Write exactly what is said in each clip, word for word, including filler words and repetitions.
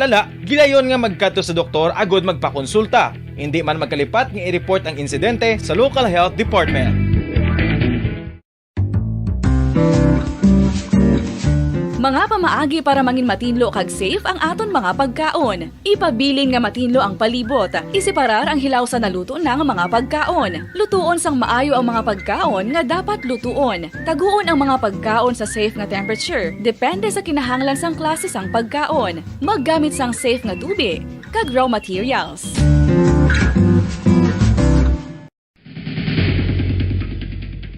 Tala, gilayon nga magkadto sa doktor agud magpakonsulta. Hindi man magkalipat nga i-report ang insidente sa local health department. Mga pamaagi para mangin matinlo kag safe ang aton mga pagkaon. Ipabilin nga matinlo ang palibot. Iseparar ang hilaw sa naluto na nga mga pagkaon. Lutuon sang maayo ang mga pagkaon nga dapat lutuon. Taguon ang mga pagkaon sa safe nga temperature, depende sa kinahanglan sang klase sang pagkaon. Maggamit sang safe nga tubi kag raw materials.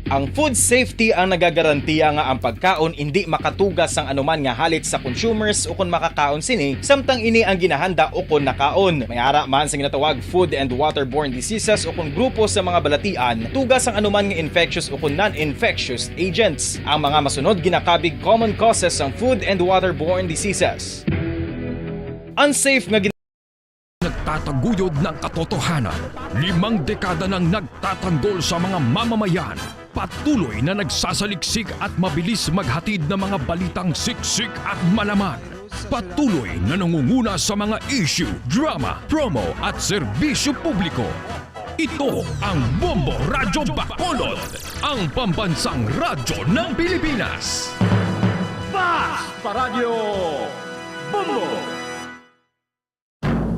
Ang food safety ang nagagarantiya nga ang pagkaon indi makatuga sang anuman nga halit sa consumers ukon makakaon sini, samtang ini ang ginahanda ukon nakaon. May ara man sing ginatawag food and waterborne diseases ukon grupo sa mga balatian, tuga sang anuman nga infectious ukon non-infectious agents. Ang mga masunod ginakabig common causes sang food and waterborne diseases. Unsafe nga gin- Nagtataguyod ng katotohanan. Limang dekada nang nagtatanggol sa mga mamamayan. Patuloy na nagsasaliksik at mabilis maghatid ng mga balitang siksik at malaman. Patuloy na nangunguna sa mga issue, drama, promo at serbisyo publiko. Ito ang Bombo Radyo Bacolod, ang pambansang radyo ng Pilipinas. Fast Paradyo Bombo!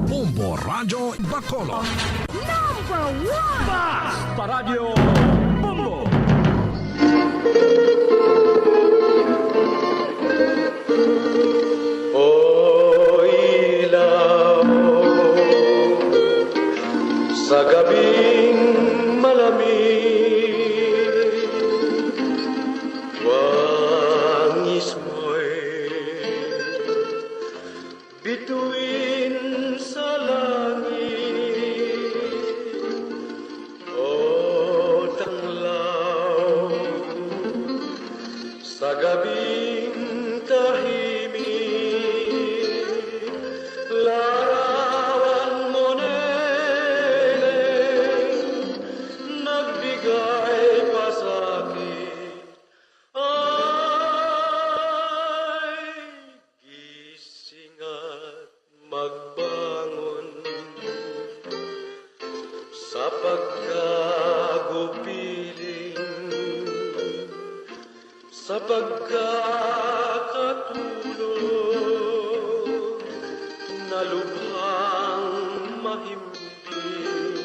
Bombo Radyo Bacolod. Number one! Fast Paradyo Bombo! O ilaw, sa gabing malamig, wangis mo'y bituin sa langit. O tanglaw, sa gabing tahimik, larawan mo nene, nagbigay pasakit. Ay, gising at magbangon sa pagkagupiling, sa pagkakatulog na lubhang mahimbing.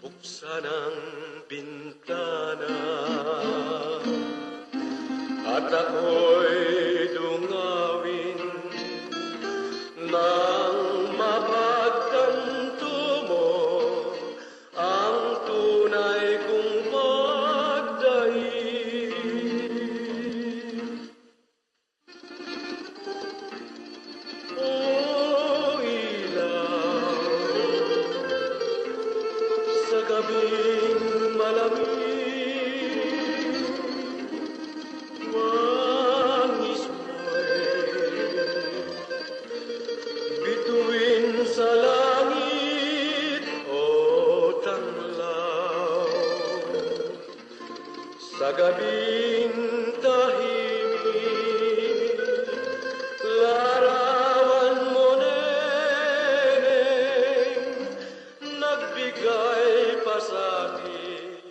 Buksan ang bintana at ako'y dungawin nang mapagtanto mo ang tunay kong pagdaig. O ilaw, sa gabing malamig, wangis mo'y bituin sa langit, o tanglaw. Sa gabing tahimik, larawan mo, neneng, nagbigay pasakit.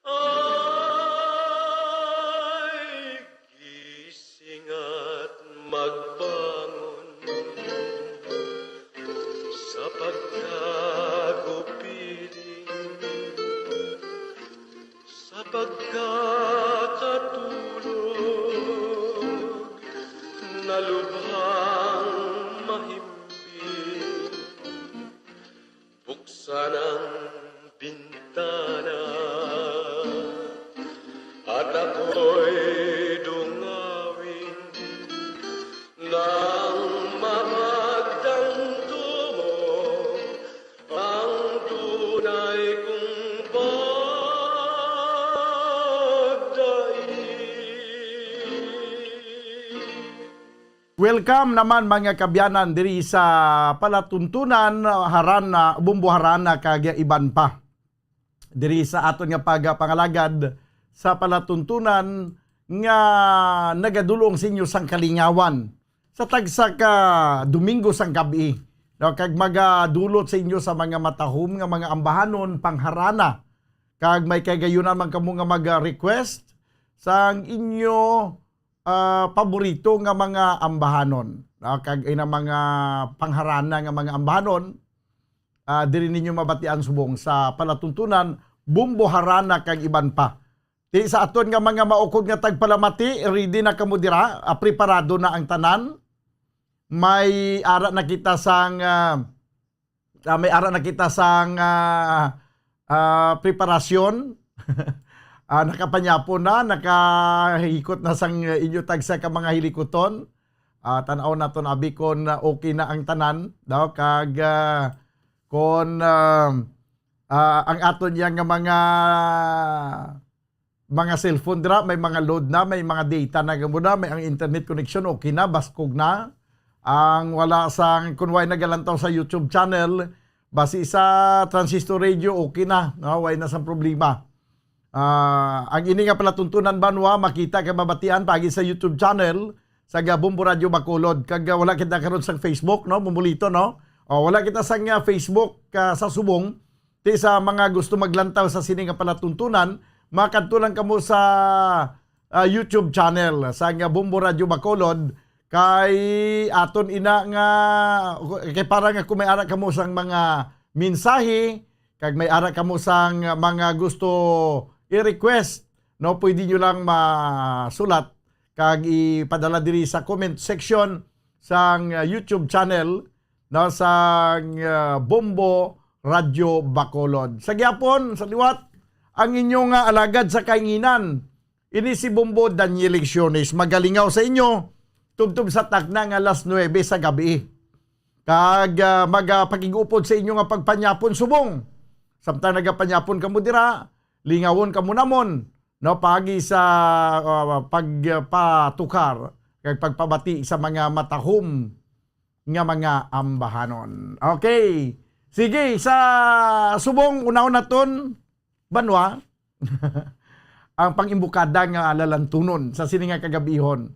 Ay, gising at magbangon sa pagkagupiling. Sa pagkakatulog na lubhang mahimbing, buksan ang bintana at ako'y dungawin. Nang mapagtanto mo ang tunay kong pagdaig. Welcome naman, mga kabyanan, diri sa palatuntunan, Harana, Bumbo Harana, kag iban pa. Diri sa aton nga pagpangalagad sa palatuntunan nga nagadulong sa inyo sang kalingawan. sa tagsa ka Domingo sang gab-i, no, kag magadulot sa inyo sa mga matahom nga mga ambahanon pangharana, kag may kagayunan man kamo nga mag-request sang inyo, ah, paborito nga mga ambahanon, no, kag ina mga pangharana nga mga ambahanon, ah, diri ninyo mabatian subong sa palatuntunan, Bombo Harana kag iban pa. Ti sa aton nga mga maukod nga tagpalamati, ready na kamo dira? Ah, preparado na ang tanan? May ara na kita sang, ah, ah, may ara na kita sang, ah, ah, preparasyon. Ah, nakapanyapon na, nakahikot na sang inyo tagsa ka mga hilikuton. Ah, tan-aw naton abi kon, ah, okay na ang tanan, daw, kag, ah, kon, ah, ah, ang aton yang nga mga mga cellphone dira, may mga load na, may mga data na gamo na, may ang internet connection, okay na, baskog na. Ang wala sang, kung way nagalantaw sa YouTube channel, basi sa transistor radio, okay na, no? Way na sang problema. Ah, ang ini nga palatuntunan, banwa, makita kag mabatian paagi sa YouTube channel sa Gabombo Radio Bacolod. Kag, ah, wala kita karon sang Facebook, no? Mumulito, no? O, wala kita sang, ah, Facebook, ah, sa subong. Ti sa mga gusto maglantaw sa sini nga palatuntunan, makadto lang kamo sa, ah, YouTube channel sa nga Bombo Radio Bacolod, kay aton ina nga, kay para nga kung may ara kamo sang mga mensahe, kag may ara kamo sang mga gusto i-request, no, pwede nyo lang masulat kag ipadala diri sa comment section sang, ah, YouTube channel, no, sang, ah, Bombo Radyo Bacolod. Sa gihapon, sa liwat, ang inyo nga alagad sa kainginan, ini si Bombo Daniel Lecciones, magalingaw sa inyo, tubtob sa tagna nga alas nuebe sa gabi. Kag, ah, magapakig-upod sa inyo nga pagpanyapon subong. Samtang nagapanyapon kamo dira, lingawon kamo namon, no, paagi sa, ah, pagpatukar kag pagpabati sa mga matahom nga mga ambahanon. Okay. Sige, sa subong, unahon naton, banwa, ang pangimbukada nga lalantunon sa sini nga kagabihon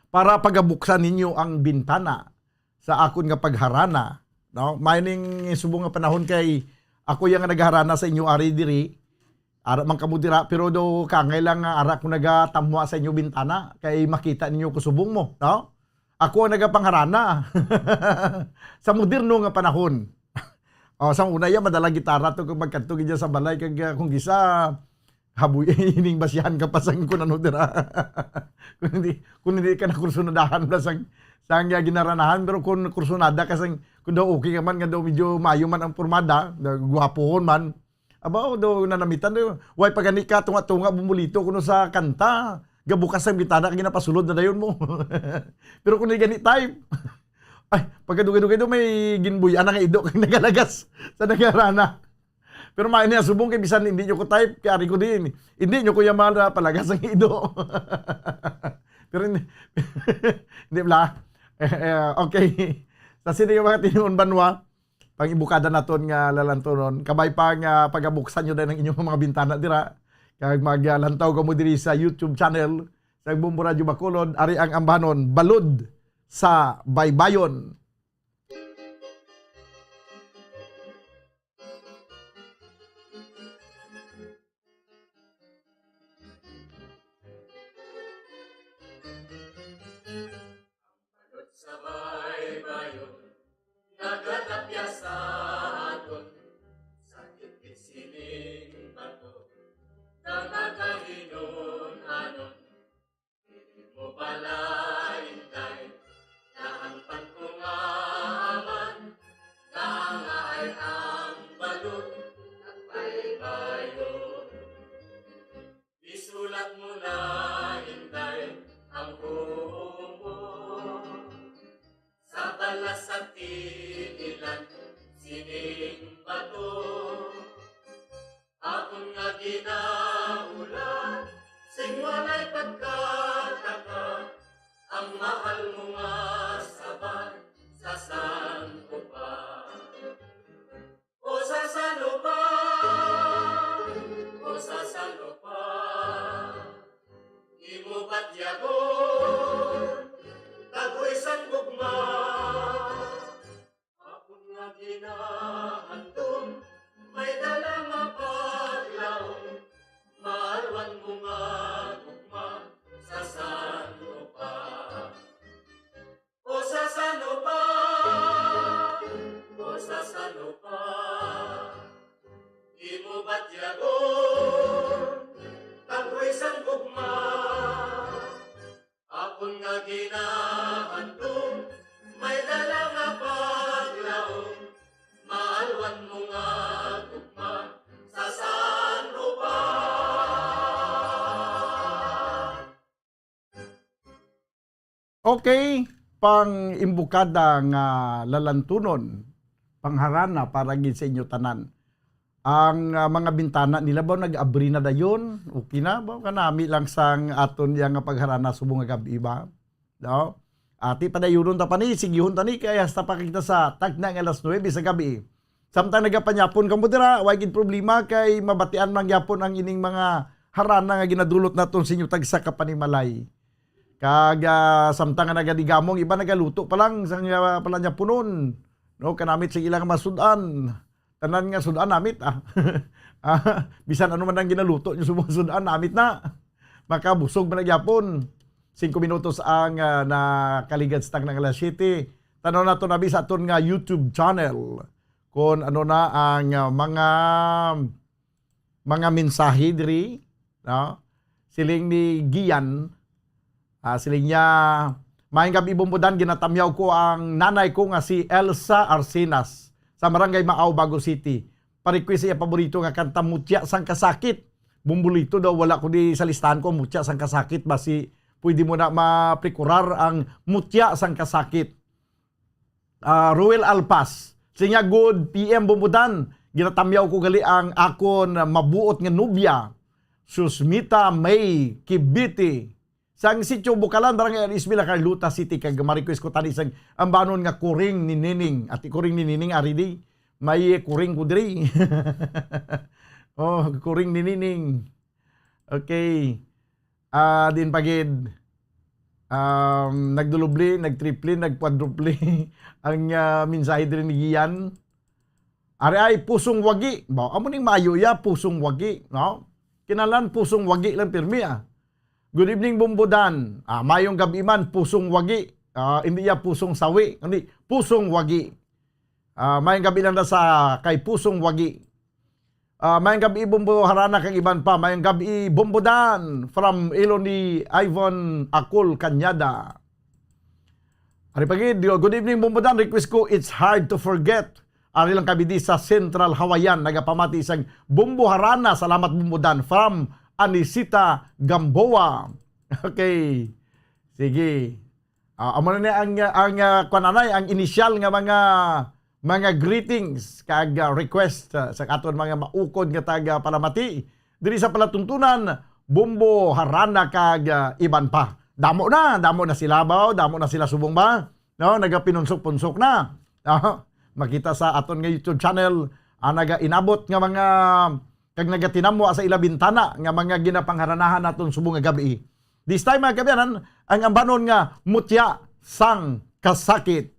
para pagabuksan ninyo ang bintana sa akon nga pagharana, no? May ning subong nga panahon kay ako yang nagharana sa inyo ari diri. Ara man kamo dira, pero do kangay lang nga ara ko nagatamwa sa inyo bintana kay makita ninyo ko subong mo, no? Ako ang nagapangharana sa moderno nga panahon. O, sa una, iya, madala gitara to kung magkadto gid sa balay, kag, ah, kung gisa, haboy, ining basihan ka pa sang kung ano dira. Kung hindi, kung hindi ka nakursunadahan ba sang, sang, ah, ginaranahan, pero kung kursunada ka sang, kung daw okay ka man, nga daw medyo mayo man ang pormada, daw gwapohon man, aba, o, daw nanamitan, daw, way pa gani ka, tunga-tunga, bumulito kuno sa kanta. Gabukas ang bintana, kag ginapasulod na dayon mo. Pero kung hindi gani type, ay, pagkadugay-dugay daw, may ginbuy-an na nga ido kag nagalagas sa nagarana. Pero maayo niya subong kay bisan hindi nyo ko type, kay ari ko din. Hindi nyo ko yaman na palagas ang ido. Pero hindi, hindi bla. Eh, eh, okay. Sa sini nga mga tinuon banwa, pang-ibukada naton nga lalantonon. Kabay pa nga pagabuksan nyo din ang inyong mga bintana dira. Kag maglantaw kamo diri sa YouTube channel sa Bombo Radyo Bacolod. Ari ang ambanon, Balod sa Baybayon. Balod sa baybayon, nagatapya sa aton, sa gitgit sining bato, nga nagahinon-anon. Di mo bala, Inday, na ang pagkungaman, naangaay ang balod at baybayon. Isulat mo na, Inday, ang huo mo sa balas sa tiilan sining bato. Akon nga ginaulan sing walay pagkataka, ang mahal mo nga sabat sa santo pa. O sa santo pa, o sa santo pa, imo batyagon, kagoy Okay, pang imbukada nga lalantunon, pangharana para gid sa inyo tanan. Ang, ah, mga bintana nila ba nag-abri na dayon? Okay na ba? Kanami lang sang aton iya nga pagharana subong nga gab-i ba? No? Ati padayunon ta pa ni, sigihon ta ni, kay hasta pa kita sa tagna nga alas nuebe sa gabi. Samtang nagapanyapon kamo dira, way gid problema kay mabatian man gyapon ang ining mga harana nga ginadulot naton sa inyo tagsa ka panimalay. Kag, ah, samtang nga nagadigamong, iba nagaluto pa lang sang, ah, palanyaponon, no, kanamit sa ilang masud-an. Tanan nga sud-an namit, ah. Ah, bisan ano man ang ginaluto nyo sa mga sud-an, namit na. Makabusog man na gyapon. Singko minutos ang, ah, nakaligad sa tagna nga alas siyete. Tanaw nato na bi sa aton nga YouTube channel. Kung ano na ang, ah, mga, mga mensahe diri, no? Siling ni Gian, ah, siling niya, "Maayong gab-i, Bombo Dan, ginatamyaw ko ang nanay ko nga si Elsa Arcenas sa Barangay Maao, Bago City. Pa-request sa iya paborito nga kanta, Mutya sang Kasakit." Bombolito daw, wala ko di sa listahan ko, Mutya sang Kasakit. Basi pwede mo na maprekurar ang Mutya sang Kasakit. Ah, Ruel Alpas. Siya, "Good P M, Bombo Dan. Ginatamyaw ko gali ang akon mabuot nga nobya, Susmita May Kibiti, sang Sitio Bukalan, Barangay Aris, Villa Carlota City, kag ma-request ko tani sang ambanon nga Kuring ni Nining." Ati, Kuring ni Nining, ari di. May kuring ko diri. Oh, Kuring ni Nining. Okay. Ah, din pa gid, um, nagdulubli, nagtriple, nagkwadruple ang, ah, mensahe diri ni Gian. Ari ay pusong wagi. Ba, amo ning maayo iya, pusong wagi, no? Kinahanglan pusong wagi lang pirmi, ah. "Good evening, Bombo Dan." Ah, mayong gab-i man, pusong wagi. Ah, hindi iya pusong sawi, kundi pusong wagi. Ah, mayong gab-i lang na sa kay pusong wagi. Ah, mayong gab-i, Bombo Harana, kag iban pa. Mayong gab-i, Bombo Dan, from Iloni Ivan Akol Cañada. Ari pa gid, "Good evening, Bombo Dan. Request ko, It's Hard to Forget." Ari lang kami di sa Central Hawaiian, nagapamati sang Bombo Harana. Salamat, Bombo Dan, from Anisita Gamboa. Okay. Sige. Ah, amo na ni ang, ang, ah, kuwan, anay, ang initial nga mga, mga greetings kag, ah, request, ah, sa aton mga maukod nga taga palamati diri sa palatuntunan, Bombo, Harana, kag, ah, iban pa. Damo na, damo na sila ba? Damo na sila subong ba? No, nagapinunsok-punsok na. Ah, makita sa aton nga YouTube channel ang nagainabot nga mga, kag nagatinamwa sa ila bintana nga mga ginapangharanahan naton subong nga gabi. This time, mga kaabyanan, ang ambanon nga Mutya sang Kasakit.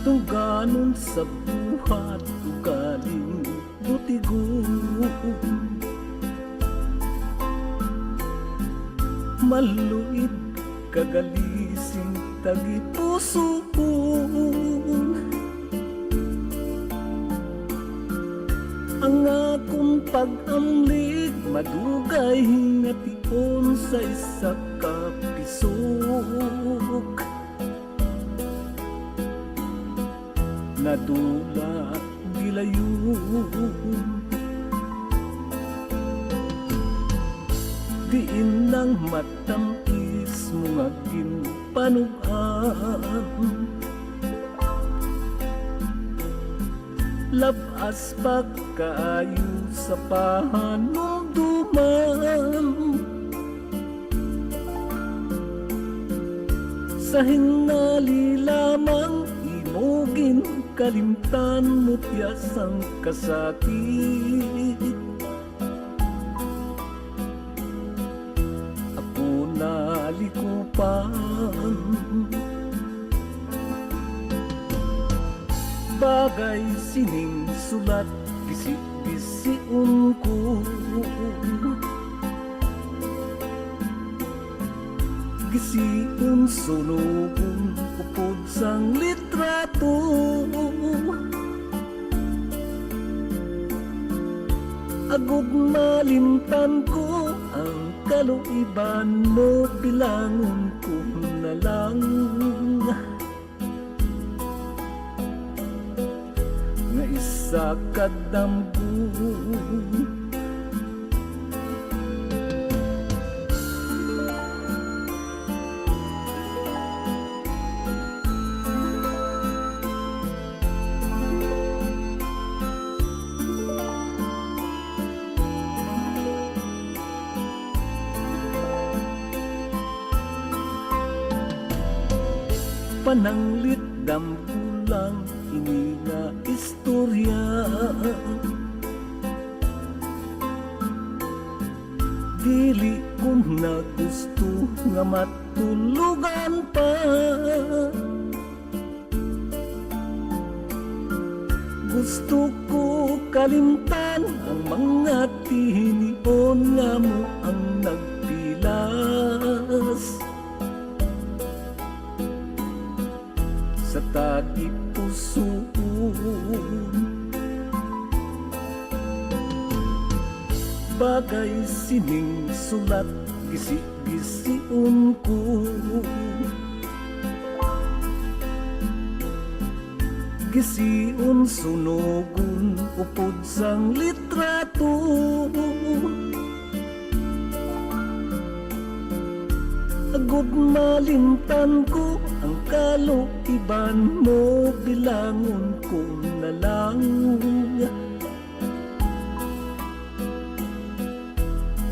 Tungganon sa buhat, ugaling butigon. Maluid kag alisin tagipusoon. Ang akon pag-amlig madugay nga tion sa isa ka pisok. Nadula gilayon. Diin ang matamis mo nga ginpanug-an. Lab-as pa kaayo sa pahanumduman. Sa hinali lamang imo ginkalimtan, mutya sang kasakit. Ako nalikupan. Bagay sining sulat, gisi-gision ko. Gision, sunugon, upod sang litrato. Agud malimtan ko ang kaluiban mo, bilangon ko na lang nga isa ka damgo. Pananglit damgo lang ini nga istorya. Dili ko na gusto nga matulugan pa. Gusto ko kalimtan ang mga tinion nga mo ang nagpilas sa tagipusoon. Bagay sining sulat, gisi-gision ko. Gision, sunugon, upod sang litrato. Agud malimtan ko ang kaluiban mo, bilangon ko na lang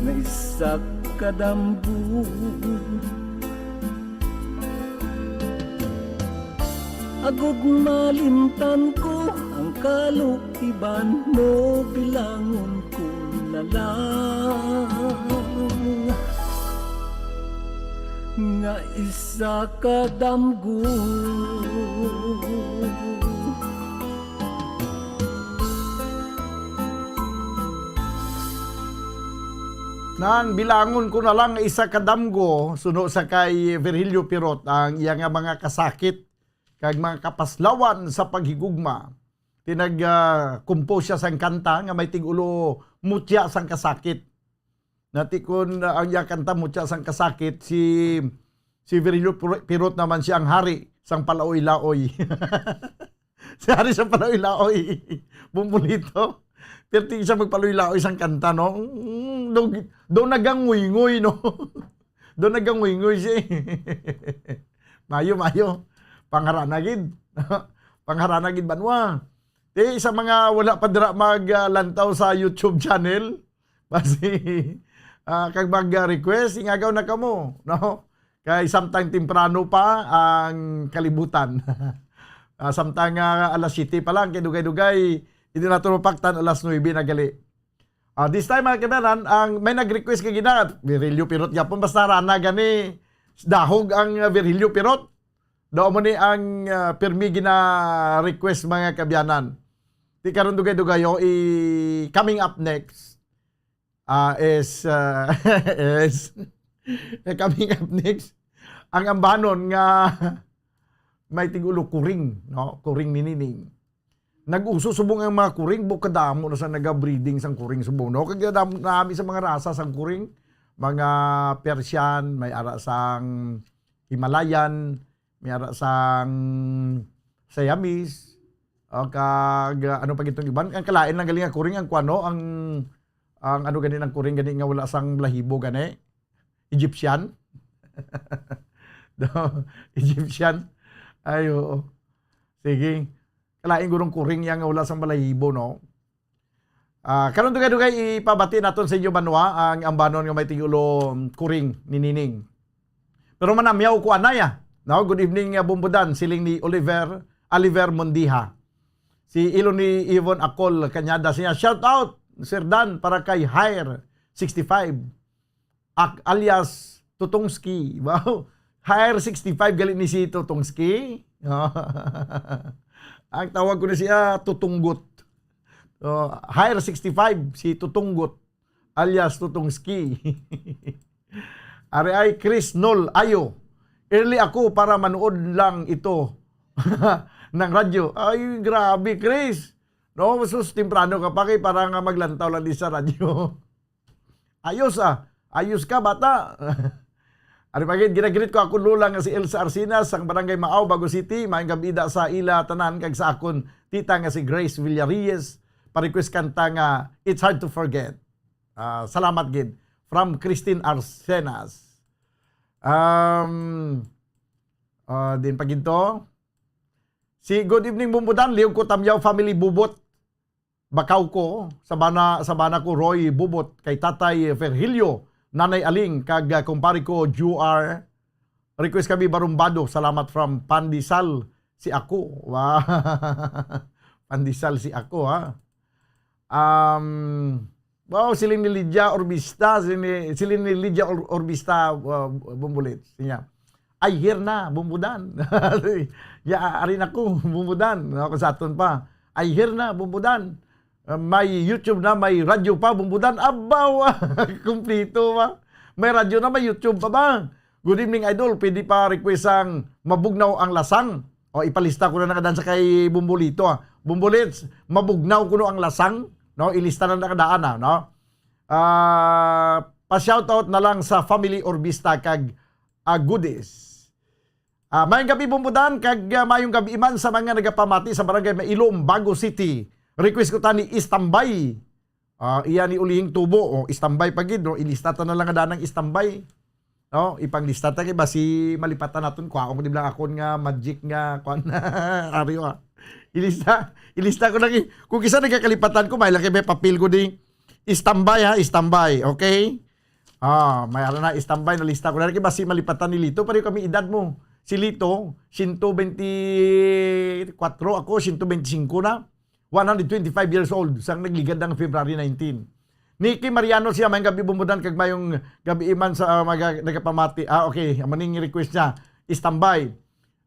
nga isa ka damgo. Agud malimtan ko ang kaluiban mo, bilangon ko na lang nga isa ka damgo. Nang bilangon ko na lang nga isa ka damgo, suno sa kay Virgilio Pirot, ang iya nga mga kasakit kag mga kapaslawan sa paghigugma. Tinag, ah, compose siya sang kanta nga may tigulo, Mutya sang Kasakit. Nati kon, ah, ang iya kanta, Mutya sang Kasakit, si, si Virgilio Pir-, Pirot naman siya ang hari sang palaoy-laoy. Si hari sang palaoy-laoy, Bumbulito. Pero di siya magpalaoy-laoy sang kanta, no? Mm, daw, daw naganguyngui, no? Daw naganguyngui siya. Mayo, mayo. Pangharana gid. Pangharana gid, banwa. Ti, sa mga wala pa dira mag, ah, lantaw sa YouTube channel, basi, ah, kag mag, ah, request, ingagaw na kamo, no? Kay samtang temprano pa ang kalibutan. Ah, samtang, ah, alas siyete pa lang, kay dugay-dugay, hindi nato mapaktan, alas nuebe na gali. Ah, this time, mga kaibanan, ang may nag-request kay gina, Virilio Pirot gyapon, basta harana gani, dahog ang, ah, Virilio Pirot. Daw mo ni ang, ah, pirmi gina-request, mga kaabyanan. Ti karon dugay-dugayo, i-, coming up next, ah, is, ah, is, coming up next, ang ambanon nga may tigulo kuring, no? Kuring ni Nining. Nag-uso subong ang mga kuring, bu-, kadamo na sa naga-breeding sang kuring subong, no? Kag kadamo, nami sa mga rasa sang kuring, mga Persian, may ara sang Himalayan, may ara sang Siamese, o kag, ano pa gitong iban? Ang kalain lang galing nga kuring, ang kuano, ang, ang ano gani ng kuring gani nga wala sang balahibo gani? Egyptian? No, Egyptian? Ay, oo. Sige. Kalain gurong kuring yang wala sang balahibo, no? Ah, karon dugay-dugay ipabati naton sa inyo, banwa, ang ambanon nga may tigulo kuring ni Nining. Pero manamyaw ko anaya. No, good evening, uh, Bumbudan, siling ni Oliver, Oliver Mondiha. Si Iloni Yvonne Acol Cañada siya, "Shout out, Sir Dan, para kay Hire sixty-five." Ak-, alias Tutungski. Wow. Hire sixty-five gali ni si Tutungski. Ang tawag ko na siya, Tutunggot. Oh, Hire sixty-five, si Tutunggot, alias Tutungski. Ari ay Chris Nol Ayo. "Early ako para manood lang ito ng radyo." Ay, grabe, Chris. No, sus, temprano ka pa kay para nga maglantaw lang di sa radyo. Ayos, ah. Ayos ka, bata. Ari pa gid, ginagreet ko akon lola nga si Elsa Arsinas, sang Barangay Maao, Bago City. Maayong gab-i da sa ila tanan kag sa akon tita nga si Grace Villareyes. Pa-request kanta nga It's Hard to Forget. Ah, salamat gid. From Christine Arsenas. Um, ah, din pa gid to. Si, good evening, Bumbudan. Liog ko Tamyaw family, Bubot. Bakaw ko, Sabana, Sabana ko, Roy Bubot, kay Tatay Virgilio, Nanay Aling, kag, ah, kumpare ko, Juar. Request kami, Barumbado. Salamat from Pandesal si ako. Wow. Pandesal si ako, ha. Um, wow, siling ni Lydia Orbista, siling ni, siling ni Lydia Or-, Orbista, uh, Bumbulit. Siya, "I hear na, Bumbudan." Ya, ari na ko, Bumbudan. Ako sa aton pa. "I hear na, Bumbudan. Uh, may YouTube na, may radyo pa, Bumbudan." Abaw, kumplito ba? May radyo na, may YouTube pa ba? Good evening, idol. Pwede pa request ang Mabugnaw ang Lasang? O, ipalista ko na nakadan sa kay Bumbolito, ah. Bumbolits, Mabugnaw kuno ang Lasang, no? Ilista na nakadaan, ah, no? Ah, pa-shoutout na lang sa family Orbista kag, ah, Goodies. Ah, mayong gabi, Bumbudan, kag, ah, mayong gabi man sa mga nagapamati sa Barangay Mailom, Bago City. Request ko tani, Istambay. Ah, iya ni Ulihing Tubo, o, Istambay pa gid, no? Ilista ta na lang nga danang Istambay. No? Ipanglista ta kay basi malipatan naton, kwaon ko di lang akon nga magic nga, kwan, aryo, ah. Ilista, ilista ko lang, eh. Kung kisa nagkakalipatan ko, may laki may papel ko di. Istambay, ha, istambay, okay? Ah, may ara na, istambay, nalista ko na. Kay basi malipatan ni Lito, pareho kami edad mo. Si Lito, siyento bente kwatro, ako, siyento bente singko na. One hundred twenty-five years old, sang nagligad ang February nineteen. Nikki Mariano siya, mayong gabi, Bumbudan, kag mayong gabi man sa, ah, mga nagapamati. Ah, okay, amo ning request niya. Istambay.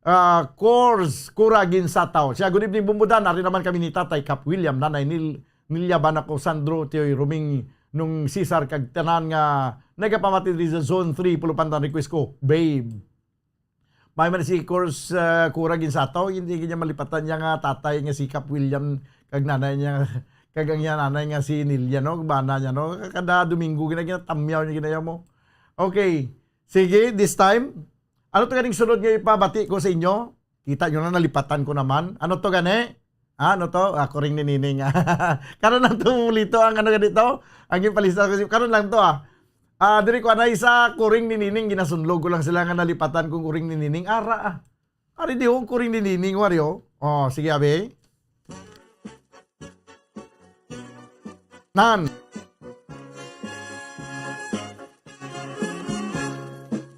Ah, Kors, Kura Ginsataw. Siya, "Good evening, Bumbudan. Ari naman kami ni Tatay Kap William, Nanay Nil-, Nilya Banaco, Sandro, Tioy Roming, Nung Cesar, kag tanan nga nagapamati diri sa Zone three, Pulupantan, request ko, Babe." May man si Kors, ah, Kura Ginsataw, hindi niya malipatan niya nga tatay nga si Kap William, kag nanay niya, kag ang iya nanay nga si Nilya, no? Bana niya, no? Kada Domingo, gina-, ginatamyaw niya, ginayaw mo. Okay. Sige, this time, ano to ganing sunod nga ipabati ko sa inyo? Kita nyo na, nalipatan ko naman. Ano to gani? Ah, ano to? Ah, kuring ni Nining. Karon lang to, Lito, ang ano ganito? Ang ipalista ko si-, karon lang to, ah. Ah, diri ko anay sa kuring ni Nining, ginasunlog ko lang sila nga nalipatan kong kuring ni Nining. Ara, ah. Ari di, oh, kuring ni Nining, wari, oh. Oh, sige, abi. Nan.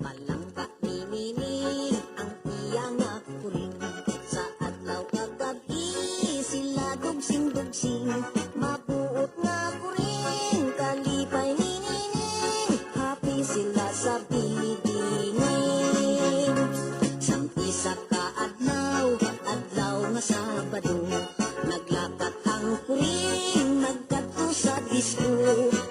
Palangga ni Nini ang iya nga kuring. Sa adlaw kag gab-i sila dugsing-dugsing. Mabuot nga kuring, kalipay ni Nini. Happy sila sa bidingin. Sang isa ka adlaw, adlaw nga Sabado, naglakat ang kuring, nagkadto sa disco.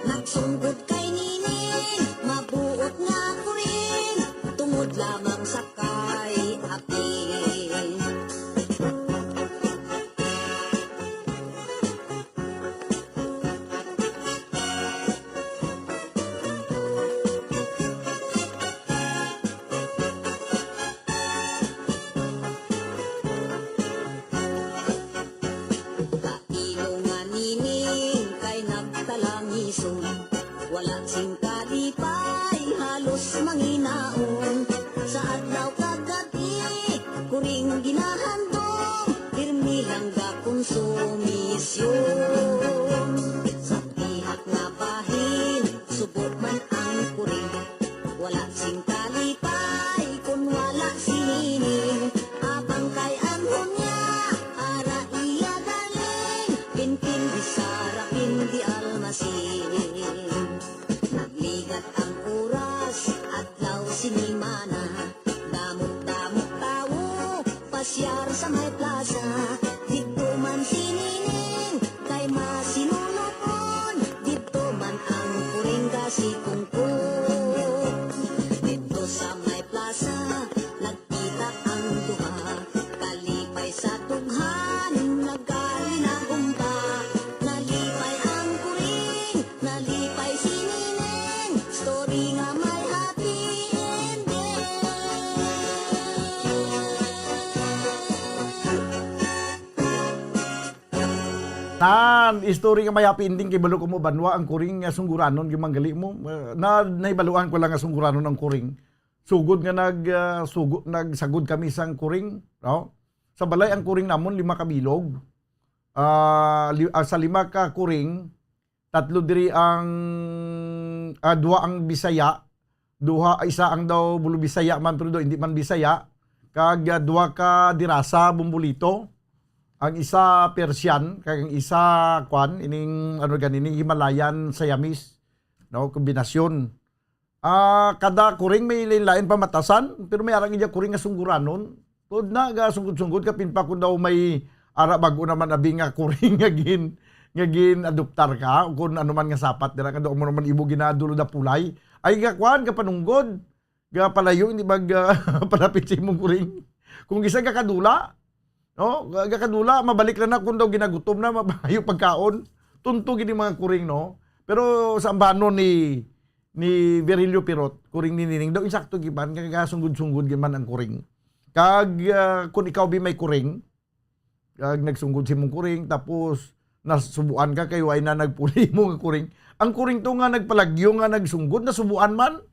Nagsunggod kay Nining, mabuot nga kuring, tungod lamang sa kay apil. Kailo nga Nining kay nagtalangison, wala sing kalipay, halos manginaon. Sa adlaw kag gab-i, kuring ginahandom, pirmi lang gakonsumisyon. Sa dihak nga bahin, subo man ang kuring, wala sing kalipay kon wala si Nining. Abang kay anghon niya, ara iya darling, pinpin bisara, pindi almasin. Nagligat ang oras, adlaw, sinimana, damo-damo tawo, pasyar sa may plaza. Didto man si Nining kay masinulupon, didto man ang kuring gasikongkon. Story nga may happy ending. Nan, istorya nga may happy ending, kay balo ko mo banwa ang kuring nga sungguranon, gimanggali mo. Eh, na, nahibaluan ko lang nga sungguranon ang kuring. Sugod nga nag, ah, sugo-, nagsagod kami sang kuring, no? Sa balay ang kuring namon lima ka bilog. Ah, li-, ah, sa lima ka kuring, tatlo diri ang, ah, duha ang Bisaya, duha, isa ang daw bulo Bisaya man, pero daw hindi man Bisaya, kag, ah, duha ka dirasa, Bombolito, ang isa Persian, kag ang isa, kwan, ining, ano gani, ining Himalayan Siamese, no, kombinasyon. Ah, kada kuring may lain-lain pamatasan, pero may arang iya kuring nga sungguranon. Tuod na, ga sunggod-sunggod ka, pinpa kung daw may ara bago naman abi nga kuring nga gin-, nga gin-adoptar ka, o kung ano man nga sapat dira, kung daw mo naman ibo ginadulo da pulay. Ay, ga kwan, ga panunggod, ga palayo, hindi mag, ah, palapit sa imong kuring. Kung isa ga kadula, no? Ga, ga kadula, mabalik lang na kung daw ginagutom na, mabayo pagkaon. Tunto gini mga kuring, no? Pero sa ambanon ni, ni Virilio Pirot, kuring ni Nining, daw insakto giban, kag sunggod-sunggod giman ang kuring. Kag, ah, kung ikaw bi may kuring, kag nagsunggod si mong kuring, tapos nasubuan ka kayo ay na nagpuli mo nga kuring. Ang kuring to nga nagpalagyo nga nagsunggod, nasubuan man.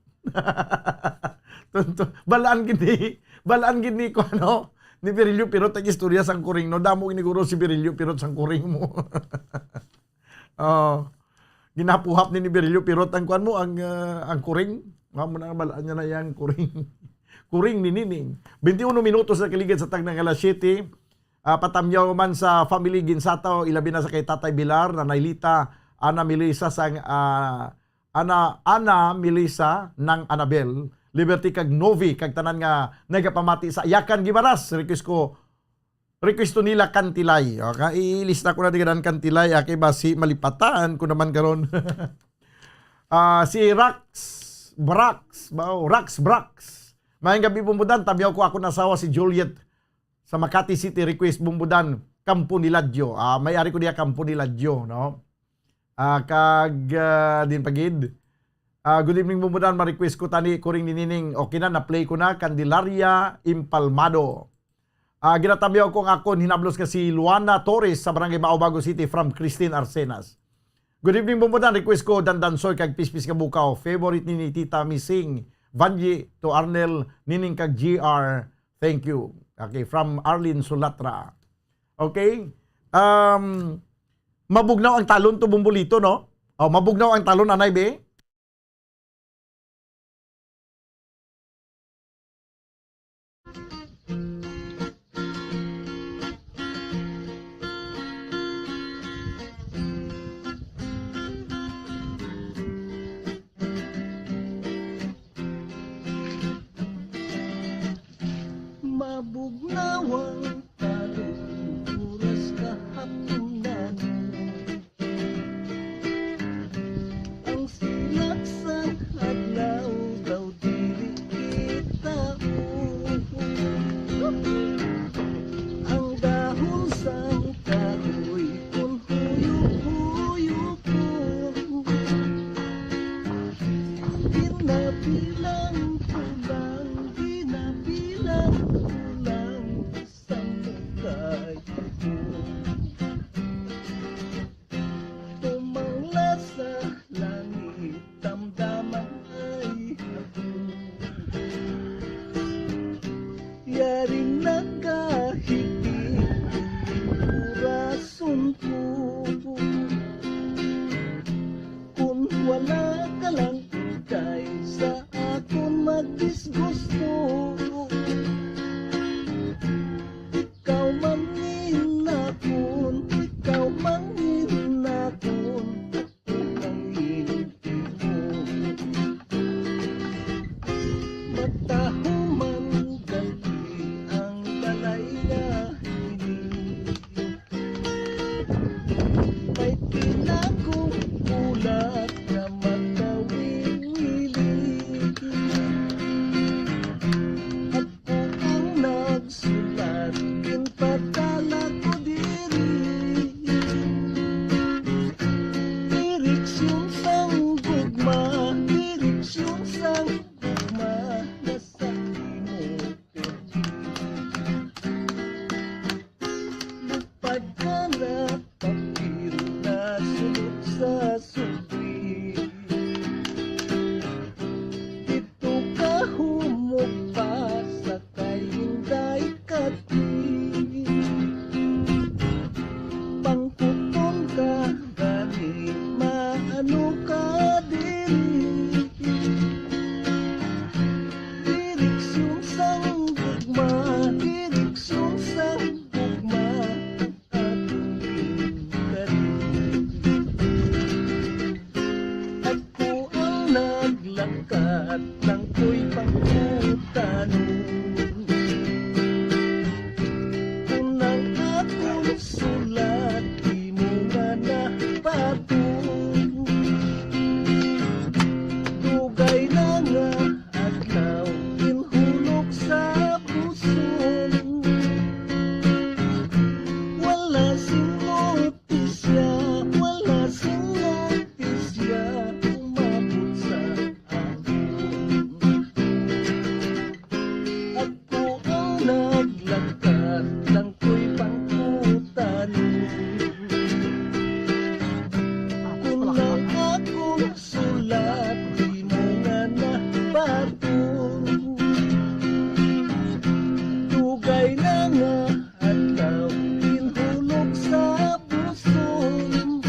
Tunto, balaan gini, balaan gini ko ano, ni Virilio Pirot ang istorya sang kuring, no? Damo gini guro si Virilio Pirot sang kuring mo. Oh, ginapuhap ni, ni Virilio Pirot ang kuan mo, ang, ah, ang kuring. Nga mo na, balaan niya na yang kuring. Kuring ni Nining. Twenty-one minutos na kaligid sa tagna nga alas siyete. Ah, patamyaw man sa family Ginsataw, ilabi na sa kay Tatay Bilar, Nanay Lita, Ana Melissa sang, ah, Ana, Ana Melissa, Nang Anabel, Liberty kag Novi, kag tanan nga nagapamati sa Yakan Gibaras. Request ko, request to nila Kantilay. Okay, ilista ko na diganan Kantilay. Okay, ba si malipatan ko naman karon. Ah, si Rax Brax, ba? Oh, Rax Brax. Mayang gabi, Bumbudan. Tamyaw ko akon asawa si Juliet sa Makati City. Request, Bumbudan, Kampo ni Ladyo. Ah, may ari ko diya Kampo ni Ladyo, no? Ah, kag, ah, din pagid. Ah, good evening, Bumbudan. Ma-request ko tani, kuring ni Nining. Okay na, na-play ko na. Candelaria Impalmado. Ah, ginatamyaw ko ang akon hinablos nga si Luana Torres sa Barangay Mao, Bago City, from Christine Arcenas. Good evening, Bumbudan. Request ko, Dandansoy kag Pispis nga Bukaw. Favorite ni, ni Tita Mising, Vanji, to Arnel, Nining kag G R. Thank you. Okay, from Arlene Sulatra. Okay? Um, mabugnaw ang talon to, Bumbolito, no? Oh, mabugnaw ang talon, anay, be? Mabugnaw ang talon, oras kahapon na. Ang silak sang adlaw daw dili kita. Ang dahon sang kahoy kon huyop-huyop ko. Ginabilang ko lang, ginabilang ko lang. Sa mukay ko. Tumangla sa langit, damdaman ay ako. Yari na kahit di kurason ko. Kun wala ka lang ikay sa akon magdisgo. Lang ko'y pangutano. Kung ang akong sulat, imo nga nabaton. Dugay na nga adlaw, ginhulog sa puson. Wala sing notisya, wala sing notisya, umabot sa ako ang naglakad, lang ko'y pangutano. Kung ang akong sulat, di mo nga nabaton. Dugay na nga adlaw, ginhulog sa puson.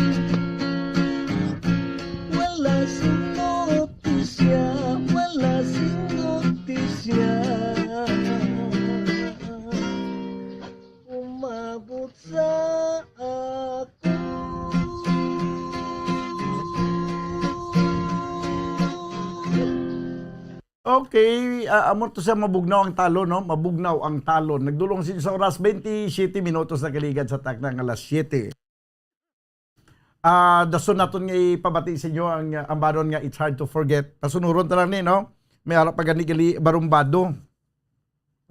Wala sing notisya, wala sing notisya. Umabot sa ako. Okay, ah, amo to siya, mabugnaw ang talon, no? Mabugnaw ang talon. Nagdulong sin sa oras, twenty-seven minutos na kaligad sa takna nga alas siyete. Ah, dason naton nga ipabati sa inyo ang, ah, ambanon nga It's Hard to Forget. Pasunuron ta lang ni, no? May ara pa gani gali barumbado.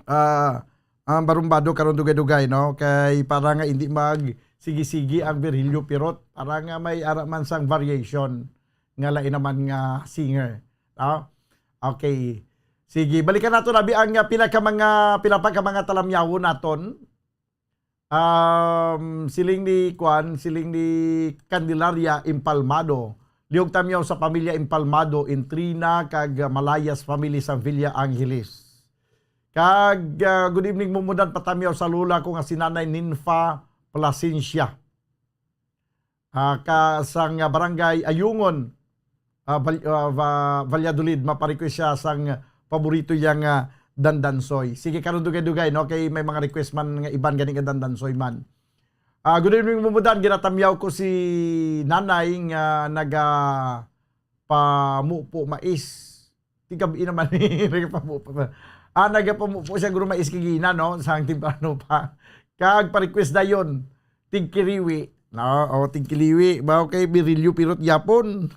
Ah, ang barumbado karon dugay-dugay, no? Kay para nga hindi mag sige-sige ang Virgilio Pirot, para nga may ara man sang variation nga lain naman nga singer, no? Okay. Sige, balikan nato labi ang, ah, pila ka mga, pila pa ka mga talamyawon naton. Um, siling ni Kwan, siling ni Candelaria Impalmado. Liog tamyaw sa pamilya Impalmado, Intrina, kag Malayas family sa Villa Angeles. Kag, ah, good evening, Mumudan, patamyaw sa lola ko nga si Nanay Ninfa Plasencia. Ah, ka, sang, ah, Barangay Ayungon, ah, Val-, ah, Va-, Valladolid, maparequest siya sang paborito niya nga dandansoy. Sige, karon dugay-dugay, no? Kay may mga request man nga iban gani nga dandansoy man. Ah, good evening, Mumudan. Ginatamyaw ko si Nanay nga naga pamupo mais. Tigab-i naman ni nagapamupo. Ah, nagapamupo siya, guro, mais kagina, no? Sang temprano pa. Kag pa-request dayon, tigkiriwi. No, o, tigkiliwi. Ba, okay, Virilio Pirot yapon.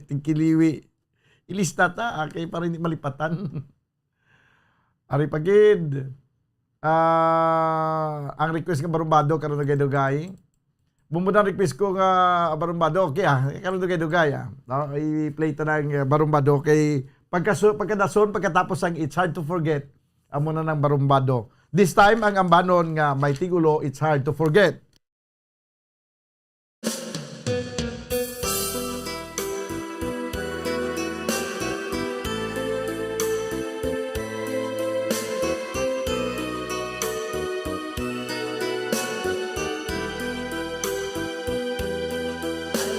Tigkiliwi. Ilista ta, ah, kay para hindi malipatan. Ari pa gid. Ah, ang request nga barumbado karon dugay-dugay. Bumod ang request ko nga barumbado. Okay, ah, karon dugay-dugay, ah. No, i-play ta nang, ah, barumbado kay pagkasu-, pagkadason, pagkatapos ang It's Hard to Forget, amo na nang barumbado. This time, ang ambanon nga may tigulo, It's Hard to Forget. I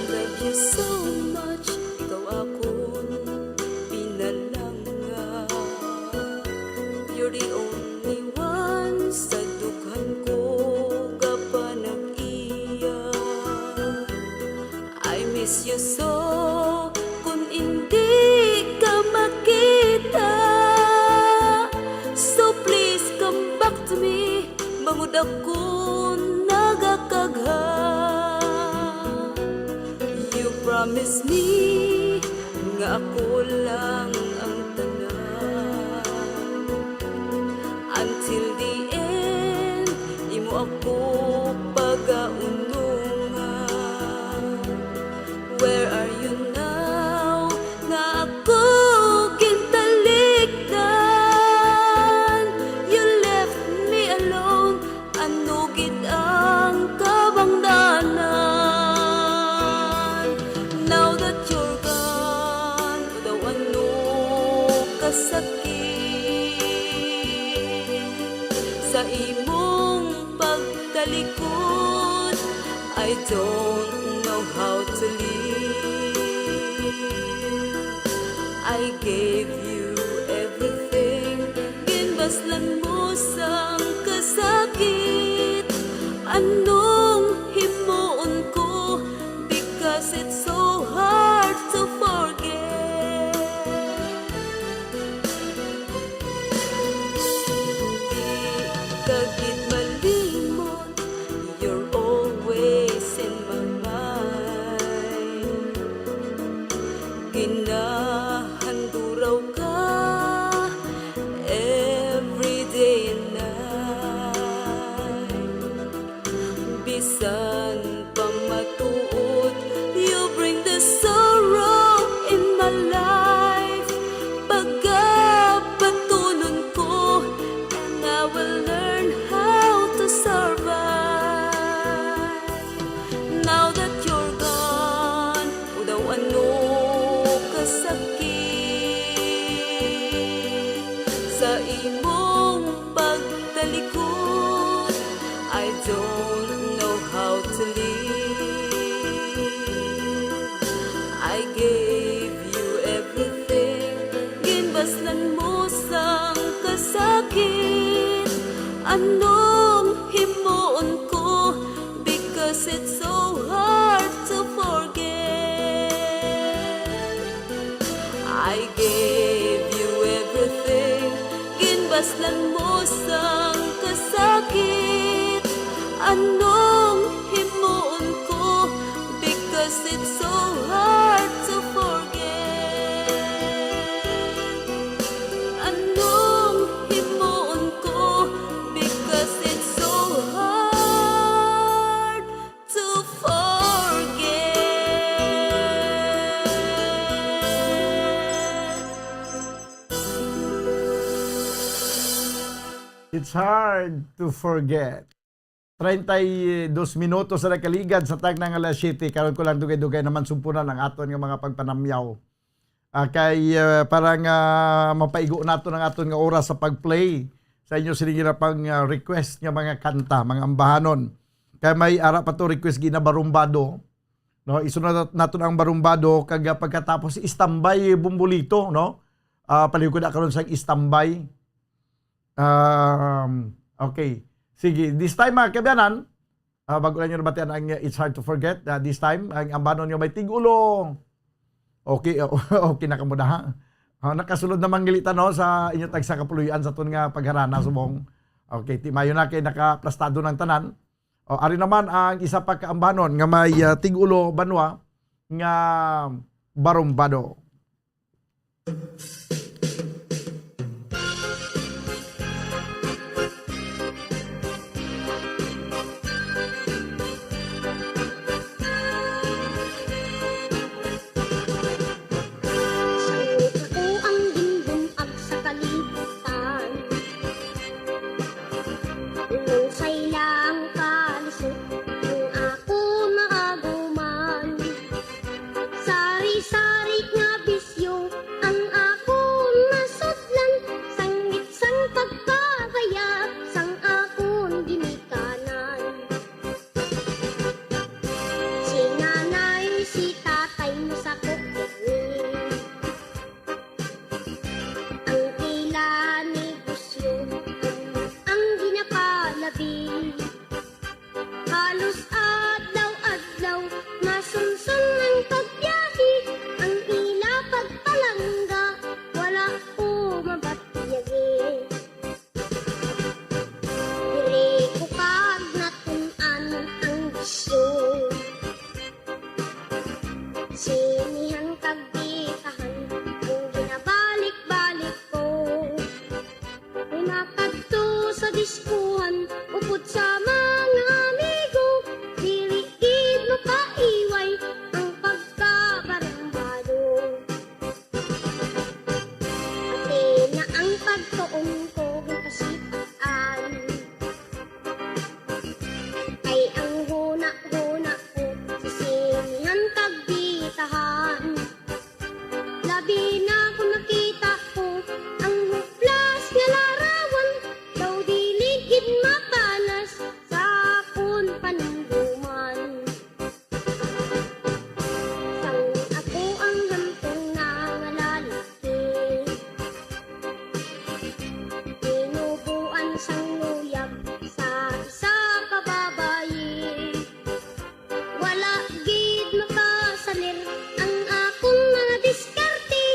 love you so much, ikaw akon pinalangga. You're the only one sa dughan ko gapanag-iya. I miss you so, kun indi ka makita. So please come back to me, bangod ako nagakagha. You promise me nga ako lang ang tanan. Until the end, imo ako pagaunungan. Where are you now? Nga ako gintalikdan. You left me alone. Ano gid ang kabangdanan? Now that you're gone, daw ano kasakit sa imong pagtalikod. I don't know how to live. I gave you everything. Ginbaslan mo sang kasakit. Anong himuon ko? Because it's so hard to forget. Anong himuon ko? Because it's so hard to forget. I gave you everything. Ginbaslan mo sang kasakit. Anong himuon ko? Because it's so hard to forget. Anong himuon ko? Because it's so hard to forget. It's hard to forget. Treinta y dos minutos na nakaligad sa tagna nga alas siyete. Karon ko lang dugay-dugay naman sumpunan ang aton nga mga pagpanamyaw. Ah, kay, ah, para nga mapaigo naton ang aton nga oras sa pag-play sa inyo sini nga pang, ah, request nga mga kanta, mga ambahanon. Kay may ara pa to request gina Barumbado, no? Isunod nat-, naton ang Barumbado kag, ah, pagkatapos istambay Bumbolito, no? Ah, palihog ko na karon sa istambay. Um, okay. Sige, this time, mga kaabyanan, ah, bago lang nyo nabatian ang, uh, It's Hard to Forget, ah, this time, ang ambanon nyo may tig-ulo. Okay, okay na kamo na, ha? Ah, nakasulod na manggilita, no, sa inyo tagsa kapuloy-an sa aton nga pagharana subong. Okay, timayo na kay nakaplastado ng tanan. O, ari naman ang isa pa ka ambanon nga may, ah, tig-ulo banwa nga Barumbado. Sanglit ako ang ginbun-ag sa kalibutan. Ulusay lang kalisod ang akon maaguman. Sari-sari nga bisyo ang akon masudlan, sanglit sang pagpahayag sang akon ginikanan. Si nanay, si tatay masakop gani. Ang ila negosyo ang ginapalabi. Halos adlaw-adlaw, masunson ang pagbiyahe, ang ila pagpalangga, wala ko mabatiyagi. Diri ko kag natun-an ang bisyo. Sinihan kag bitahan ang ginabalik-balik ko. May makadto sa diskuhan, upod sa mga amigo, dili gid mapaiway ang pagkabarumbado. Pati na ang pagtuon ko ginpasipat-an. Kay ang huna-huna ko, sisinihan kag bitahan. Labi na kung nakita ko ang huplas nga larawan, daw dili gid mapanas sa akon panumduman. Sang ako ang hamtong nangalalaki, tinubuan sang luyag sa isa ka babayi. Wala gid makasalir ang akon mga diskarte,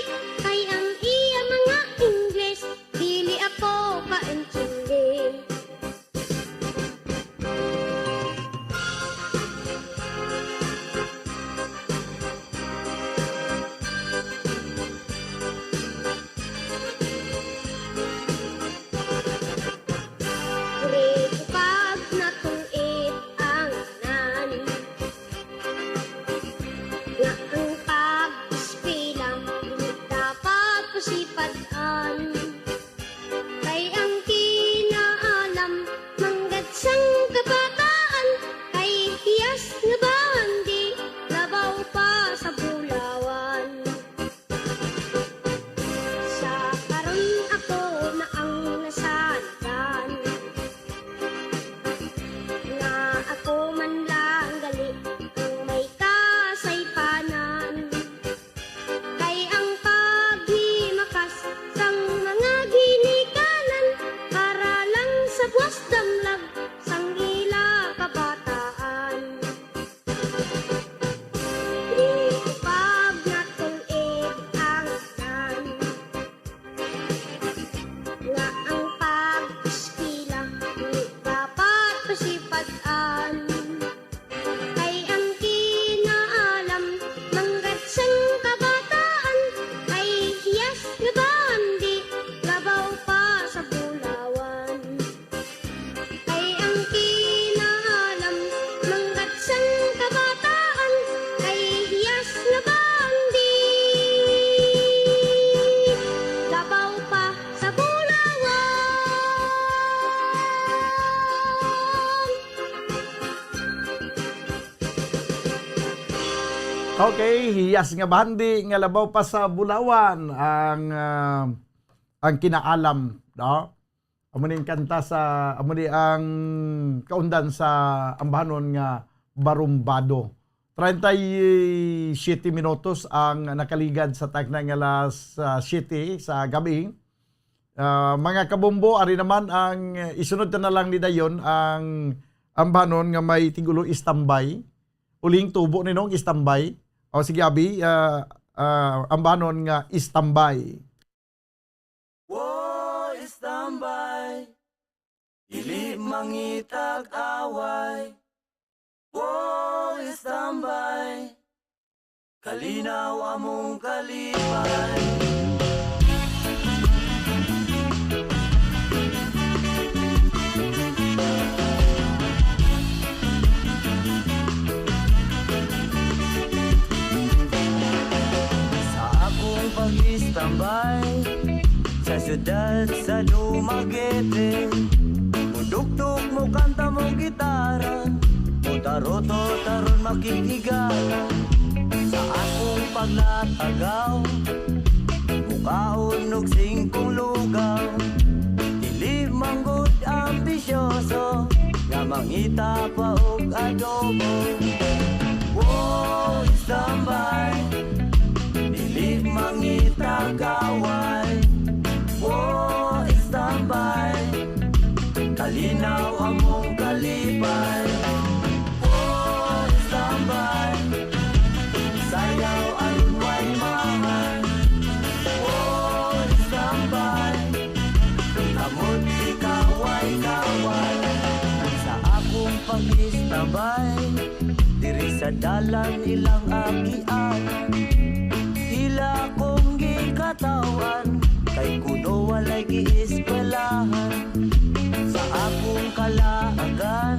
kay ang iya mga Ingles dili ako kaintindi. Diri ko kag natun-id ang tanan. Nga ang pag-eskwela dili dapat pasipad-an. Kay ang kinaalam manggad sang kabataan, kay hiyas nga bahandi labaw pa sa bulawan. Sa karon ako na ang nasandan, nga ako man lang gali ang may kasaypanan. Kay ang paghimakas sang Okay, hiyas nga bahandi nga labaw pa sa bulawan ang, ah, ang kinaalam, no? Amo ni ang kanta sa, amo ni ang kaundan sa ambahanon nga Barumbado. Treinta y siete minutos ang nakaligad sa takna nga alas, ah, siyete sa gabi. Ah, mga kabombo, ari naman ang, eh, isunod ta na lang ni dayon ang ambahanon nga may tigulo istambay. Uling tubo ni nong istambay. O sige, abi, ah, ah, ambahanon nga istambay. Wo, istambay. Dili mangitag away. Wo, istambay. Kalinaw among kalipay. Sa akong pag-istambay sa siyudad sa Dumaguete, mudukdok, mukanta, mugitara, mutarotot aron makighigala. Sa akong paglatagaw, mukaon og singkong lugaw, dili man gud ambisyoso nga mangita pa og adobo. Wo, istambay, dili mangitag away. Wo, istambay, kalinaw among kalipay. Wo, istambay, sayaw aron way mahal. Wo, istambay, kamot ikaway-kaway. Sa akong pag-istambay, diri sa dalan ilang agianan, ila kong gikataw-an, kay kuno walay gieskwelahan. Sa akong kalaagan,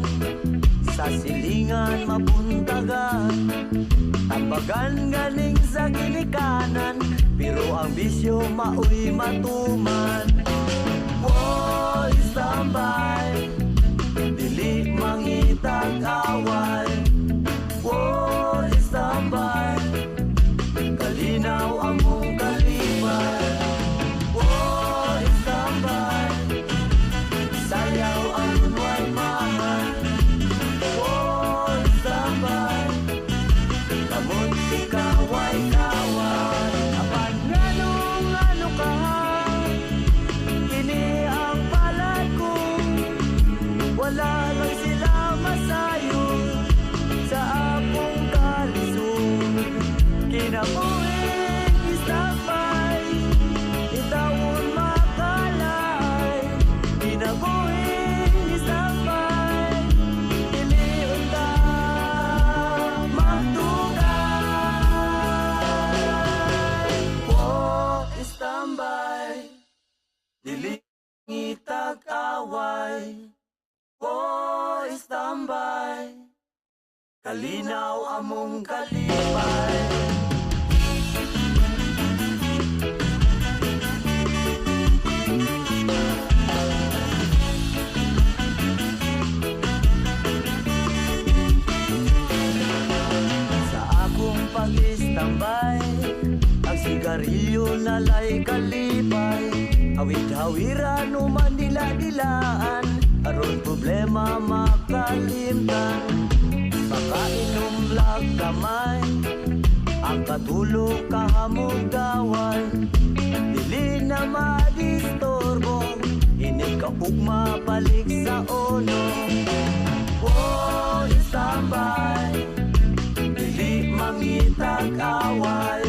sa silingan mabuntagan, tambagan ganing sa ginikanan, pero ang bisyo maoy matuman. Wo, istambay, dili mangitag away. Wo, istambay, kalinaw among kalipay. Wo, istambay, sayaw aron way mahal. Wo, istambay, kamot ikaway-kaway. Apan ngano, ngano ka? Ini ang palad ko. Wala lang sila masayon sa akong kalisod. Kinabuhing istambay, intawon makalaay. Kinabuhing istambay, dili unta magdugay. Wo, istambay, dili ngitag away. Wo, istambay, kalinaw among kalipay. Sa akong pag-istambay, ang sigarilyo nalay kalipay. Hawid-hawiran, human dila-dilaan, aron problema makalimtan. Makainom lang gamay, ang katulog kahamugaway. Dili na madisturbo, inig kaugma balik sa uno. Wo, istambay, dili mangitag away.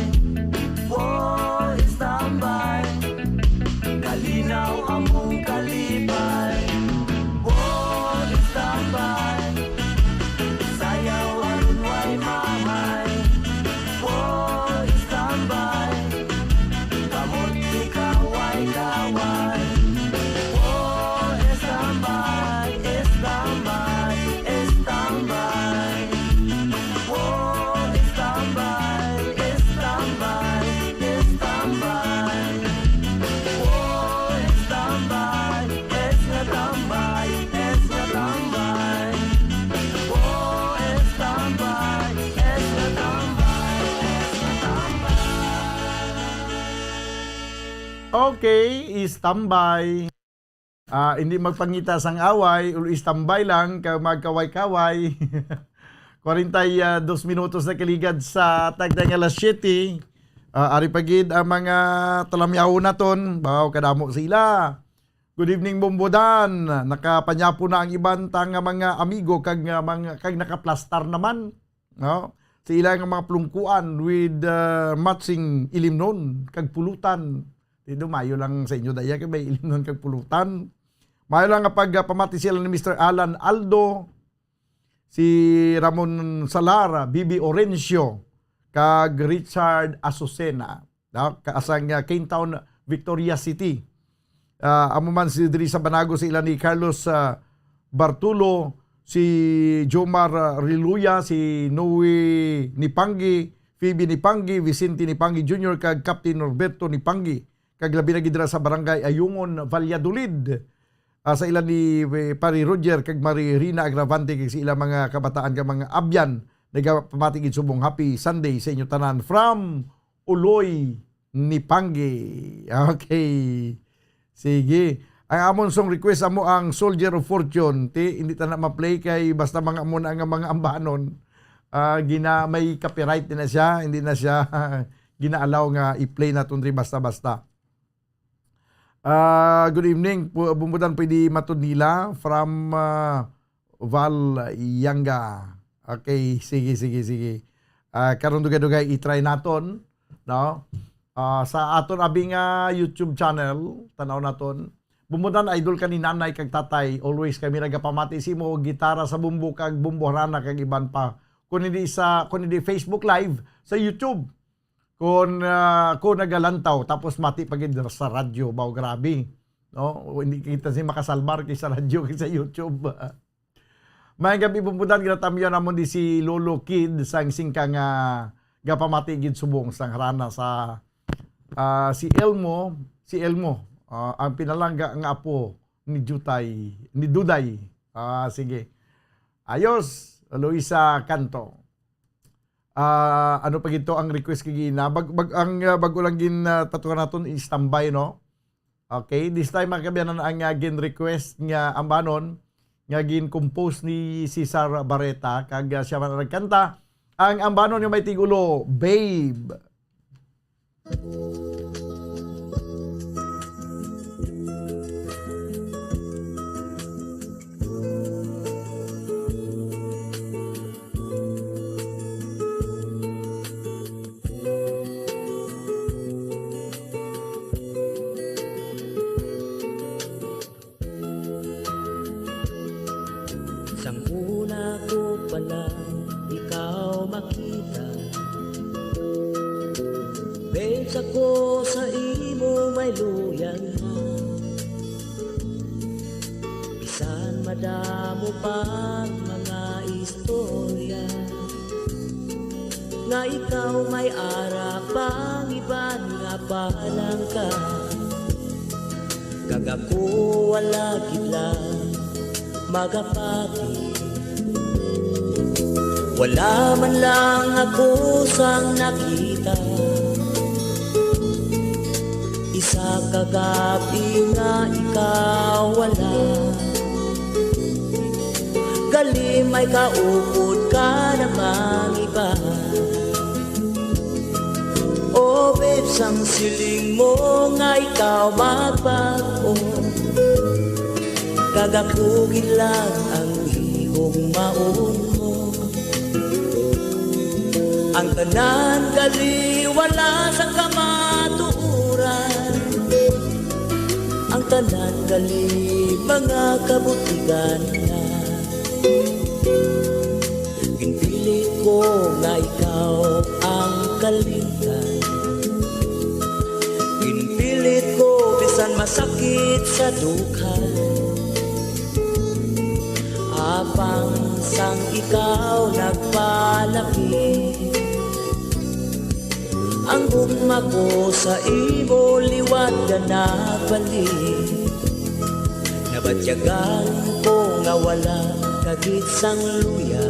Wo, istambay, kalinaw among kalipay. Wo, istambay, sayaw aron way mahay. Wo, istambay, kamot ikaway-kaway. Wo, istambay, istambay, istambay. Wo, istambay, istambay. Okay, standby. Ah, hindi magpangita sang away, ulo standby lang, ka magkaway-kaway. Kwarenta y dos minutos na kaligad sa tagda nga alas siyete. Ah, ari pa gid ang mga talamyaw naton. Baw, kadamo sila. Good evening, Bombodan. Nakapanyapo na ang iban ta nga mga amigo kag nga mga, kag nakaplastar naman, no? Sa ila nga mga plungkuan with, uh, matching ilimnon kag pulutan. Di do, mayo lang sa inyo daya kay may ilimnon kag pulutan. Mayo lang nga pagpamati sila ni Mister Alan Aldo, si Ramon Salara, Bibi Orencio, kag Richard Azucena, no? Ka-, asang, uh, Kingtown, Victoria City. Ah, amo man si diri sa Banago, sa ila ni Carlos, ah, Bartulo, si Jomar, ah, Riluya, si Noe Nipangi, Phoebe Nipangi, Vicente Nipangi Junior, kag Captain Norberto Nipangi, kag labi na gid dira sa Barangay Ayungon, Valladolid. Ah, sa ila ni, eh, Pari Roger kag Mari Rina Agravante, kag sa ila mga kabataan kag mga abyan, nagapamati gid subong Happy Sunday sa inyo tanan from Uloy ni Panggi. Okay. Sige. Ang amon song request amo ang Soldier of Fortune. Ti, hindi ta na ma-play kay basta mga amo na nga mga ambanon. Ah, gina-, may copyright din na siya, hindi na siya gina-allow nga i-play naton diri basta-basta. Ah, good evening. Pu-, Bumbudan, pwede matod nila from, ah, Val Yanga. Okay, sige, sige, sige. Ah, karon dugay-dugay i-try naton, no? Ah, sa aton abi nga YouTube channel, tanaw naton. Bumutan, idol ka ni nanay kag tatay. Always kami nagapamati sa imo, gitara sa bumbo kag bumbo harana kag iban pa. Kung hindi sa, kung hindi Facebook Live, sa YouTube. Kung, ah, kung nagalantaw, tapos mati pa gid sa radyo, baw grabe. No? O, hindi kita si makasalbar kay sa radyo, kay sa YouTube. May gabi, Bumbudan, ginatamyaw namon di si Lolo Kid sang singka nga gapamati gid subong sang harana sa, ah, si Elmo, si Elmo, ah, ang pinalangga nga apo ni Jutay, ni Duday. Ah, sige. Ayos, Luisa Canto. Ah, ano pa gito ang request kay Gina? Bag-, bag-, ang, ah, bago lang gin, ah, tatukan naton, i-standby, no? Okay, this time, mga kaabyanan, ang, ah, gin-request nga ambanon nga gin-compose ni Cesar Barreta, kag, ah, siya man ang nagkanta. Ang ambanon nga may tigulo, Babe. Sang una ko pa lang ikaw makita, babes, ako sa imo may luya na. Bisan madamo pa ang mga istorya, nga ikaw may ara pang iban nga palangka. Kag ako wala gid lang magapati. Wala man lang ako sang nakita. Isa ka gab-i nga ikaw wala. Gali may kaupod ka namang iba. Oh, babes, ang siling mo nga ikaw magbag-o, kag ako gid lang ang higugmaon mo. Ang tanan gali wala sa kamatuoran, ang tanan gali mga kabutigan na. Ginpilit ko nga ikaw ang kalimtan. Ginpilit ko bisan masakit sa dughan. Apang sang ikaw nagpalapit, ang gugma ko sa imo liwat ka nagbalik. Nabatyagan ko nga wala ka gid sang luya.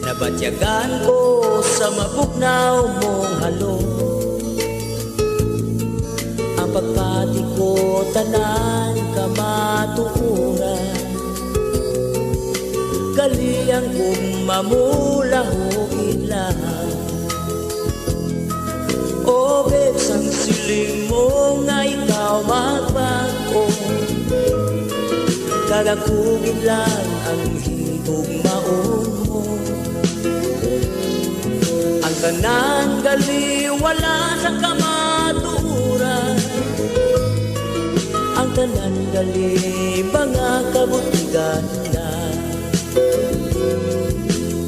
Nabatyagan ko sa mabugnaw mong halong. Pagpati ko tanan kamatuoran, kaliang kong mamulahog lang. O bebs, ang siling mo nga ikaw magbag-o, kag ako gid lang ang higugmaon mo. Ang tanan gali wala sa kamatuoran, ang tanan gali mga kabutigan na.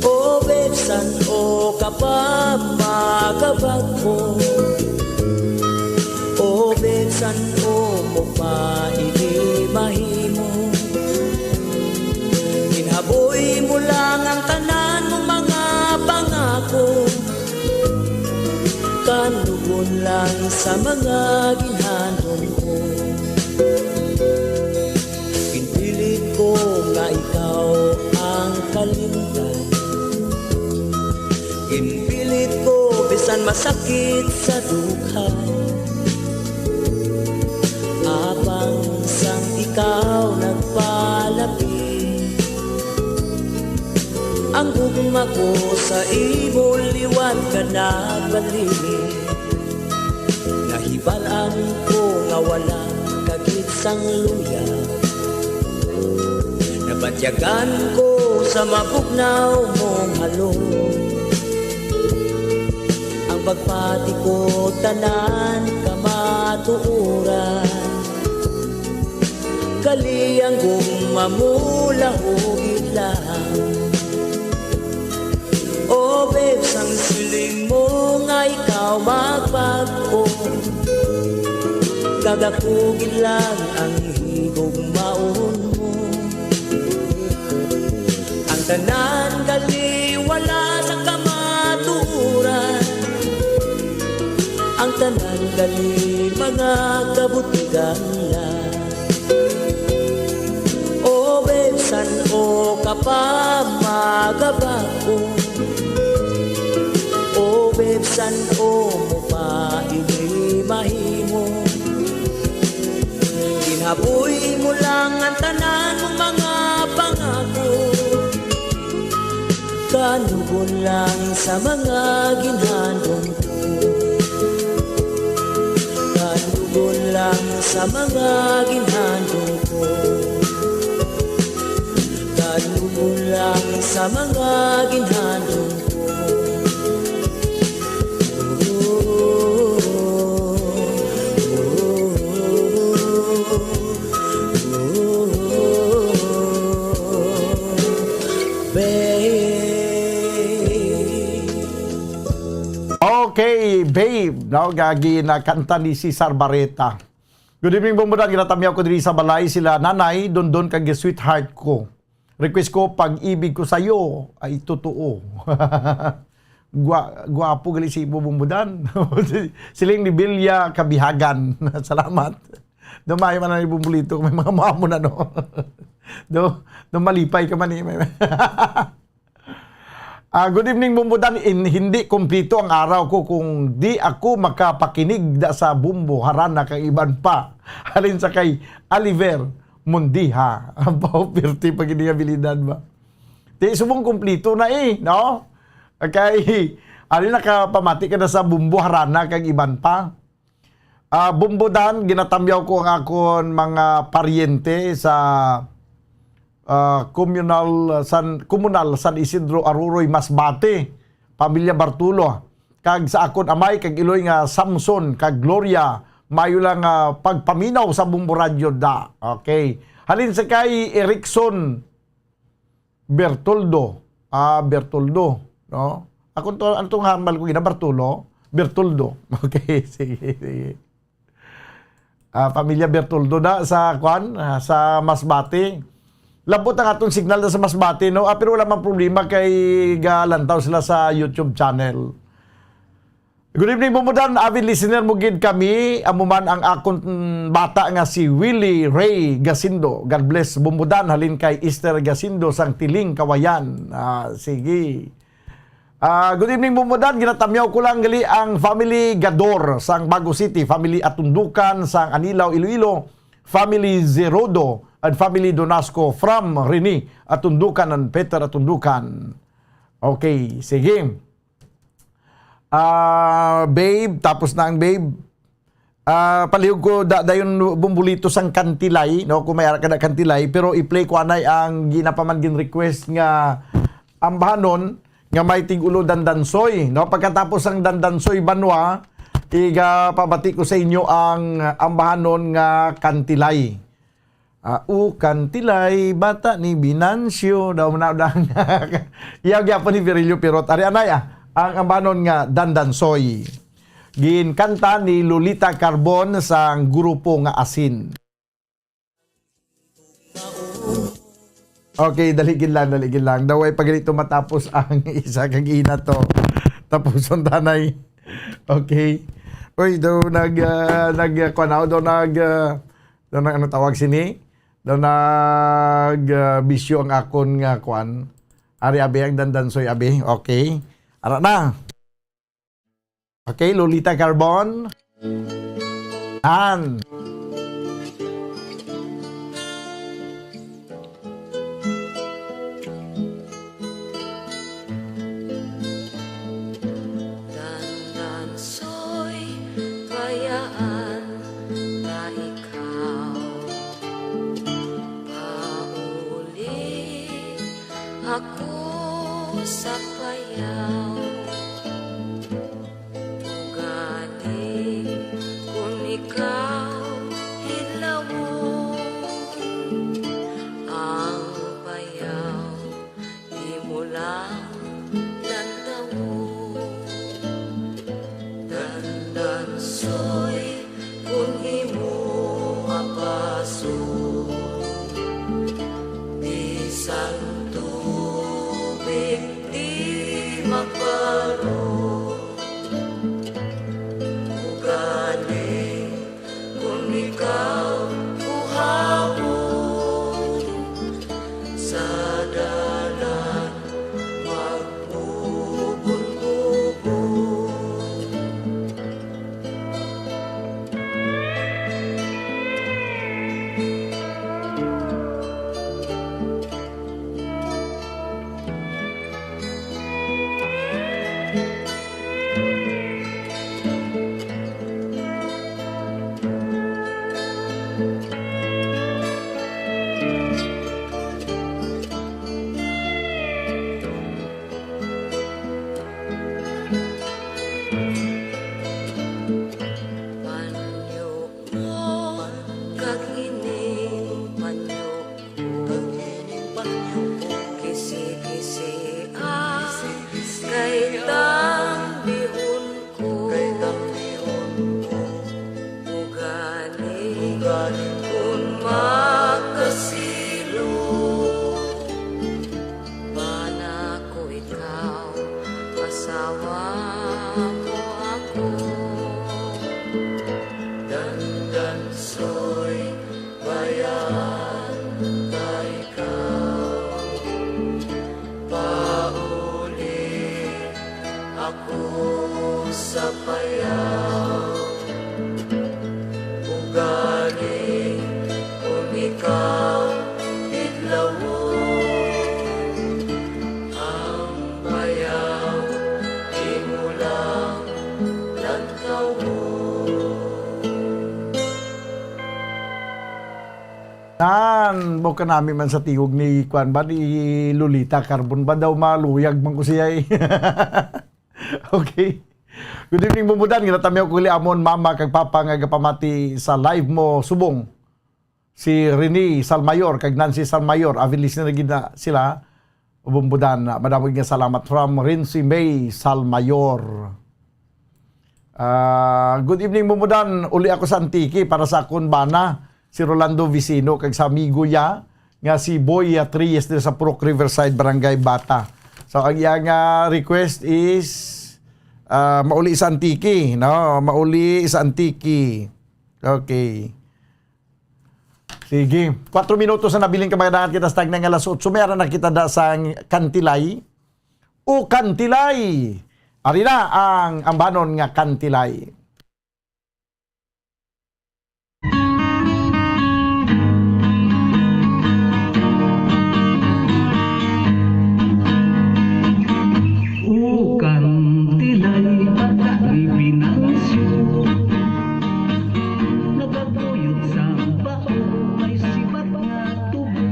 O bebsan, o kapamagabag ko. O bebsan, o mo pa ini mahimo. Ginhaboy mo lang ang tanan mo mga pangako. Kanugon lang sa mga ginhandom ko. Ginpilit ko nga ikaw ang kalimtan. Ginpilit ko bisan masakit sa dughan. Apang sang ikaw nagpalapit, ang gugma ko sa imo liwat ka nagbalik. Nahibal-an ko nga wala ka gid sang luya. Nabatyagan ko sa mabugnaw mong halong. Ang pagpati ko tanan kamatuoran. Kaliang kong mamulahog lang. O bebs, ang siling mo nga ikaw magbag-o, kag ako gid lang ang higugmaon mo. Ang tanan gali wala sa kamatuoran, ang tanan gali mga kabutigan lang. O bebsan, o kapamagabag ko. O bebsan, o mo pa ini mahimo. Ginhaboy mo lang ang tanan mo mga pangako. Kanugon lang sa mga ginhandom ko. Kanugon lang sa mga ginhandom ko. Kanugon lang sa mga ginhandom ko. Babe. Okay, babe, no? Gagi na kanta ni Cesar Barreta. Good evening, Bombodan. Ginatamyaw ko diri sa balay sila Nanay Dondon kag sweetheart ko. Request ko, "Pag-ibig ko sayo ay totoo." Gwa-, gwapo gali si Bombodan. Siling ni Bilya Kabihagan. Salamat. Dumay man ni Bombolito, may mga mamo na, no? Do, do malipay ka man, eh. Ah, good evening, Bombodan. In, hindi kompleto ang araw ko kung di ako makapakinig da sa Bombo, Harana, kag iban pa. Halin sa kay Oliver Mundiha. Abaw, pirti pa gid nga abilidad ba? Di, subong kompleto na eh, no? Kay, ali nakapamati ka na sa Bombo, Harana, kag iban pa. Ah, Bombodan, ginatamyaw ko ang akon mga paryente sa, ah, komunal San, komunal San Isidro Aroroy, Masbate, pamilya Bartulo, kag sa akon amay kag iloy nga Samson kag Gloria, mayo lang nga pagpaminaw sa Bombo Radyo da. Okay. Halin sa kay Erickson Bertoldo. Ah, Bertoldo, no? Ako to, ano tong hambal ko gina, Bartolo? Bertoldo. Okay, sige, sige. Ah, pamilya Bertoldo da sa, kwan, ah, sa Masbate. Labot ang aton signal da sa Masbate, no? Ah, pero wala man problema kay galantaw sila sa YouTube channel. Good evening, Bombodan. Avid listener mo gid kami. Amo man ang akon, mm, bata nga si Willie Ray Gasindo. God bless, Bombodan. Halin kay Esther Gasindo sang Tiling, Kawayan. Ah, sige. Ah, good evening, Bumbudan. Ginatamyaw ko lang gali ang family Gador sang Bago City, family Atundukan sang Anilao, Iloilo, family Zerodo, and family Donasco from Rene Atundukan and Peter Atundukan. Okay, sige. Ah, babe, tapos na ang babe. Ah, palihog ko da, dayon bumbulito sang Kantilay, no? Kung may ara ka na Kantilay, pero i-play ko anay ang ginapaman gin-request nga ambahanon nga may tig-ulo Dandansoy, no? Pagkatapos sang Dandansoy Banwa, igapabati ko sa inyo ang ambahanon nga Kantilay. Ah, "O Kantilay, bata ni Binancio," daw na, daw na. Iya gyapon ni Virilio Pirot. Ari anay, ah, ang ambahanon nga Dandansoy. Ginkanta ni Lolita Carbon sang grupo nga Asin. Okay, dali gid lang, dali gid lang. Daw ay pa gani to matapos ang isa ka ina to. Tapuson ta anay. Okay. Uy, daw nag, ah, nag, ah, kuwan ako, daw nag, ah, daw nag, ano tawag sini? Daw nag, ah, bisyo ang akon nga kuwan. Ari, abi, ang Dandansoy, abi. Okay. Ara na. Okay, Lolita Carbon. An. Dandansoy, bayaan na ikaw. Pauli ako sa payaw. Gani, kun ikaw hidlawon, ang payaw imo lang lantawon. Dandansoy, kun imo apason, bisan tubig di magparo. Ugaling kun ikaw buhaton, sa dalan magbubon-ubon. Panyo mo kag ining panyo ko. Kisi-kisi ang kay tambihon ko. Ugaling kun makasilo, bana ko ikaw, asawa mo ako. Dandansoy, bayaan ta ikaw. Pauli ako sa payaw. Ugaling kun ikaw hidlawon, ang bayaw imo lang lantawon. Nan, buka nami man sa tingog ni, kuan ba, ni Lolita Carbon ba daw, maluyag man ko siya eh. Okay. Good evening, Bumbudan. Ginatamiyaw ko gali amon mama kag papa nga gapamati sa live mo subong. Si Rene Salmayor kag Nancy Salmayor, avid listener gid na sila. Bumbudan, madamo nga salamat from Rincy May Salmayor. Ah, good evening, Bumbudan. Uli ako sa Antique para sa akon bana, si Rolando Vicino, kag sa amigo ya nga si Boy, ah, Reyes diri sa Purok Riverside, Barangay Bata. So, ang iya nga request is, ah, mauli sa Antique, no? Mauli sa Antique. Okay. Sige. Kuwatro minutos na nabilin ka, mga dangat kita sa tagna nga alas otso. May ara na kita da sa Kantilay. o Kantilay. Ari na ang ambanon nga Kantilay. Ukan tilay bata ni Binancio, nagaguyod sa bao may sibat nga tubo.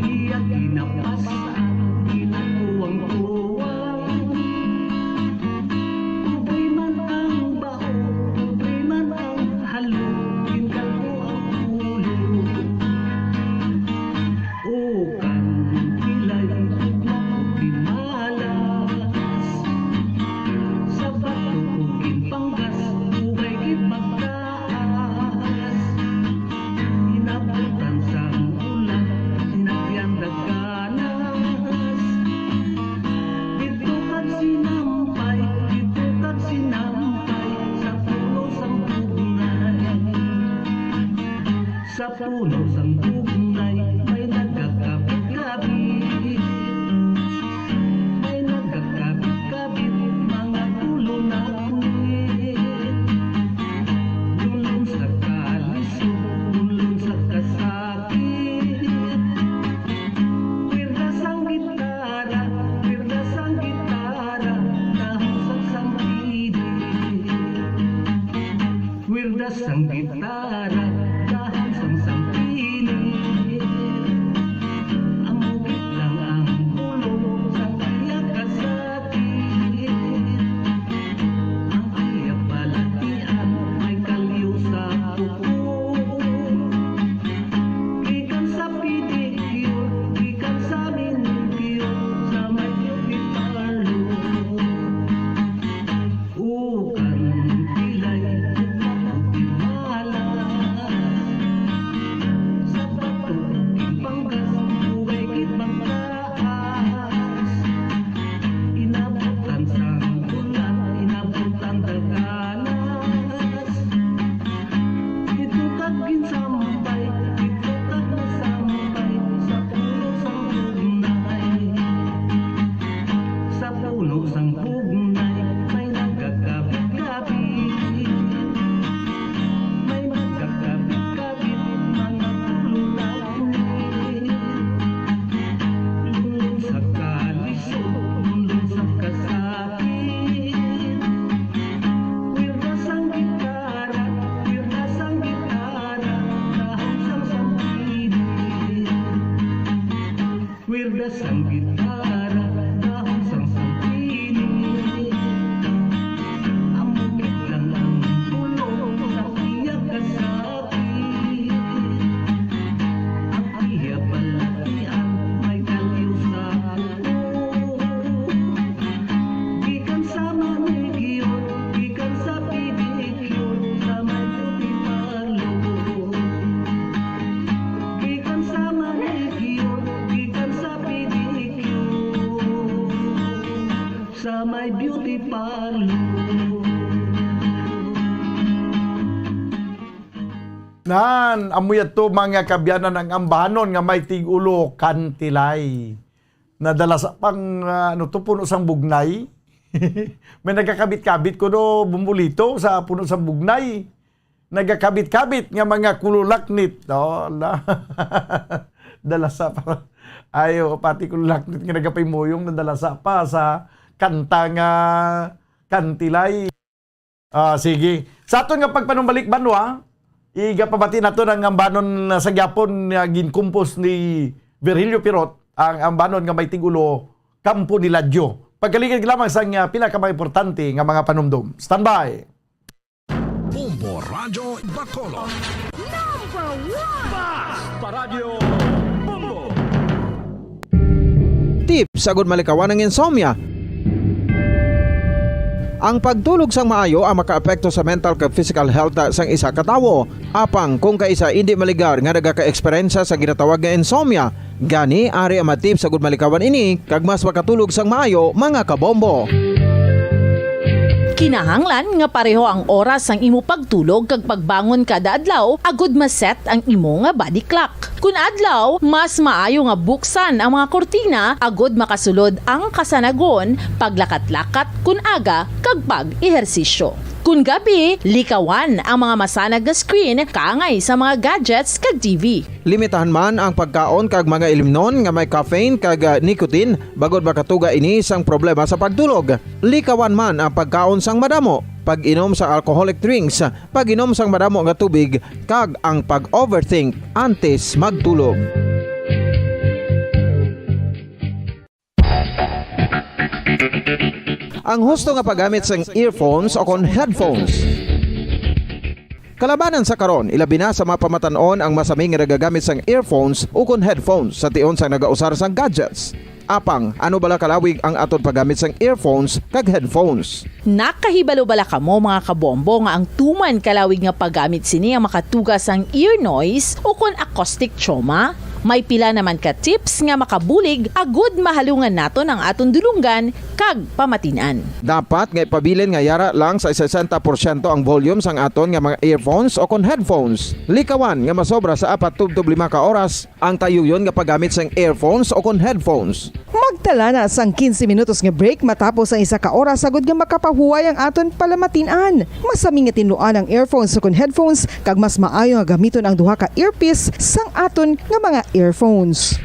Iya ginapasan, ginakuwang-kuwang. Ubay man ang bao, ubay man ang halo, ginkalbo ang ulo. Ukan tilay, ugma ug dimalas. Sa bato ug ginpanggas, ubay gid magtaas. Inabutan sang ulan, sinakyan dagkanas. Dito kag sinampay, dito kag sinampay, sa puno sang bugnay. Sa puno sang bugnay, may nagakabit-kabit. May nagakabit-kabit, mga kulunakit. Dulon sa kalisod, dulon sa kasakit. Kwirda sang gitara, kwirda sang gitara, dahon sang sampidi. Kwirda sang gitara, dahon sang sampini. Amo gid lang ang pulong sang iya kasakit. Ang iya balatian may kaliw sa kuko. Gikan sa pedicure, gikan sa manicure, sa may beauty parlor. Ukan tilay, ugma ug dimalas. Sa bato ug ginpanggas, ubay gid magtaas. Inabutan sang ulan, inabutan dagkanas. Dito kag ginsampay, dito kag nasampay, sa puno sang bugnay. Sa puno sang bugnay, may nagakabit-kabit. May nagakabit-kabit, mga kulunakit. Dulon sa kalisod, dulon sa kasakit. Kwirda sang gitara, kwirda sang gitara, dahon sang sampidi. Kwirda sang gitara, dahon sang sampidi. Amo gid lang ang pulong sa iya kasakit. Ang iya balatian may kaliw sa kuko. Gikan sa manicure, gikan sa pedicure, sa may beauty parlor. Gikan sa manicure, gikan sa pedicure, sa may beauty parlor. Nan, amo yato, mga kaabyanan, ang ambanon nga may tig-ulo, Kantilay. Nadala sa pang, ah, ano to, puno sang bugnay. May nagakabit-kabit kuno, Bombolito, sa puno sang bugnay. Nagakabit-kabit nga mga kululaknit. Oh, la. Dala sa pa. Ayo, pati kululaknit nga nagapahimuyong nadala sa pa sa kanta nga Kantilay. Ah, sige. Sa aton nga pagpanumbalik, banwa, igapabati nato ang ambanon, ah, sa gyapon nga ginkumpos ni Virgilio Pirot, ang ambanon nga may tigulo, Kampo ni Ladyo. Pagkaligid lamang sa nga pila ka mga importante nga mga panumdom. Standby. Bombo Radyo Bacolod. Number one! Basta Radyo Bombo! Tips agud malikawan ang insomnia. Ang pagtulog sang maayo ang makaapekto sa mental kag physical health sang isa ka tawo. Apang kung kaisa indi maligar nga nagaka-eksperyensya sa ginatawag nga insomnia, gani ari ang mga tips agud malikawan ini kag mas makatulog sang maayo, mga kabombo. Kinahanglan nga pareho ang oras sang imo pagtulog kag pagbangon kada adlaw agud ma-set ang imo nga body clock. Kun adlaw, mas maayo nga buksan ang mga kurtina agud makasulod ang kasanagon, paglakat-lakat kun aga, kag pag-ehersisyo. Kun gabi, likawan ang mga masanag nga screen kaangay sa mga gadgets kag T V. Limitahan man ang pagkaon kag mga ilimnon nga may caffeine kag, ah, nicotine, bangod makatuga ini sang problema sa pagtulog. Likawan man ang pagkaon sang madamo, pag-inom sang alcoholic drinks, pag-inom sang madamo nga tubig, kag ang pag-overthink antes magtulog. Ang husto nga paggamit sang earphones o kon headphones. Kalabanan sa karon, ilabi na sa mga pamatan-on ang masami nga nagagamit sang earphones o kon headphones sa tion sang nagausar sang gadgets. Apang, ano bala kalawig ang aton paggamit sang earphones kag headphones? Nakahibalo bala kamo, mga kabombo, nga ang tuman kalawig nga paggamit sini ang makatuga sang ear noise o kon acoustic trauma? May pila naman ka tips nga makabulig agud mahalungan naton ang aton dulonggan kag pamatin-an. Dapat nga ipabilin nga yara lang sa sesenta porsyento ang volume sang aton nga mga earphones o kon headphones. Likawan nga masobra sa apat tubtob lima ka oras ang tayuyon nga paggamit sang earphones o kon headphones. Magtala na sang quince minutos nga break matapos ang isa ka oras agud nga makapahuway ang aton palamatin-an. Masami nga tinluan ang earphones o kon headphones, kag mas maayo nga gamiton ang duha ka earpiece sang aton nga mga earphones.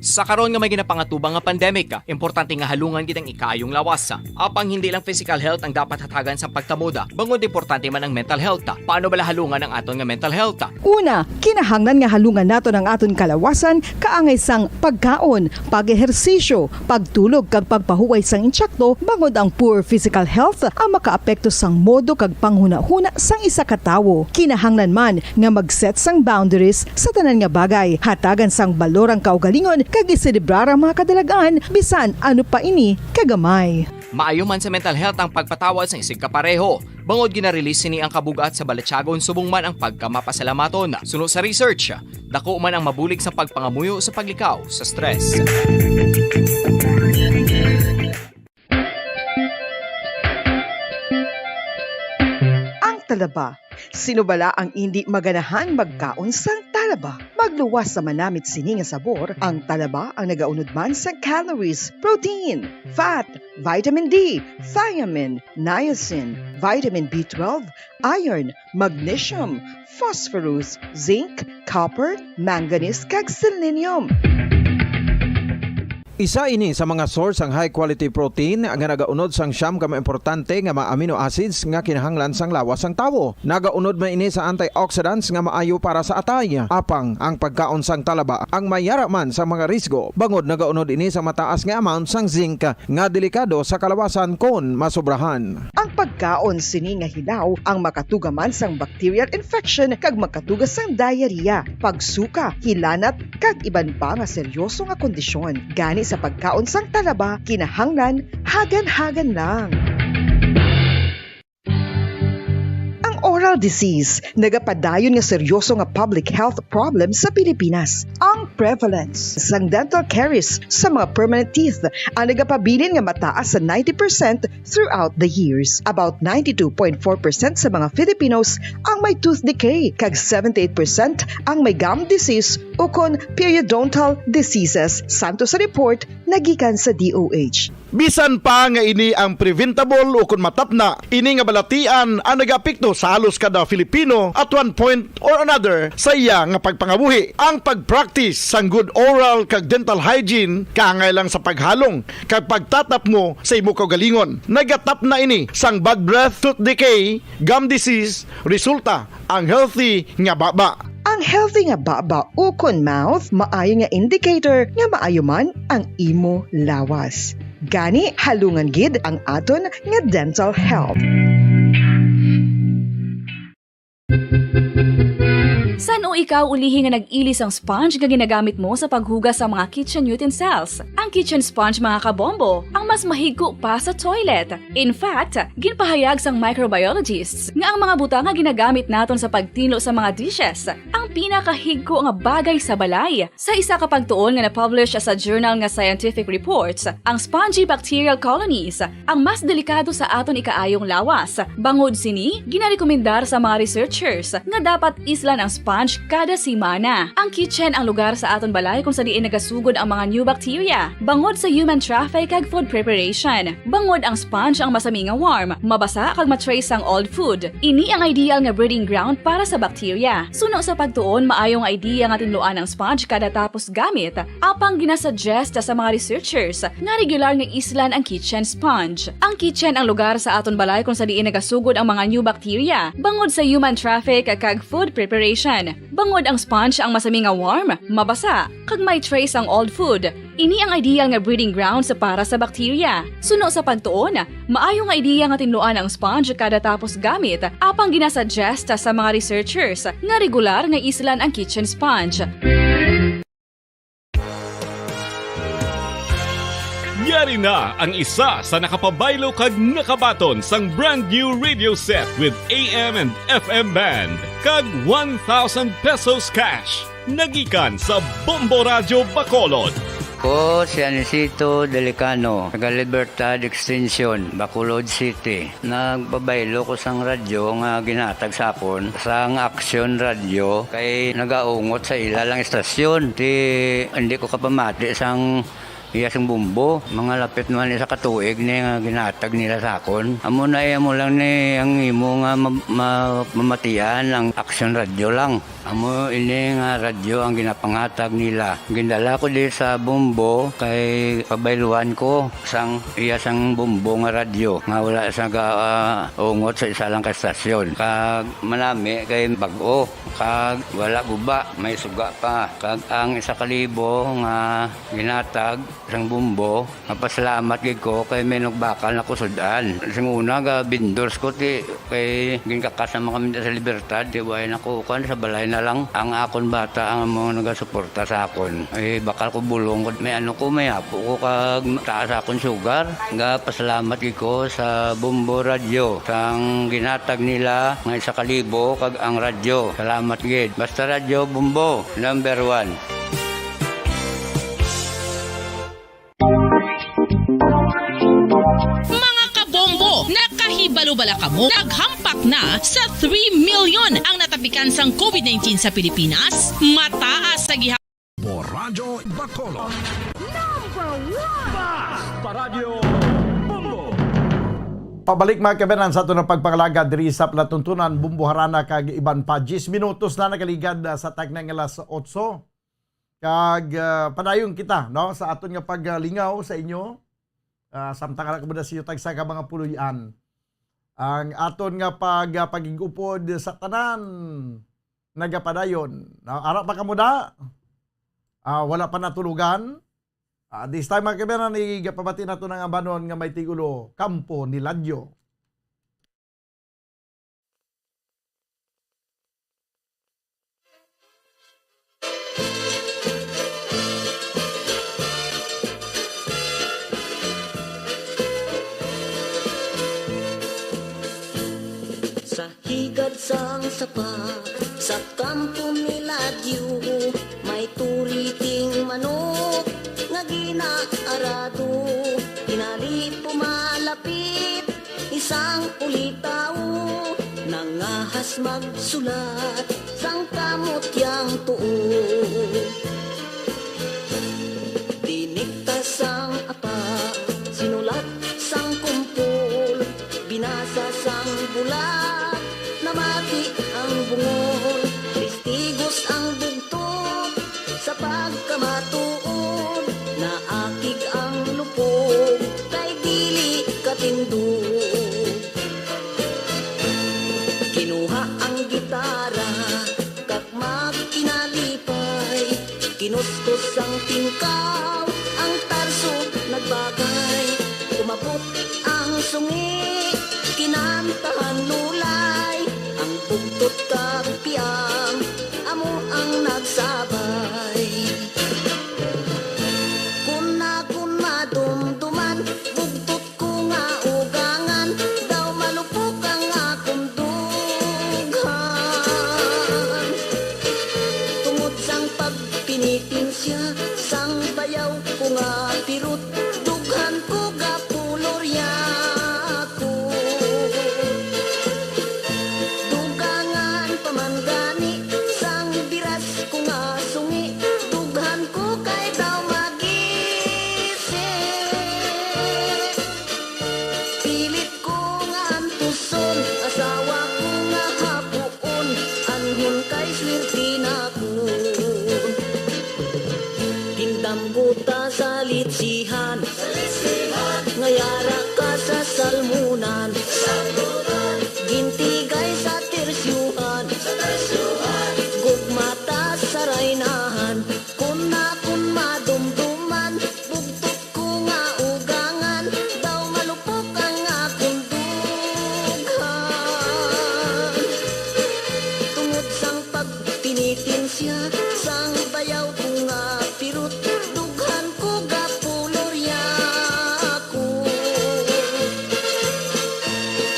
Sa karon nga may ginapangatubang nga pandemic, importante nga halungan gid ang ikaayong lawas. Apang hindi lang physical health ang dapat hatagan sa pagtamod, bangod importante man ang mental health. Paano bala halungan ang aton nga mental health? Una, kinahanglan nga halungan naton ang aton kalawasan kaangay sang pagkaon, pag-ehersisyo, pagtulog kag pagpahuway sang insakto, bangod ang poor physical health ang makaapekto sang modo kag panghunahuna sang isa ka tawo. Kinahanglan man nga mag-set sang boundaries sa tanan nga bagay, hatagan sang balor ang kaugalingon kag iselebrar ang mga kadalag-an bisan ano pa ini kagamay. Maayo man sa mental health ang pagpatawad sang isigkapareho, bangod gina-release sini ang kabug-at sa balatyagon subong man ang pagkamapasalamaton. Suno sa research, dako man ang mabulig sa pagpangamuyo sa paglikaw sa stress. Ang talaba. Sino bala ang indi maganahan magkaon sang talaba? Magluwas sa manamit sini nga sabor, ang talaba ang nagaunod man sa calories, protein, fat, vitamin D, thiamine, niacin, vitamin B twelve, iron, magnesium, phosphorus, zinc, copper, manganese, kag selenium. Isa ini sa mga source sang high quality protein nga nagaunod sang siyam ka mga importante nga mga amino acids nga kinahanglan sang lawas sang tawo. Nagaunod man ini sa antioxidants nga maayo para sa atay. Apang ang pagkaon sang talaba ang may yara man sa mga risgo, bangod nagaunod ini sa mataas nga amount sang zinc nga delikado sa kalawasan kon masobrahan. Ang pagkaon sini nga hilaw ang makatuga man sang bacterial infection kag makatuga sang diarrhea, pagsuka, hilanat, kag iban pa nga seryoso nga kondisyon. Gani sa pagkaon sang talaba, kinahanglan hagan-hagan lang. Ang oral disease nagapadayon nga seryoso nga public health problem sa Pilipinas. Ang prevalence sang dental caries sa mga permanent teeth ang nagapabilin nga mataas sa ninety percent throughout the years. About ninety-two point four percent sa mga Filipinos ang may tooth decay, kag seventy-eight percent ang may gum disease ukon periodontal diseases, santo sa report nga gikan sa D O H. Bisan pa nga ini ang preventable ukon matapna, ini nga balatian ang nagaapekto sa halos kada Filipino at one point or another sa iya nga pagpangabuhi. Ang pag-practice sang good oral kag dental hygiene kaangay lang sa paghalong kag pagtatapmo sa imo kaugalingon. Nagatapna ini sang bad breath, tooth decay, gum disease, resulta ang healthy nga baba. Ang healthy nga baba ukon mouth maayo nga indicator nga maayo man ang imo lawas. Gani, halungan gid ang aton nga dental health. San-o ikaw ulihi nga nag-ili sang sponge nga ginagamit mo sa paghugas sa mga kitchen utensils? Ang kitchen sponge, mga kabombo, ang mas mahigko pa sa toilet. In fact, ginpahayag sang microbiologists nga ang mga butang nga ginagamit naton sa pagtinlo sa mga dishes, ang pinakahigko nga bagay sa balay. Sa isa ka pagtuon nga na-publish sa journal nga Scientific Reports, ang spongy bacterial colonies ang mas delikado sa aton ikaayong lawas. Bangod sini, ginarekomendar sa mga researchers nga dapat islan ang sponge kada semana. Ang kitchen ang lugar sa aton balay kung sa diin nagasugod ang mga new bacteria. Bangod sa human traffic kag food preparation, bangod ang sponge ang masami nga warm, mabasa kag ma-trace ang old food. Ini ang ideal nga breeding ground para sa bacteria. Suno sa pagtuon, maayo nga idea nga tinluan ang sponge kada tapos gamit, apang ginasuggest sa mga researchers nga regular nga islan ang kitchen sponge. Ang kitchen ang lugar sa aton balay kung sa diin nagasugod ang mga new bacteria, bangod sa human traffic kag food preparation. Bangod ang sponge ang masami nga warm, mabasa, kag may trace ang old food. Ini ang ideal nga breeding grounds para sa bacteria. Suno sa pagtuon, maayo nga ideya nga tinluan ang sponge kada tapos gamit, apang ginasuggest sa mga researchers nga regular nga islan ang kitchen sponge. Yari na ang isa sa nakapabaylo kag nakabaton sang brand new radio set with A M and F M band kag one thousand pesos cash. Nagikan sa Bombo Radyo Bacolod. Ko si Anisito Delicano, taga Libertad Extension, Bacolod City. Nagpabaylo ko sang radyo nga ginhatag sa akon sang Action Radyo kay nagaungot sa ila lang istasyon. Ti hindi ko kapamati sang iya sing bumbo. Mga lapit naman isa ka tuig ni nga ginhatag nila sa akon. Amo na iya mo lang ni ang imo nga ma- ma- mamatian ang Action Radyo lang. Amo ini nga radyo ang ginapangatag nila. Gindala ko di sa Bombo kay pabayluan ko sang iya sang Bombo nga radyo nga wala sa ga, ah, ungot sa isa lang ka estasyon. Kag manami kay bag-o kag wala guba, may suga pa. Kag ang isa ka libo nga ginatag sang Bombo, mapasalamat gid ko kay may nagbakal na kusud-an. Sing una, ga vendors ko ti kay ginkakas naman kami sa Libertad, ti way na ko kuan, sa balay na lang. Ang akon bata ang mga nagasuporta sa akon. Eh, bakal ko bulong ko, may ano ko, may apo ko kag taas akon sugar. Ga pasalamat gid ko sa Bombo Radyo sang ginatag nila nga isa ka libo kag ang radyo. Salamat gid. Basta Radyo Bombo, number one. Mga kabombo, nakahibalo bala kamo? Naghampak na sa three million ang natapikan sang COVID nineteen sa Pilipinas. Mataas sa gihap. Radyo Bacolod. Number one! Paradyo Bombo! Pabalik, mga kabanan, sa aton nga pagpangalagad diri sa palatuntunan, Bombo Harana kag iban pa. Diyes minutos na nakaligad, ah, sa takna nga alas otso. Kag, ah, padayon kita, no, sa aton nga paglingaw sa inyo. Ah, samtang ara kamo na sa inyo tagsa ka mga puloy-an. Ang aton nga pag-, ah, pagig-upod sa tanan nagapadayon. No? Ara pa kamo da? Ah, wala pa natulogan? Ah, this time, mga kabanan, igapabati nato ng ambanon nga may tigulo, Kampo ni Ladyo. Sa higad sang sapa, sa kampo ni Ladyo, may turiting manok nga ginaarado. Tinali pumalapit isang ulitaw, nangahas magsulat sang kamot yang tuo. Dinikta sang apa, sinulat sang kumpol, binasa sang bulag, namati ang bungol, testigos ang bugtot sa pagkamatuod, naakig ang lupog kay dili katindog. Kinuha ang gitara kag magkinalipay, kinuskos ang tingkaw, ang tarso nagbagay. Umabot ang sungi, kinantahan lulay, ang bugtot kag piang amo ang nagsabay. Kun akon madumduman, bugtot ko nga ugangan, daw malupok ang akon dughan. Ngayara ka sa salmunan, gintigay sa tersyuhan, gugmata sa raynahan. Kun akon madumduman, bugtot ko nga ugangan, daw malupok ang akon dughan. Tungod sang pagtinitensya sang bayaw ko nga pirot, dughan ko gapulorya ko.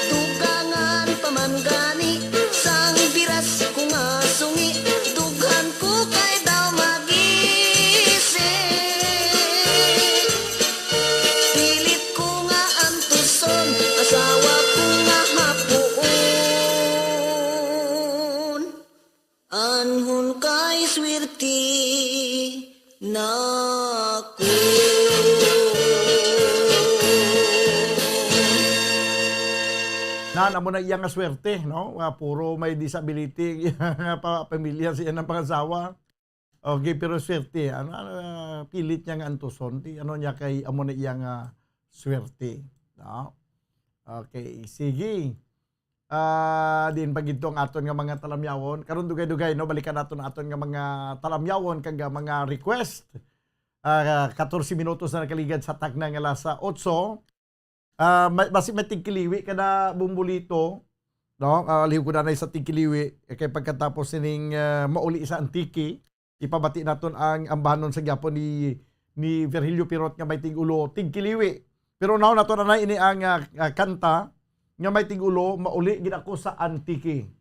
Dugangan pa man gani sang biras ko nga sungi, dughan ko kay daw magisi. Pilit ko nga antuson, asawa ko nga hapuon. Anhon kay swerte nako. Nan, amo na iya nga swerte, no? Nga puro may disability nga pa-, pamilya sa iyang pangasawa. Okay, pero swerte, ano, ano, pilit niya nga antuson, di, ano niya kay, amo na iya nga swerte, no? Okay, sige. Ah, din pa gid to ang aton nga mga talamyawon. Karon dugay-dugay, no, balikan naton ang aton nga mga talamyawon kag, ah, mga request. Ah, katorse minutos na nakaligad sa takna nga alas otso. Ah, may, basi may tigkiliwi ka na, Bumbolito, no? Ah, liw ko na sa tigkiliwi, eh, kay pagkatapos sining, ah, mauli sa Antique, ipabati naton ang ambahanon sa gyapon ni, ni Virgilio Pirot nga may tig-ulo, tigkiliwi. Pero now nato na ini ang, ah, ah, kanta nga may tig-ulo, Mauli Gid Ako sa Antique.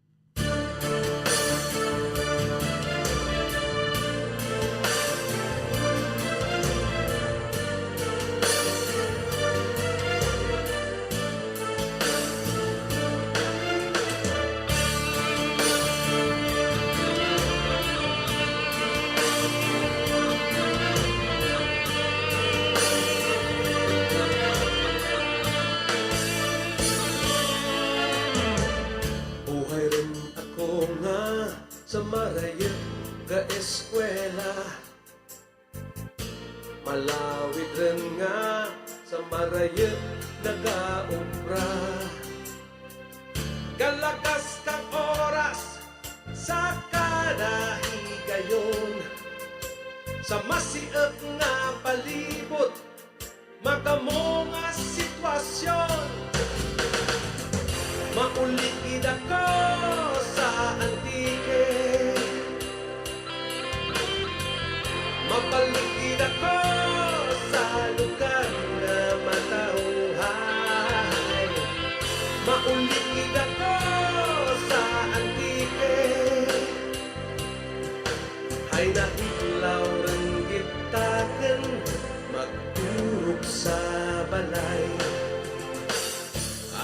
Buhay rin ako nga sa marayo ka eskwela. Malawid rin nga sa marayo nagaobra. Kalagas kang oras sa kada higayon. Sa masiok nga palibot, magamo nga sitwasyon. Mauli gid ako sa Antique. Mabalik gid ako sa lugar nga matawhay. Mauli gid ako sa Antique. Hay nahidlaw rin gid takon magturog sa balay.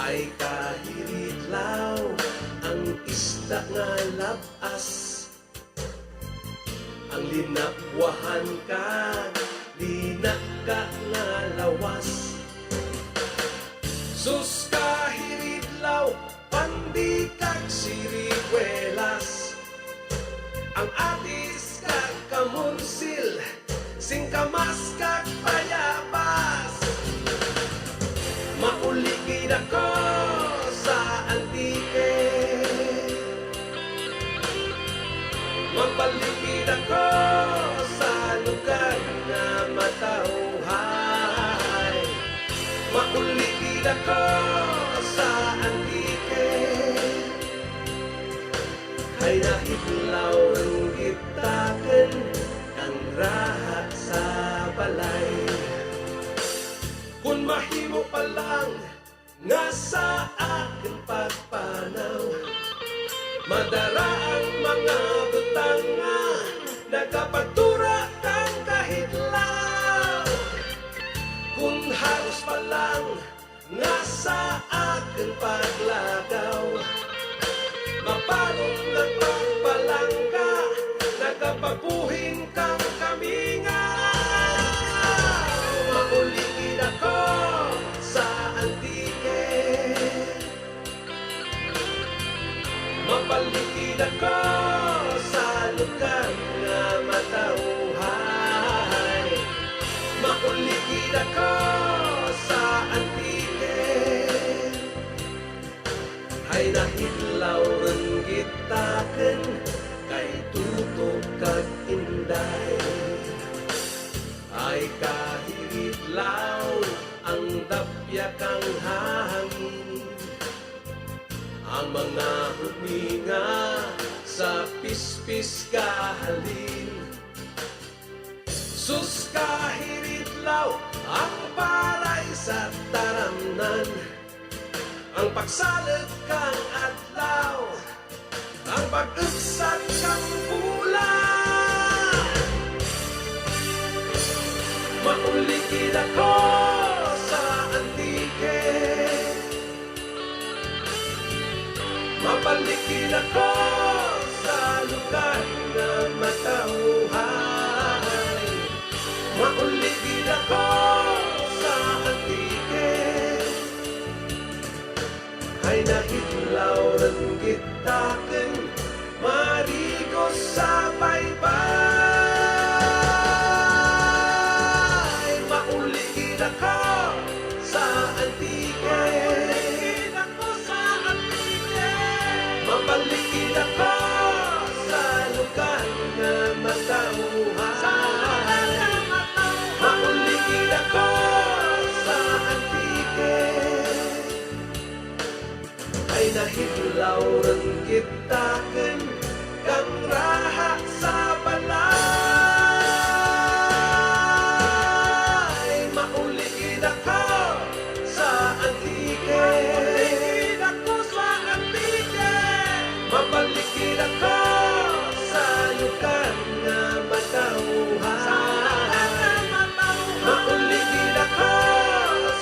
Ay kahiridlaw ang isda nga lab-as. Ang linakwahan ka, linaka nga lawas. Sus kahiridlaw, pandi kag siriwelas. Ang atis kag kamonsil, singkamas kag bayabas. Mauli gid ako sa Antique. Mabalik gid ako sa lugar nga matawhay. Mauli gid ako sa Antique. Hay nahidlaw ang gitaken ang rahat sa balay. Kun mahimo pa lang nga sa akon pagpanaw, madara ang mga butang nga nagapagtura kang kahidlaw. Kun haros pa lang nga sa akon paglakaw, maparong nagpagpalangga, nagapabuhing kang kamingaw. Mauli gid ako sa Antique. Mabalik gid ako sa lugar nga matawhay. Mauli gid ako sa Hidlaw run gitakun kay tutok kag inday. Ay kahidlaw ang dapyak ang hangin. Ang mga huminga sa pispis kahalin. Sus, kahidlaw ang paray sa taramnan. Ang pagsalog kang adlaw, ang pag-ugsat kang bulan. Mauli gid ako sa Antique. Mabalik gid ako sa lugar nga matawhay. Mauli gid ako sa Antique. Ay nahidlaw run gitakun, marigos sa baybay. Mauli gid ako sa Antique. Mabalik gid ako sa lugar nga matawhay. Mauli gid ako sa Antique. Ay nahidlaw run gitakun kang raha sa balay. Mauli gid ako sa Antique. Mauli gid ako sa Antique. Mabalik gid ako sa lugar nga matawhay. Sa lugar nga matawhay. Mauli gid ako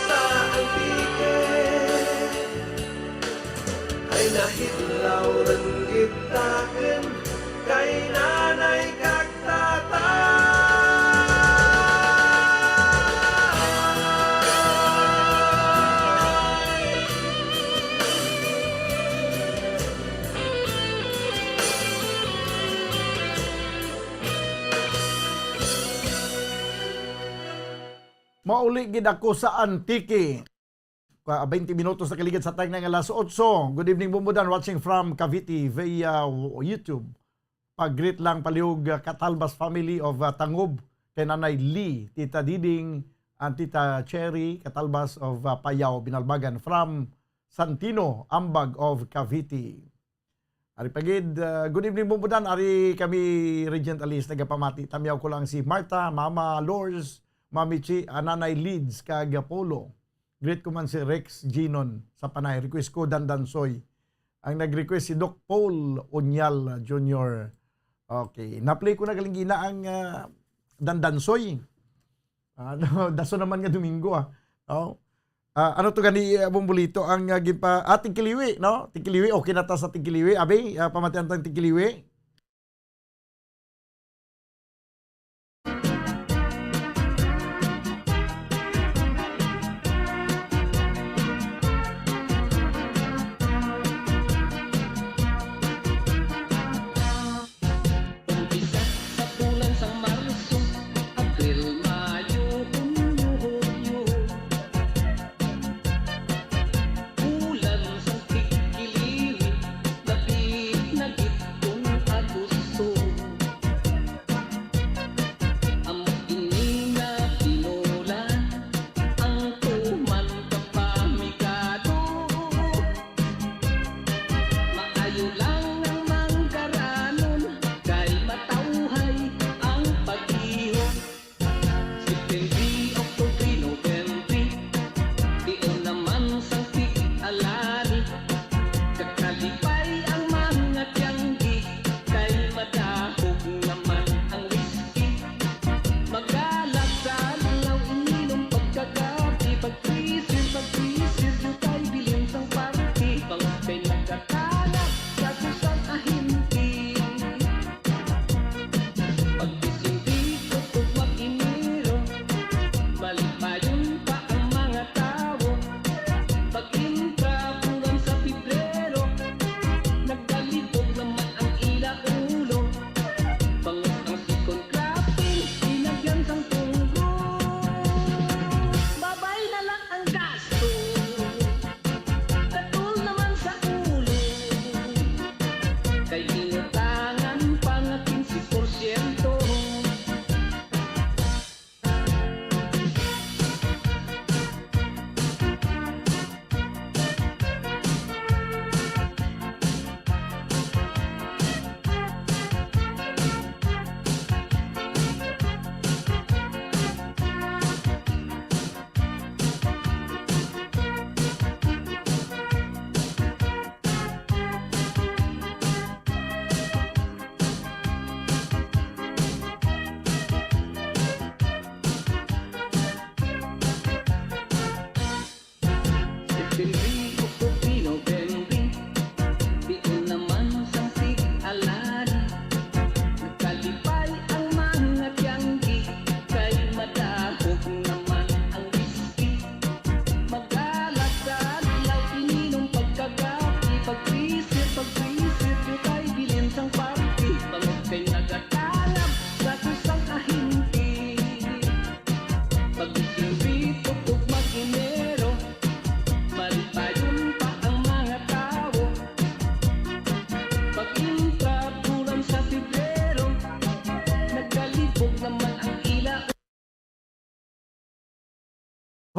sa Antique. Ay nahidlaw run gitakun kay nanay kag tatay. Mauli gid ako sa Antique. Ka-, twenty minutos nakaligad sa time na nga alas otso. Good evening, Bumbudan, watching from Cavite via w-, YouTube. Pag-greet lang palihog, uh, Katalbas family of, uh, Tangob, kay Nanay Lee, Tita Diding, and Tita Cherry, Katalbas of, uh, Payao, Binalbagan, from Santino, Ambag of Cavite. Ari pa gid, uh, good evening, Bumbudan. Ari kami, Regent Alice, nagapamati. Tamyaw ko lang si Martha, Mama Lors, Mami Chi, ah, Nanay Lids, kag Apollo. Greet ko man si Rex Ginon sa Panay. Request ko, Dandansoy. Ang nag-request si Doc Paul Unyal Junior. Okay. Na-play ko na galing gina ang, ah, Dandansoy. Ah, daso naman nga Domingo, ah. Oh. Ah, ano to gani, ah, Bumbulito, ang, ah, ginpa-, ah, Tigkiliwi, no? Tigkiliwi, okay na ta sa Tigkiliwi. Abi, ah, pamatian tang Tigkiliwi. Umpisa sa bulan sang Marso, Abril, Mayo, Hunyo, Hulyo. Bulan sang tigkiliwi, lapit na gid kon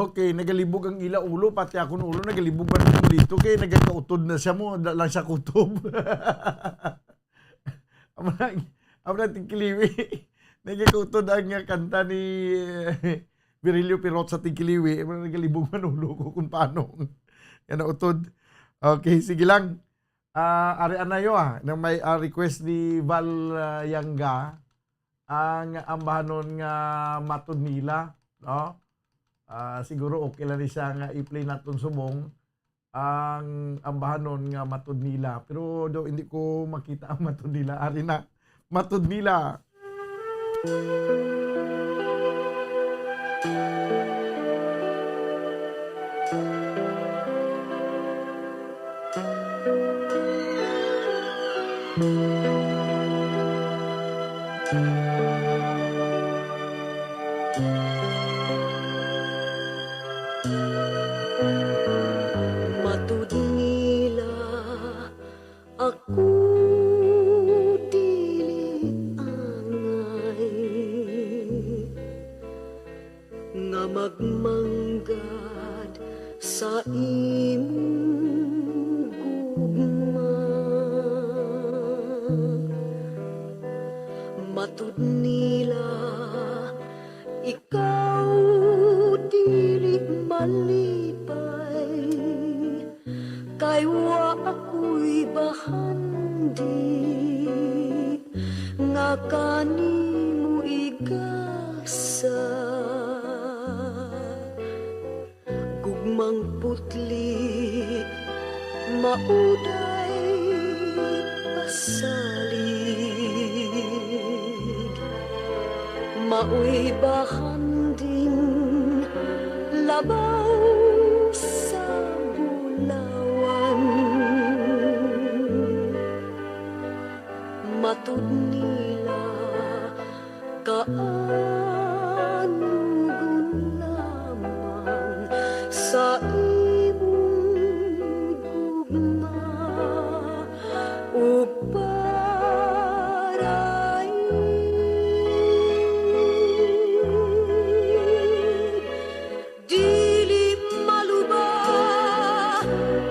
Okay, nagalibog ang ila ulo, pati akon ulo, nagalibog man ang lito, kay nagakautod na siya mo, da lang siya kutob. Amo na, amo na Tingkiliwi. Nagakautod ang, uh, kanta ni, uh, Virilio Pirot sa Tingkiliwi. Amo na nagalibog man ulo ko kung paano. Yan ang utod. Okay, sige lang. Ah, ari anayo, ah, nang may, ah, request ni Val, ah, Yangga, ang ambahanon nga Matud Nila, no? Ah, siguro okay lang ni siya nga i-play naton subong ang ambahanon nga Matud Nila. Pero do, hindi ko makita ang Matud Nila. Ari na, Matud Nila. Matud nila, ako dili angay nga magmanggad sa imong gugma. Matud nila, ikaw dili malipay, kay wa ako'y bahandi nga kanimo igasa. Gugmang putli, mauday pasalig, maoy bahanding labaw sa bulawan. Matud nila, kaanugon lamang sa imong gugma ug paraig. Dili maluba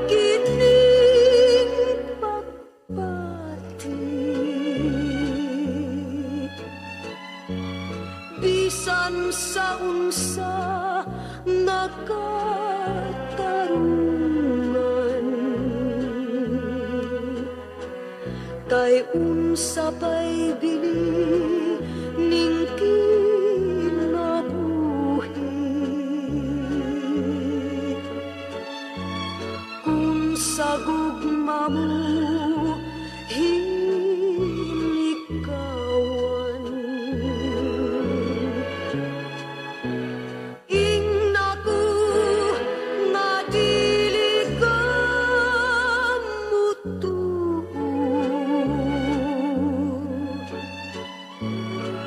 kining pagpati. Bisan sa unsa nga katarungan, kay unsa pa'y bili ning kinabuhi kung sa gugma mo hinikawan? Ingna ko nga dili ka mutuo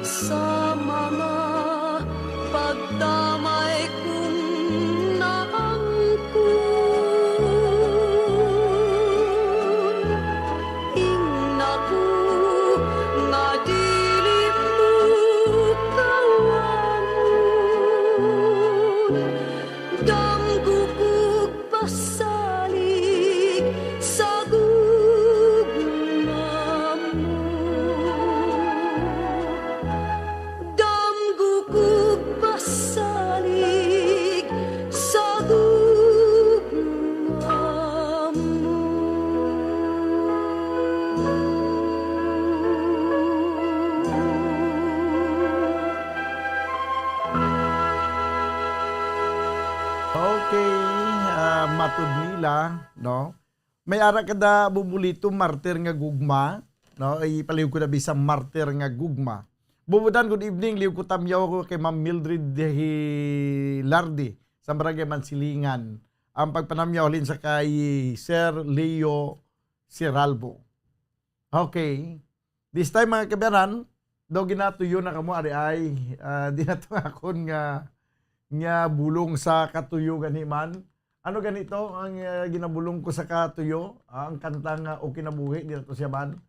sa mga pagdamay kong naangkon. Ingna ko nga dili mo kawangon. Damgo kog pasalig sa gugma mo. Damgo kog pasalig sa gugma mo. Okay, ah, matud nila, no? May ara kada bubulito, martir nga gugma, no? Ipaliw ko na bisa martir nga gugma. Bubudan, good evening. Liw ko tamyaw ko kay Ma'am Mildred Hilardi sa Barangay Mansilingan. Ang pagpanamyaw halin sa kay Sir Leo Siralbo. Okay. This time, mga kabayanan, daw ginatuyo na kamo, ari ay, ah, di na to akon nga, nga bulong sa katuyo gani man. Ano ganito ang, ah, ginabulong ko sa katuyo? Ah, ang kanta nga Okay na Buhi, di na to siya man.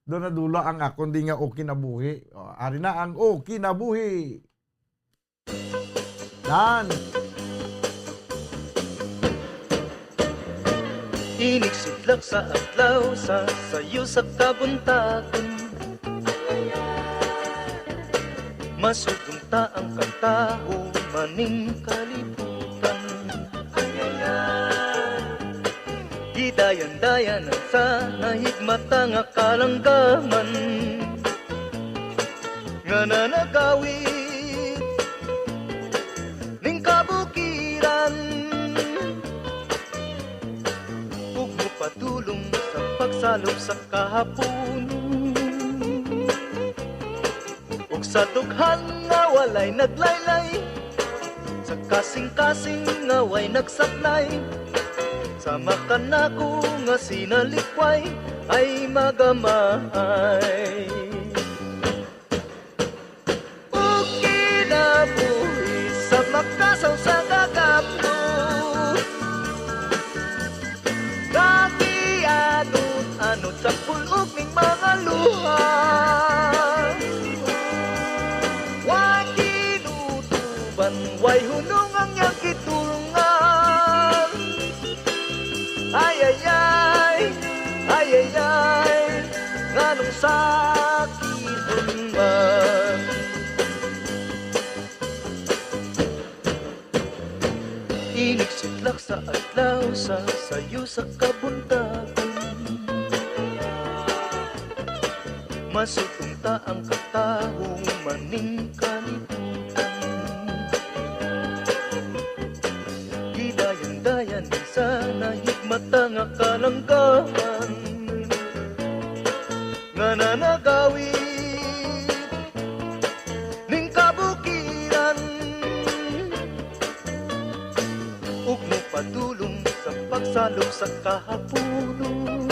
Doon na dula ang akon di nga Okay na Buhi. O, ari na ang Okay na Buhi. Yan. Inig sidlak sa adlaw sa sayo sa kabuntagon. Masugong ta ang katawo maning kalibutan. Gidayan-dayan ang sa nahigmata nga kalanggaman nga nanagawid ning kabukiran, ug mopadulong sa pagsalop sa kahapon. Ug sa dughan nga walay naglaylay, sa kasing-kasing nga way nagsaklay, sa makanako nga sinalikway ay magamahay. Ug kinabuhi sa makasaw sa kagapno, nagianod-anod sa pulog ning mga luha. Way kinutuban, way hunong ang iyang gitulngan. Ay, ay, ay, ay, ay, ay, nganong sakit man. Inig sidlak sa adlaw sa sayo sa kabuntagon. Masugong ta ang katawo maning kalibutan. Gidayan-dayan sa nahigmata nga kalanggaman nga nanagawid ning kabukiran, ug mopadulong sa pagsalop sa kahapunon.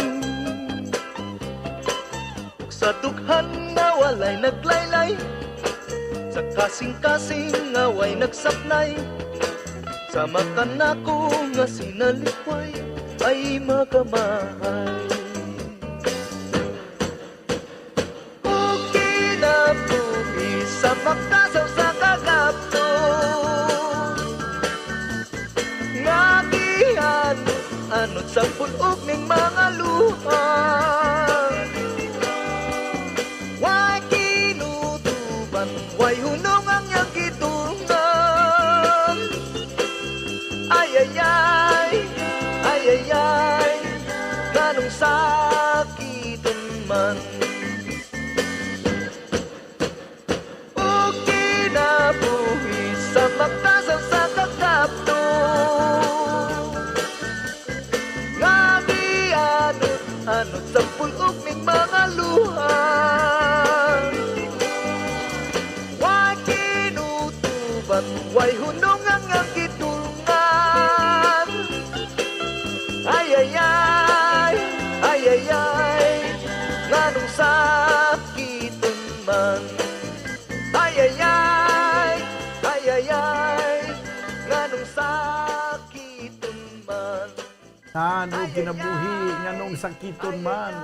Ug sa dughan nga walay naglaylay, sa kasing-kasing nga way nagsaklay, sa makanako nga sinalikway ay magamahay. Ug kinabuhi sa makasaw sa kagapno, nga gianod-anod sa pulog ning mga luha. Way kinutuban, way hunong ang iyang gidungan. Ay, ay, ay, ay, ay, ay, nganong sakiton man. O kinabuhi sa makasaw sa kakapto, nga gianod-anod sa pulog ning mga luha. Way kinutuban, way hunong ang iyang gidulngan. Ay, ay, ay, ay, ay, ay, nganong sakiton man. Ay, ay, ay, ay, ay, ay, nganong sakiton man. Tan, o kinabuhi, nganong sakiton man.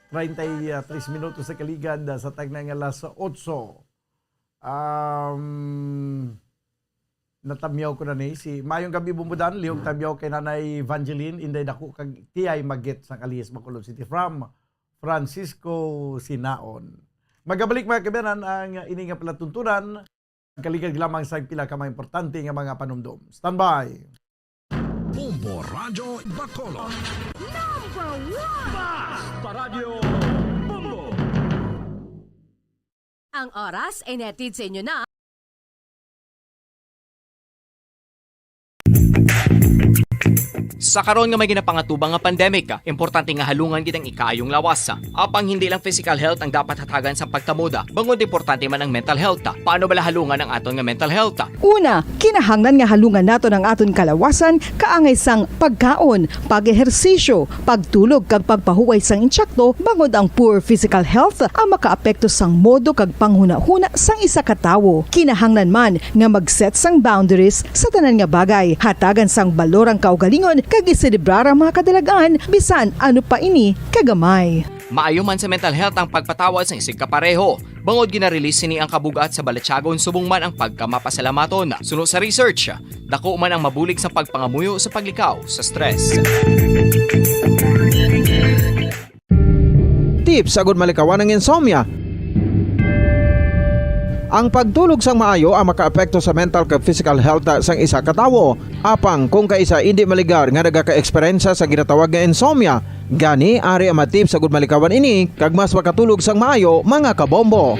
Treinta y tres minutos sa kaligad, ah, sa tagna nga alas otso. Um, natamyaw ko na ni si Mayong Gabi, Bumbudan, lihog tamyaw kay Nanay Evangeline, Inday Dako kag Tiyay Magit sang Alijes, Bacolod City, from Francisco Sinaon. Magabalik, mga kabayan, ang ini nga palatuntunan. Kaligad lamang sa pila ka mga importante nga mga panumdom. Standby. Bombo Radyo Bacolod. Number one! Basta Radyo Bombo! Ang oras ay nahatid sa inyo na. Sa karon nga may ginapangatubang nga pandemic, importante nga halungan gid ang ikaayong lawas. Apang hindi lang physical health ang dapat hatagan sa pagkamuda, bangod importante man ang mental health. Paano bala halungan ang aton nga mental health? Una, kinahanglan nga halungan naton ang aton kalawasan kaangay sang pagkaon, pag-ehersisyo, pagtulog kag pagpahuway sang intsakto, bangod ang poor physical health ang makaapekto sang modo kag panghunahuna sang isa ka tawo. Kinahanglan man nga mag-set sang boundaries sa tanan nga bagay, hatagan sang balor ang kaugalingon kag iselebrar ang mga kadalag-an bisan ano pa ini kagamay. Maayo man sa mental health ang pagpatawad sang isigkapareho, bangod gina-release sini ang kabug-at sa balatyagon subong man ang pagkamapasalamaton. Suno sa research, dako man ang mabulig sa pagpangamuyo sa paglikaw sa stress. Tips agud malikawan ang insomnia. Ang pagtulog sang maayo ang makaapekto sa mental kag physical health sang isa ka tawo. Apang kung kaisa indi maligar nga nagaka-eksperyensya sa ginatawag nga insomnia, gani ari ang mga tips agud malikawan ini kag mas makatulog sang maayo, mga kabombo.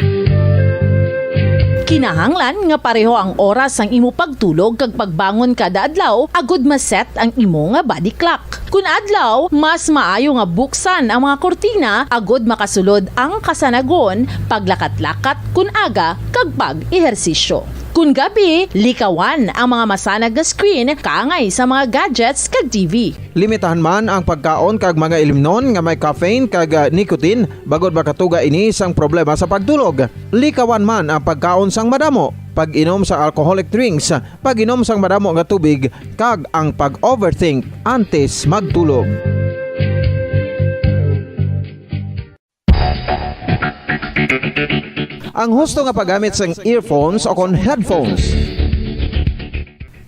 Kinahanglan nga pareho ang oras sang imo pagtulog kag pagbangon kada adlaw agud ma-set ang imo nga body clock. Kun adlaw, mas maayo nga buksan ang mga kurtina agud makasulod ang kasanagon, paglakat-lakat kun aga, kag pag-ehersisyo. Kun gabi, likawan ang mga masanag nga screen kaangay sa mga gadgets kag T V. Limitahan man ang pagkaon kag mga ilimnon nga may caffeine kag, ah, nicotine, bangod makatuga ini sang problema sa pagtulog. Likawan man ang pagkaon sang madamo, pag-inom sang alcoholic drinks, pag-inom sang madamo nga tubig, kag ang pag-overthink antes magtulog. Ang husto nga paggamit sang earphones o kon headphones.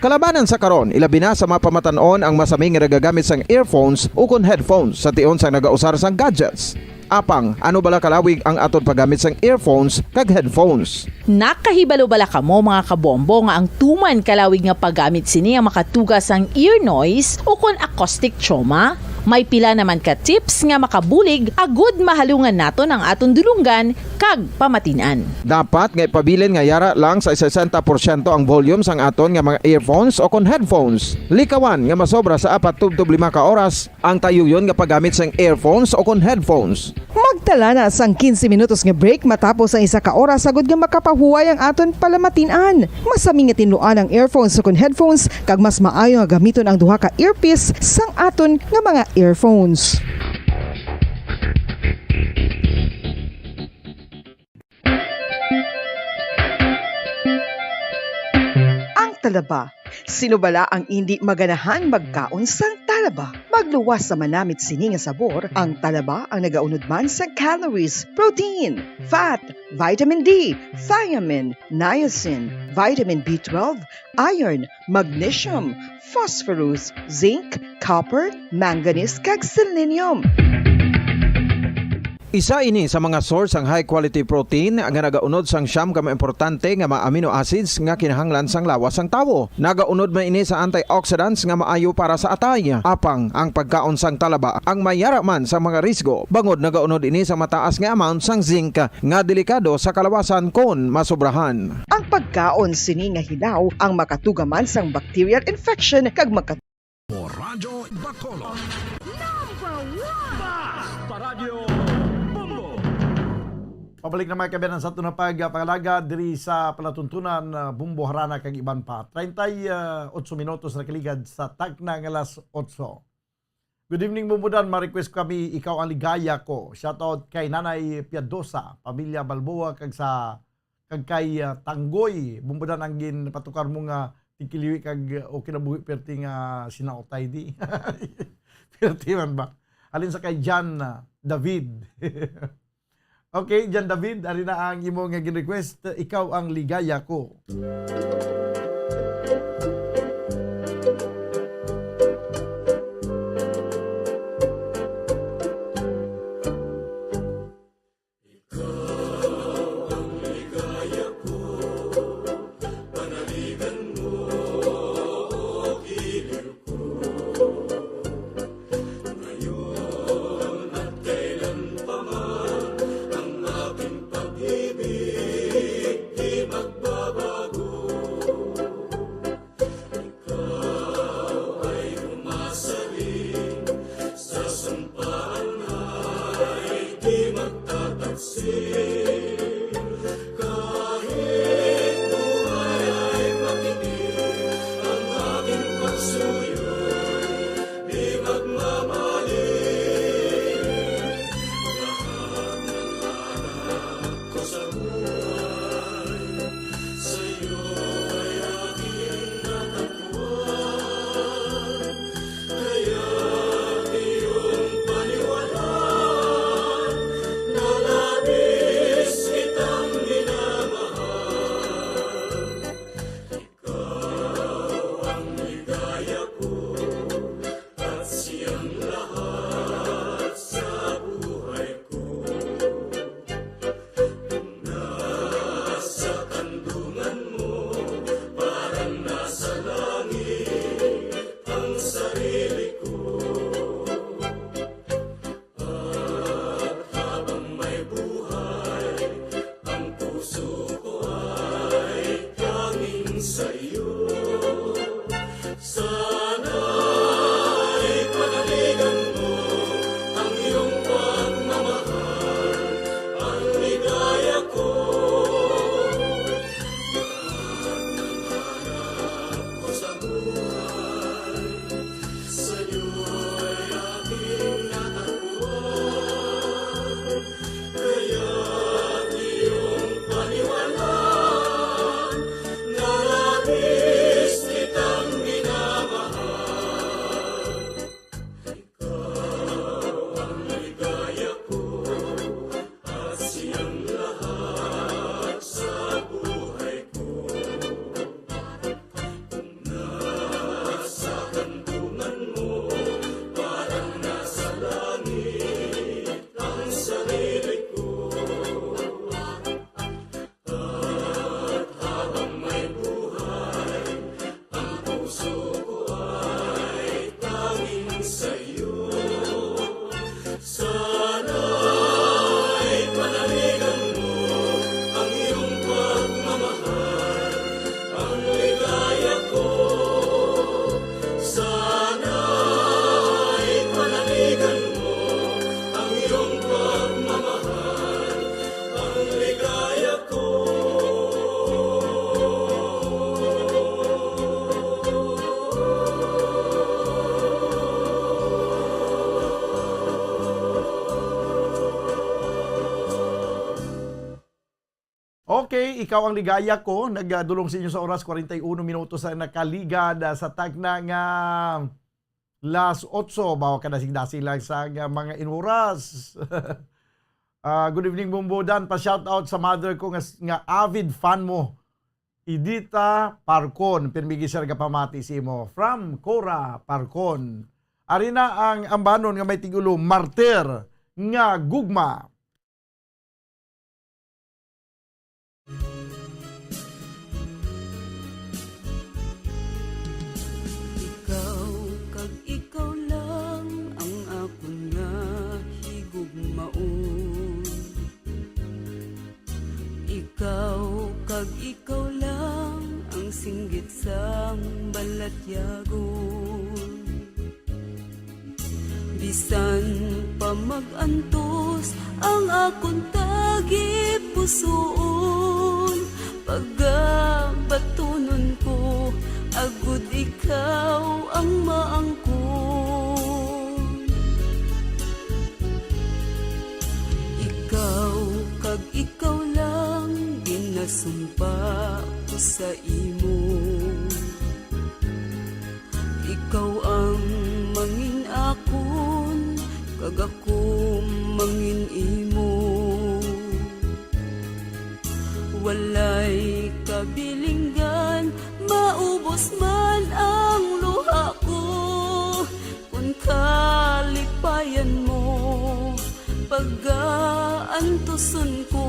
Kalabanan sa karon, ilabi na sa mga pamatan-on ang masami nga nagagamit sang earphones o kon headphones sa tion sang nagausar sang gadgets. Apang, ano bala kalawig ang aton paggamit sang earphones kag headphones? Nakahibalo bala kamo, mga kabombo, nga ang tuman kalawig nga paggamit sini ang makatuga sang ear noise o kon acoustic trauma? May pila naman ka tips nga makabulig agud mahalungan naton ang aton dulonggan kag pamatin-an. Dapat nga ipabilin nga yara lang sa sesenta porsyento ang volume sang aton nga mga earphones o kon headphones. Likawan nga masobra sa apat tubtob lima ka oras ang tayuyon nga paggamit sang earphones o kon headphones. Magtala na sang quince minutos nga break matapos ang isa ka oras, agud nga makapahuway ang aton palamatin-an. Masami nga tinluan ang earphones o kon headphones, kag mas maayo nga gamiton ang duha ka earpiece sang aton nga mga earphones. Ang talaba. Sino bala ang indi maganahan magkaon sang talaba? Magluwas sa manamit sini nga sabor, ang talaba ang nagaunod man sa calories, protein, fat, vitamin D, thiamine, niacin, vitamin B twelve, iron, magnesium, phosphorus, zinc, copper, manganese, kag selenium. Isa ini sa mga source sang high quality protein nga nagaunod sang siyam ka mga importante nga mga amino acids nga kinahanglan sang lawas sang tawo. Nagaunod man ini sa antioxidants nga maayo para sa atay. Apang ang pagkaon sang talaba ang mayara man sa mga risgo, bangod nagaunod ini sa mataas nga amount sang zinc nga delikado sa kalawasan kon masobrahan. Ang pagkaon sini nga hilaw ang makatuga man sang bacterial infection kag maka- Radyo Bacolod. Number one! Basta Radyo Bombo! Pabalik na, mga kaabyanan, sa aton nga pagpangalaga diri sa palatuntunan, ah, Bombo, Harana kag iban pa. Treinta y ocho minutos na nakaligad sa takna nga alas otso. Good evening, Bombo Dan. Ma-request ko kami Ikaw ang Ligaya Ko. Shoutout kay Nanay Piadosa, pamilya Balboa, kag sa, kag kay, ah, Tanggoy. Bombo Dan, ang ginpatukar mo nga tigkiliwi kag, ah, o kinabuhi perti nga sinautay di. Perti man ba? Halin sa kay John, ah, David. Okay, John David, ari na ang imo nga gin-request, Ikaw ang Ligaya Ko. Okay, ikaw ang ligaya ko. Nagdulong sa inyo sa oras, forty-one minutos ang nakaligad, ah, sa tagna nga las otso. Bawa ka dasig-dasig lang sa nga mga inuras. Ah, good evening, Bumbo Dan. Pa-shoutout sa mother ko nga, nga avid fan mo. Edita Parcon, pirmi gid siya nagapamati sa imo. From Cora Parcon. Ari na ang ambanon nga may tigulo, Martir nga Gugma. Ikaw kag ikaw lang ang akon nga higugmaon. Ikaw kag ikaw lang ang singgit sang balatyagon. Bisan pa mag-antos ang akon tagipusoon, pagabatunon ko, agud ikaw ang maangkon. Ikaw kag ikaw lang ginasumpa ko sa imo. Ikaw ang mangin akon, kag ako mangin imo. Walay kabilinggan, maubos man ang luha ko. Kon kalipayan mo, pagaantuson ko.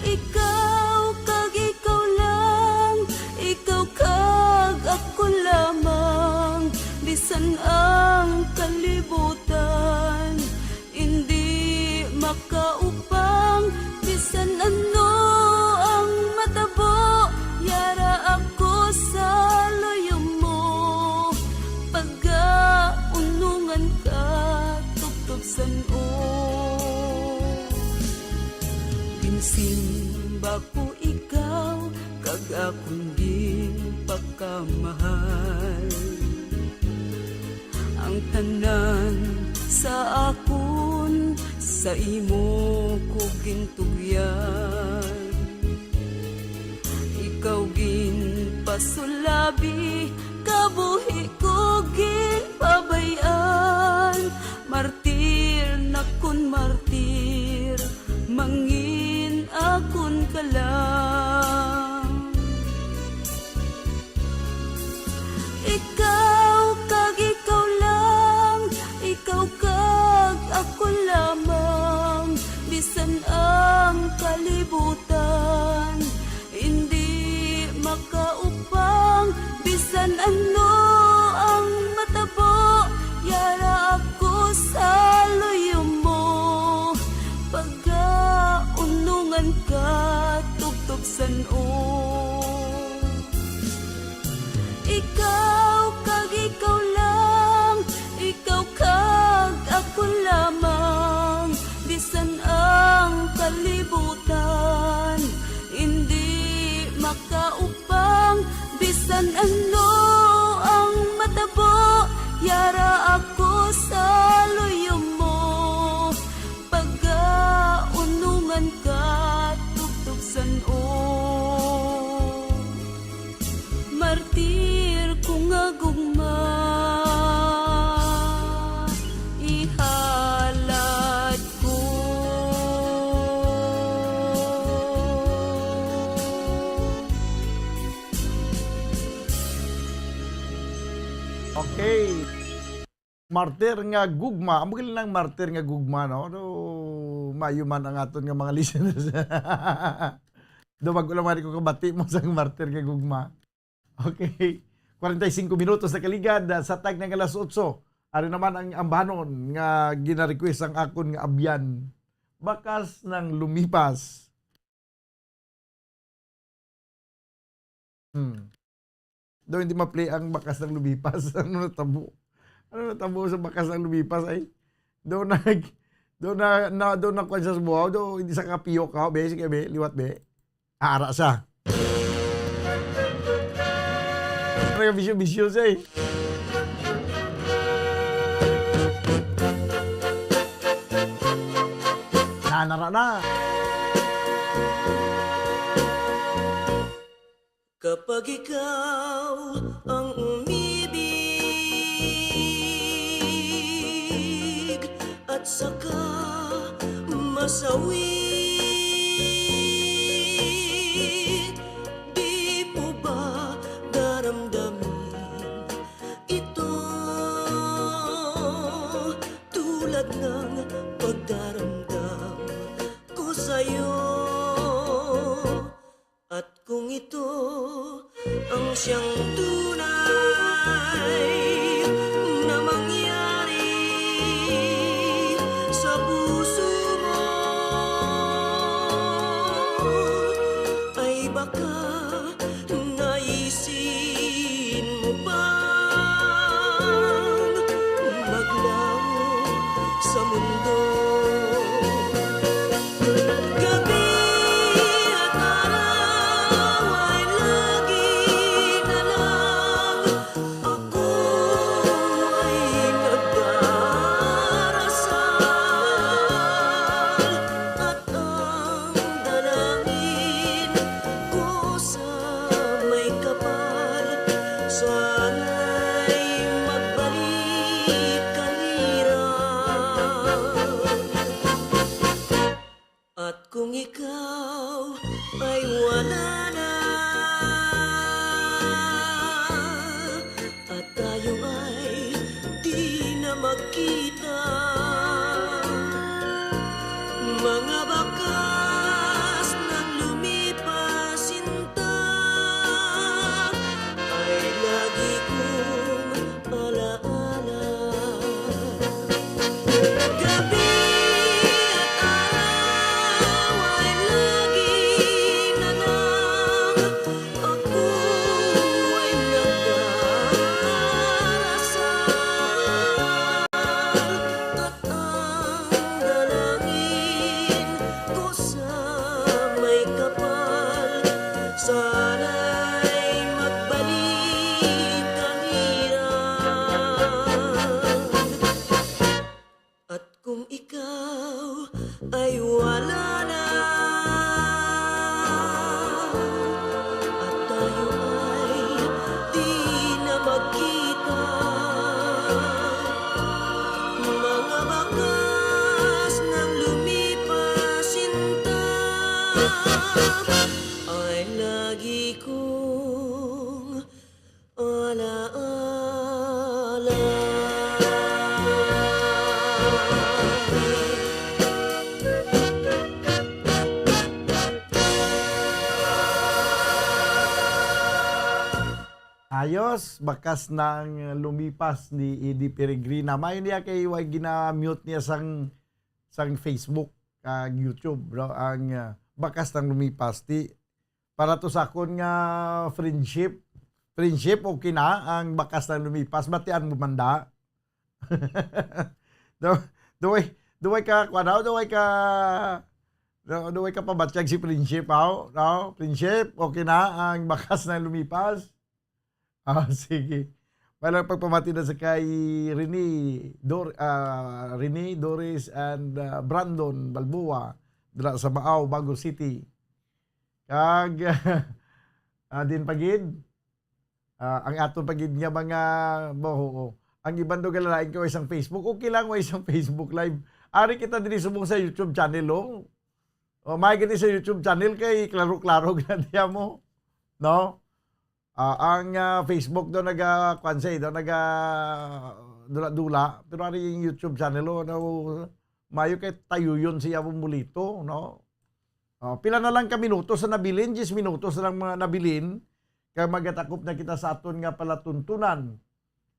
Ikaw kag ikaw lang, ikaw kag ako lamang, bisan ang kalibutan indi makaupang, bisan ano ang matabo, yara ako sa luyo mo. Pagaunungan ka, tubtob san-o. Ginsimba ko ikaw, kag akon ginpakamahal. Ang tanan sa akon, sa imo ko gintugyan. Ikaw ginpasulabi, kabuhi ko ginpabay-an. Martir na kon martir, mangin akon ka lang. Ikaw kag ikaw lang, ikaw kag ako lamang, bisan ang kalibutan indi makaupang, bisan ano ang matabo, yara ako sa luyo mo. Pagaunungan ka, tubtob san-o. Ikaw kag ikaw lang, ikaw kag ako lamang, bisan ang kalibutan indi makaupang, bisan ano ang matabo, yara ako sa luyo mo. Pagaunungan ka, tubtob san-o. Martir ko nga gugma, ihalad ko. Okay. Martir nga gugma. Amo gali nang martir nga gugma, no? Do, maayo man ang aton nga mga listeners. Do, bag-o lang man ko kabati mo sang martir nga gugma. Okay. Kwarenta y singko minutos na kaligad, ah, sa tag na nga alas otso. Ari naman ang ambanon nga gina-request ang akon nga abyan. Bakas nang lumipas. Hmm. Daw hindi ma-play ang Bakas ng Lumipas. Ano natabo? Ano natabo sa Bakas ng Lumipas ay? Daw nag, daw na, na, daw na kwan sa buhaw, daw hindi sa kapiyo ka, be, sige, be, liwat, be. Ara sa. Ano yung bisyo-bisyo siya eh? Nara na. Kapag ikaw ang umibig at saka masawi, di mo ba daramdamin ito tulad ng pagdaramdam ko sa'yo? At kung ito ang siyang tunay na mangyari sa puso mo, ay baka naisin mo pang maglaho sa mundo. Gabi at araw ay lagi na lang ako ay nagdarasal, at ang dalangin ko sa may kapal, sana'y magbalik ang hirap. At kung ikaw ay wala na, at tayo ay di na magkita, mga bakas ng lumipas, sinta, ay lagi kong alaala. Gabi at araw ay lagi na lang ako ay nagdarasal, at ang dalangin ko sa may kapal, sana'y magbalik ang hirap. At kung ikaw ay wala na, at tayo ay di na magkita, mga bakas ng lumipas, sinta, ay lagi kong alaala. Ayos, bakas nang lumipas ni Eddie Peregrina. May niya kay way gina-mute niya sang, sang Facebook kag YouTube, bro. Ang, ah, bakas nang lumipas. Di, para to sa akon nga friendship. Friendship, okay na ang bakas na lumipas. Batian mo man da. Do, duway, duway ka, kuwan daw, duway ka, do, duway ka pabatyag si friendship, aw, no? Friendship, okay na ang bakas na lumipas. Ah, sige. Wala pagpamati na sa kay Rene, Dor-, ah, Rene, Doris, and, ah, Brandon Balboa, dira sa Baao, Bago City. Kag, ah, din pa gid, ah, ang aton pa gid nga mga, bo-, oo. Ang iban daw galalain ka, way sang Facebook. Okay lang, way sang Facebook Live. Ari kita diri subong sa YouTube channel, oh. Oh, may gani sa YouTube channel kay klaro-klaro gid na diha mo. No? Ah, ang, ah, Facebook daw naga, kwan siya, daw naga dula-dula. Pero ari yung YouTube channel, oh, no? Mayo kay tayuyon siya mong bulito, no? Oh, pila na lang ka minutos sa nabilin? Diyes minutos na lang mga nabilin. Kag magatakop na kita sa aton nga palatuntunan.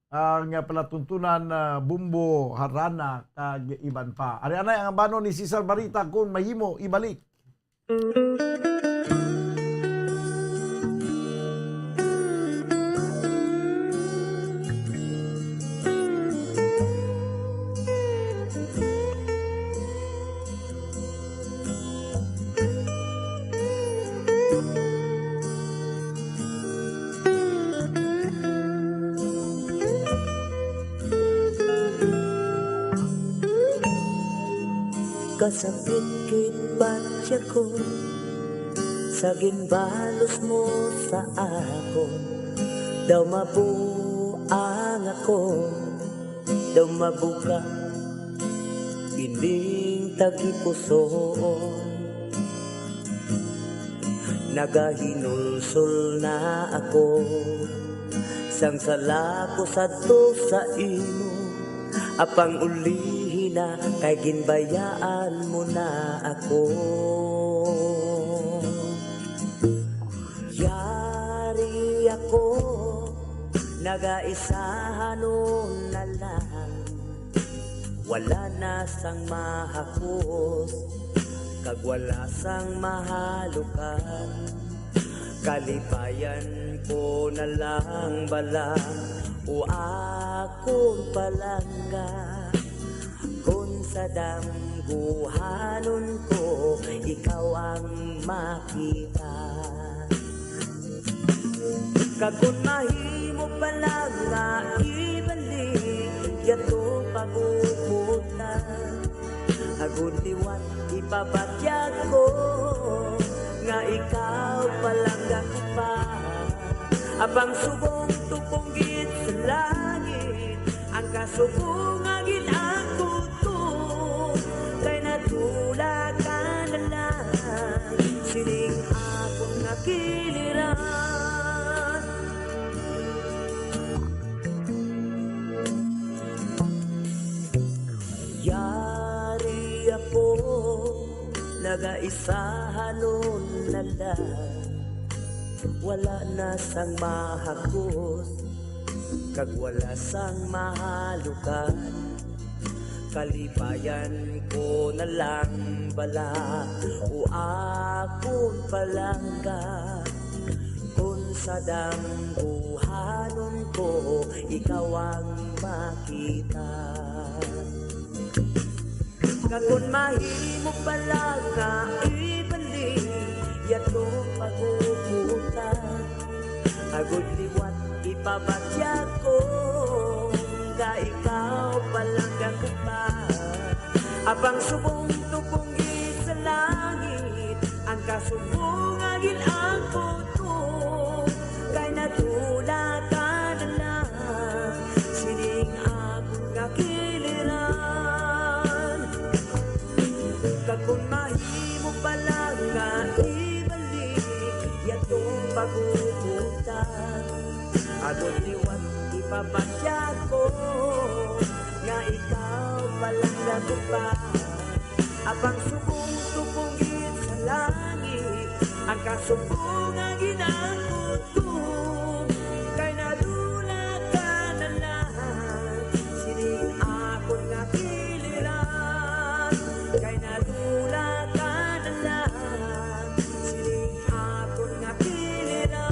Ang, ah, palatuntunan, ah, bumbo, harana, kag iban pa. Ari anay ang abanon ni Cesar Barita, kung mahimo, ibalik. Kasapit Patya ko sa ginbalos mo sa akon, daw mabuang ako, daw mabuka ining tagipusoon. Nagahinulsol na ako sang sala ko sadto sa imo, apang ulihi na kay ginbayaan mo na ako. Yari ako, nagaisahanon na lang. Wala na sang mahakos, kag wala sang mahalukan. Kalipayan ko na lang bala, o akon palangga. Kon sa damguhanon ko, ikaw ang makita. Kag kon mahimo pa lang nga ibalik yadto paghuhutan, agod liwat ipabatyag ko nga ikaw palangga ko pa. Apang subong tupong gid sa langit ang kasubong nga ginangkot ko, kay nadula ka na lang sining akon nga kiliran. Yari ako, nagaisahanon na lang. Wala na sang mahakos, kag wala sang mahalukan. Kalipayan ko na lang bala, o akon palangga. Kon sa damguhanon ko, ikaw ang makita. Nga kon mahimo pa lang nga ibalik yadto paghuhutan, agod liwat ipabatyag ko nga ikaw palangga ko pa. Apang subong tupong gid sa langit ang kasubong nga ginangkot ko, kay nadula ka na lang sining akon nga kiliran. Kag kon mahimo pa lang nga ibalik yadtong paghuhutan, agod liwat ipabatyag ko nga ikaw palangga ko pa. Apang subong tupong gid sa langit ang kasubong nga ginangkot ko, kay nadula ka na lang sining akon nga kiliran, kay nadula ka na lang sining akon nga kiliran.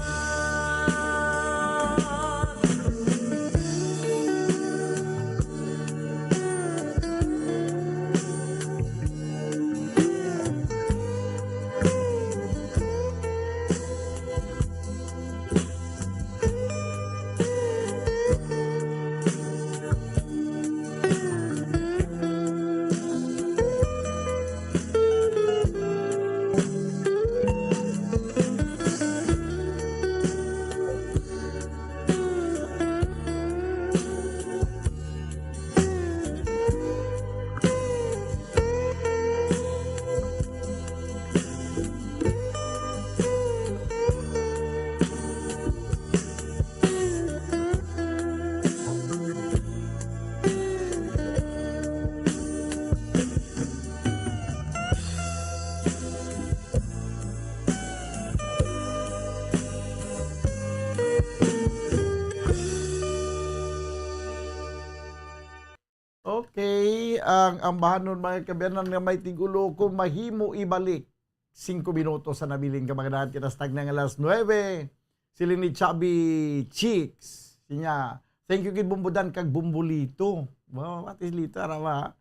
Okay, ang ambahanon, mga kaabyanan, nga may tigulo, kung mahimo ibalik singko minutos sa nabilin ka, mga daan, kita sa tagna nga alas nuebe. Siling ni Chubby Cheeks. Siya, thank you gid, Bumbudan kag Bumbulito. Wow, what is lito, ara ba?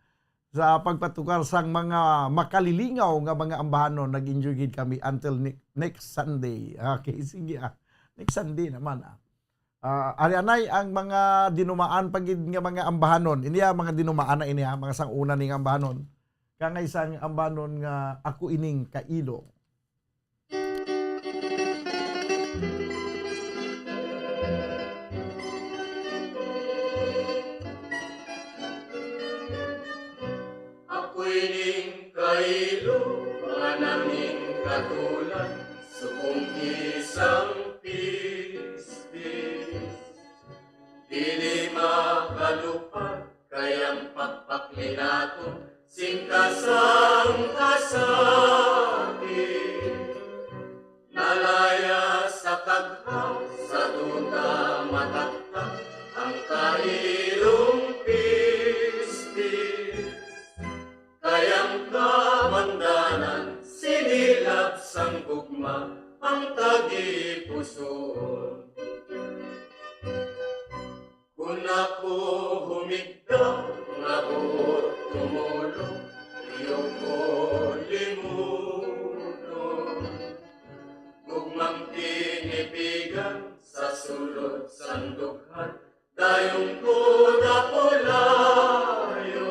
Sa pagpatukar sang mga makalilingaw nga mga ambahanon, nag-enjoy gid kami until ne-, next Sunday. Okay, sige, ah. Next Sunday naman, ah. Ah, ari anay ang mga dinumaan pa gid nga mga ambahanon. Ini, ah, mga dinumaan na ini, ah, mga sang-una ni nga ambahanon. Tangay sang ambanon nga ako ining kailo. Ako'y ning kailo nga nangin katulan, subong isang pispis. Dili makalupad kay ang pagpakli naton sing kasang kasakit. Nalaya sa kagha sa duta mataktak ang kailong pispis. Kay ang kabangdanan sinilab sang gugma ang tagipusoon. Kon ako humigda nga buot tumulong, iyo ko limuton. Gugmang tinipigan sa sulod sang dughan, dayon ko dapulayon.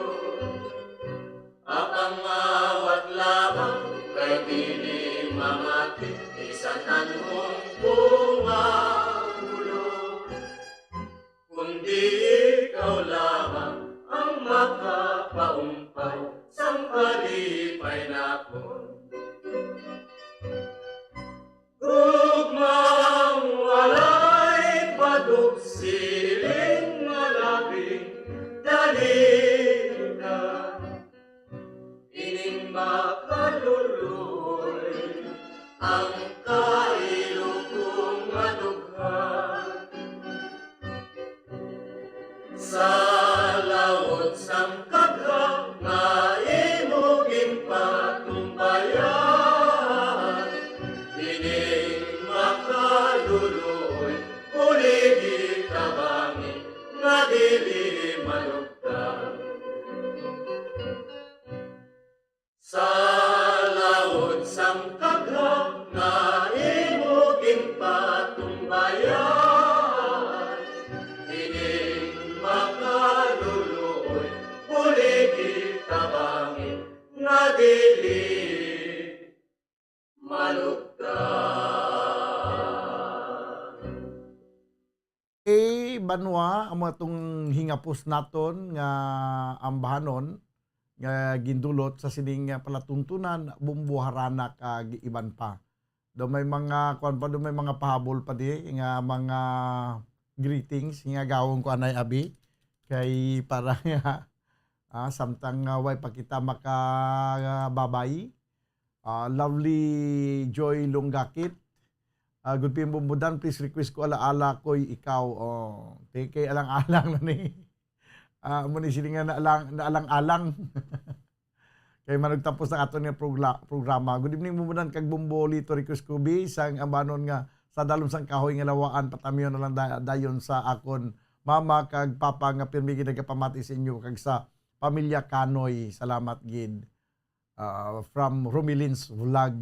Apang awat lamang kay dili mamati, bisan anhon ko mahulo. Kundi ikaw lamang ang makapaumpay sang kalipay nakon. Gugmang walay padug siling nga labing dalina. Ining makaluloy ang kailog ko nga dughan. Sa laod sang kagha nga imo ginpatumbayan, ining makaluloy buligi tabangi nga dili malugtan. Sa laod sang kagha nga imo ginpatumbayan, ining makaluloy buligi tabangi nga dili malugtan. Eh, banwa, amo atong hingapos naton nga ambahanon nga gindulot sa sining, ah, palatuntunan, Bumbo, Harana kag iban pa. Daw may mga, kuwan pa, daw may mga pahabol pa di nga mga greetings nga gawon ko anay abi kay para nga, ah, samtang nga way pa kita makababay. Ah, Lovely Joy Lunggakit. Ah, good P M Bumbo Dan, please request ko Alaala Ko'y Ikaw. Oh, ti-, kay alang-alang na ni. Ah, amo ni sini nga naalang-, naalang-alang. Kay manugtapos na aton nga progla-, programa. Good evening, Bumbo Dan kag Bumbo Lito, request ko bi sang ambanon nga Sa Dalom sang Kahoy nga Lawaan, patamion na lang da-, dayon sa akon mama kag papa nga pirmi gid nagapamati sa inyo kag sa pamilya Kanoy. Salamat gid. Ah, from Romilin's Vlog.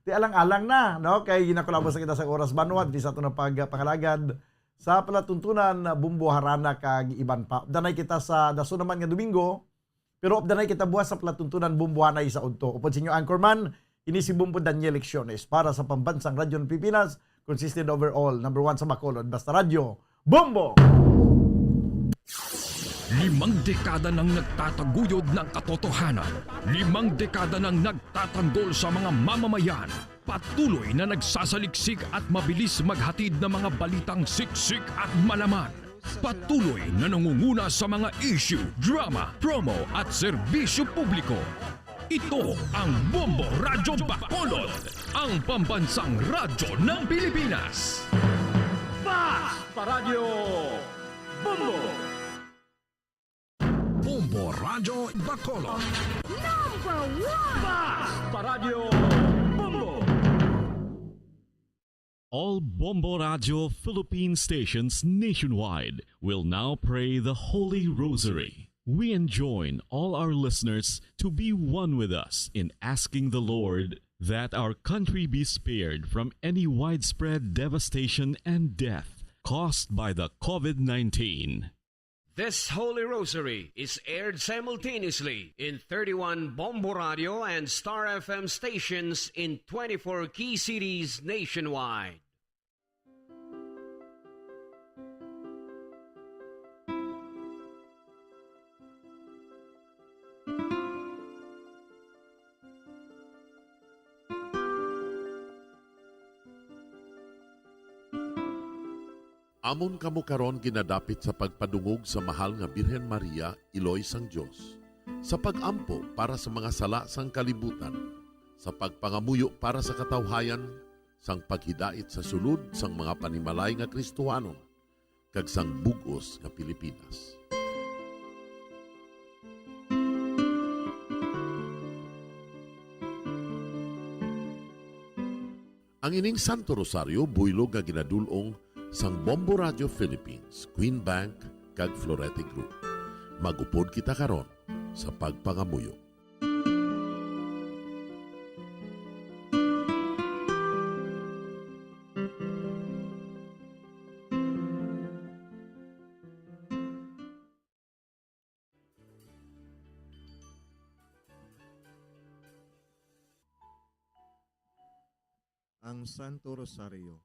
Ti alang-alang na, no? Kay ginakulabos na kita sa oras, banwa, di sa ato na pagpangalagad sa palatuntunan, Bumbo, Harana kag iban pa. Danay kita sa dason naman nga Domingo, pero updanay kita buwas sa palatuntunan, Bumbo, Hanay sa Udto. Upod sa inyo, Anchorman, ini si Bumbo Daniel Lecciones para sa Pambansang Radyo ng Pilipinas, consistent overall, number one sa Bacolod, basta radyo, Bumbo! Limang dekada nang nagtataguyod ng katotohanan. Limang dekada nang nagtatanggol sa mga mamamayan. Patuloy na nagsasaliksik at mabilis maghatid ng mga balitang siksik at malaman. Patuloy na nangunguna sa mga issue, drama, promo at serbisyo publiko. Ito ang Bombo Radyo Bacolod, ang pambansang radyo ng Pilipinas. Basta Radyo Bombo! Bombo Radyo Bacolod. Number one! Basta Radyo Bombo! All Bombo Radyo Philippine stations nationwide will now pray the Holy Rosary. We enjoin all our listeners to be one with us in asking the Lord that our country be spared from any widespread devastation and death caused by the COVID nineteen. This Holy Rosary is aired simultaneously in thirty-one Bombo Radio and Star F M stations in twenty-four key cities nationwide. Amon kamo karon ginadapit sa pagpadungog sa Mahal nga Birhen Maria, Iloy sang Dios, sa pag-ampo para sa mga sala sang kalibutan, sa pagpangamuyo para sa katawhayan, sang paghidait sa sulod sang mga panimalay nga Kristohanon, kag sang bug-os nga Pilipinas. Ang ining Santo Rosario buylog nga ginadul-ong sang Bombo Radio Philippines, Queen Bank, kag Florete Group. Mag-upod kita karon sa pagpangamuyo. Ang Santo Rosario.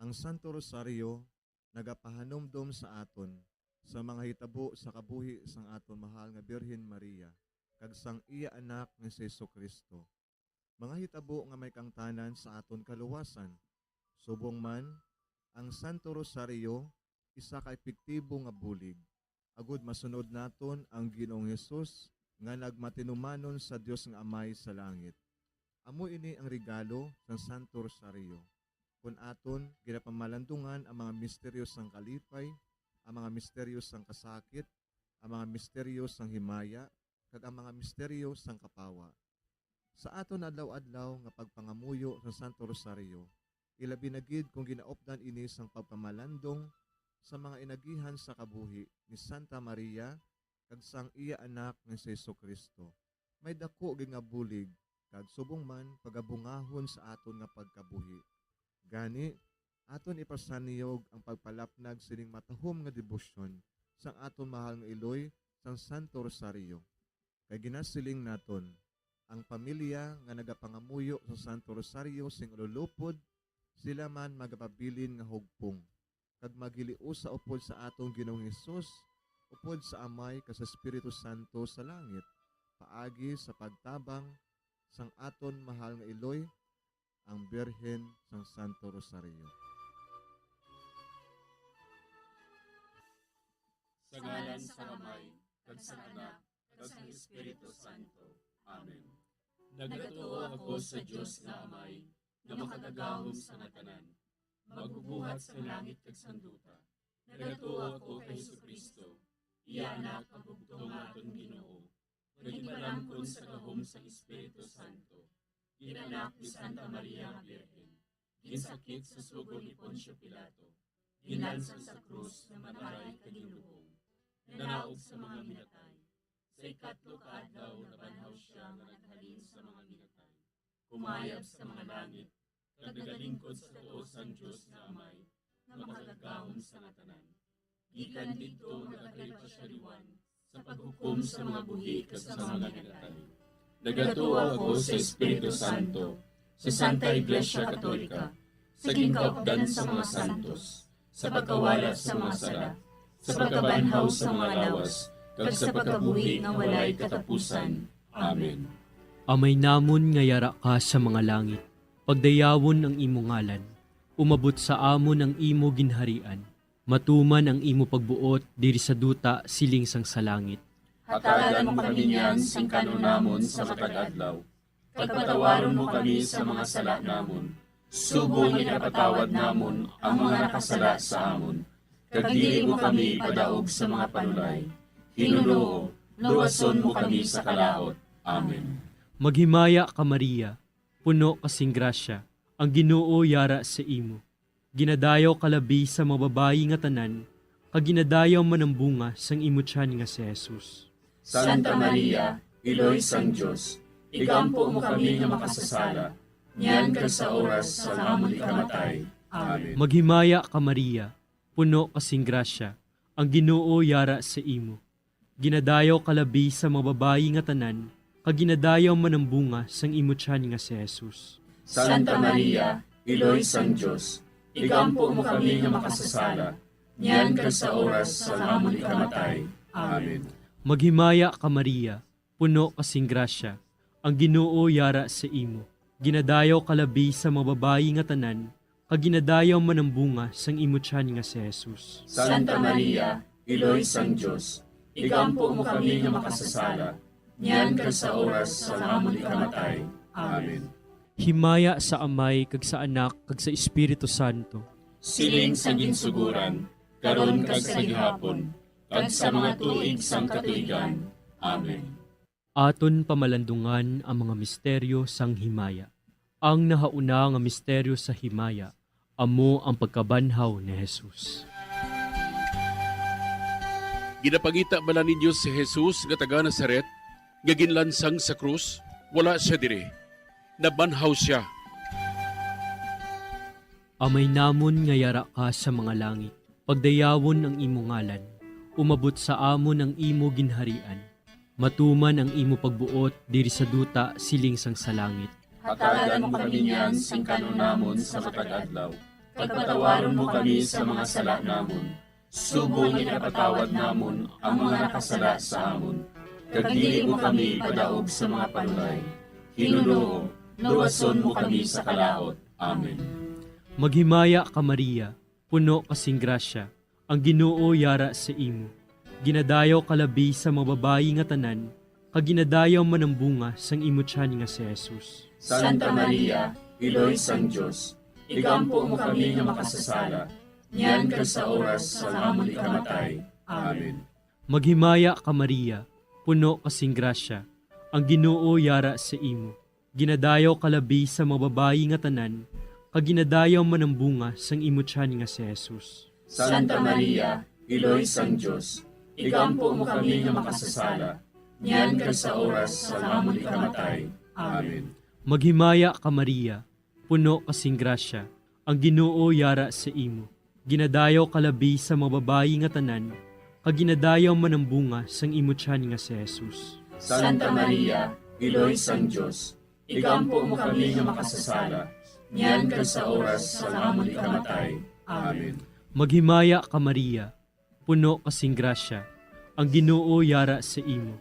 Ang Santo Rosario nagapahanumdom sa aton sa mga hitabo sa kabuhi sang aton mahal nga Birhen Maria kag sang iya Anak nga si Jesu-Cristo, mga hitabo nga may kaangtanan sa aton kaluwasan. Subong man, ang Santo Rosario isa ka epektibo nga bulig agod masunod naton ang Ginoong Hesus nga nagmatinumanon sa Dios nga Amay sa langit. Amo ini ang regalo sang Santo Rosario, kon aton ginapamalandungan ang mga misteryo sang kalipay, ang mga misteryo sang kasakit, ang mga misteryo sang himaya, kag ang mga misteryo sang kapawa. Sa aton adlaw-adlaw nga pagpangamuyo sa Santo Rosario, ilabi na gid kung ginaupdan ini sang pagpamalandong sa mga inagihan sa kabuhi ni Santa Maria kag sang iya Anak nga si Jesu-Cristo, may daku gid nga bulig kag subong man pagabungahon sa aton nga pagkabuhi. Gani, aton ipasanyog ang pagpalapnag sining matahom nga debosyon sang aton mahal nga iloy sang Santo Rosario. Kay ginasiling naton, ang pamilya nga nagapangamuyo sa Santo Rosario sing ululupod, sila man magapabilin nga hugpong, kag maghiliusa upod sa aton Ginoong Hesus, upod sa Amay kag sa Espiritu Santo sa langit, paagi sa pagtabang sang aton mahal nga iloy, ang Birhen sang Santo Rosario. Sa ngalan sang Amay, kag sang Anak, kag sang Espiritu Santo. Amen. Nagatuo ako sa Dios nga Amay, nga makagagahom sa nga tanan, magbubuhat sa langit kag sang duta. Nagatuo ako kay Jesu-Cristo, iya Anak, ang bugtong nga aton Ginoo, nga ginpalangkon sa gahom sang Espiritu Santo, ginanak ni Santa Maria nga Birhen, ginsakit sa sugo ni Poncio Pilato, ginlansang sa krus, namatay, kag ginlubong. Nanaog sa mga minatay. Sa ikatlo ka adlaw, nabanhaw sia nga naghalin sa mga minatay. Kumayab sa mga langit, kag nagalingkod sa tuo sang Dios nga Amay, nga makagagahom sa nga tanan. Gikan didto, nagakalipa sia liwan sa paghukom sa mga buhi kag sa mga minatay. Nagatuo ako sa Espiritu Santo, sa Santa Iglesia Katolika, sa ginkaupdan sa mga santos, sa pagkawala sa mga sala, sa pagkabanhaw sa mga lawas, kag sa pagkabuhi nga walay katapusan. Amen. Amay namon nga yara ka sa mga langit, pagdayawon ang imo ngalan, umabot sa amon ang imo ginharian, matuman ang imo pagbuot diri sa duta siling sang sa langit. Hatagan mo kami niyan sing kan-on namon sa matag adlaw, kag patawaron mo kami sa mga sala namon, subong nga ginapatawad namon ang mga nakasala sa amon, kag dili mo kami ipadaog sa mga panulay. Hinunoo, luwason mo kami sa kalaut. Amen. Maghimaya ka, Maria, puno ka sing grasya, ang Ginoo yara sa imo. Ginadayaw ka labi sa mga babayi nga tanan, kag ginadayaw man ang bunga sang imo tiyan nga si Jesus. Santa Maria, Iloy sang Dios, igampo mo kami nga makasasala, niyan kag sa oras sang amon ikamatay. Amen. Maghimaya ka, Maria, puno ka sing grasya, Ang Ginoo yara sa imo. Ginadayaw ka labi sa mga babayi nga tanan, kag ginadayaw man ang bunga sang imo tiyan nga si Jesus. Santa Maria, Iloy sang Dios, igampo mo kami nga makasasala, niyan kag sa oras sang amon ikamatay. Amen. Maghimaya ka, Maria, puno ka sing grasya, ang Ginoo yara sa imo. Ginadayaw ka labi sa mga babayi nga tanan, kag ginadayaw man ang bunga sang imo tiyan nga si Jesus. Santa Maria, Iloy sang Dios, igampo mo kami nga makasasala, niyan kag sa oras sang amon ikamatay. Amen. Himaya sa Amay, kag sa Anak, kag sa Espiritu Santo. Siling sa ginsuguran, karon kag sa gihapon, kag sa mga tuig sang katuigan. Amen. Aton pamalandungan ang mga misteryo sang himaya. Ang nahauna nga misteryo sa himaya amo ang pagkabanhaw ni Jesus. Ginapangita bala ninyo si Jesus nga taga Nazaret nga ginlansang sa krus? Wala sia diri. Nabanhaw sia. Amay namon nga yara ka sa mga langit, pagdayawon ang imo ngalan. Umabot sa amon ang imo ginharian. Matuman ang imo pagbuot diri sa duta siling sang sa langit. Hatagan mo kami niyan sing kan-on namon sa matag adlaw, kag patawaron mo kami sa mga sala namon, subong nga ginapatawad namon ang mga nakasala sa amon, kag dili mo kami ipadaog sa mga panulay. Ginoo, luwason mo kami sa kalaut. Amen. Maghimaya ka, Maria, puno ka sing grasya, ang Ginoo yara sa imo. Ginadayaw ka labi sa mga babayi nga tanan, kag ginadayaw man ang bunga sang imo tiyan nga si Jesus. Santa Maria, Iloy sang Dios, igampo mo kami nga makasasala, niyan kag sa oras sang amon ikamatay. Amen. Maghimaya ka, Maria, puno ka sing grasya, ang Ginoo yara sa imo. Ginadayaw ka labi sa mga babayi nga tanan, kag ginadayaw man ang bunga sang imo tiyan nga si Jesus. Santa Maria, Iloy sang Dios, igampo mo kami nga makasasala, niyan kag sa oras sang amon ikamatay. Amen. Maghimaya ka, Maria, puno ka sing grasya, ang Ginoo yara sa imo. Ginadayaw ka labi sa mga babayi nga tanan, kag ginadayaw man ang bunga sang imo tiyan nga si Jesus. Santa Maria, Iloy sang Dios, igampo mo kami nga makasasala, niyan kag sa oras sang amon ikamatay. Amen. Maghimaya ka, Maria, puno ka sing grasya, ang Ginoo yara sa imo.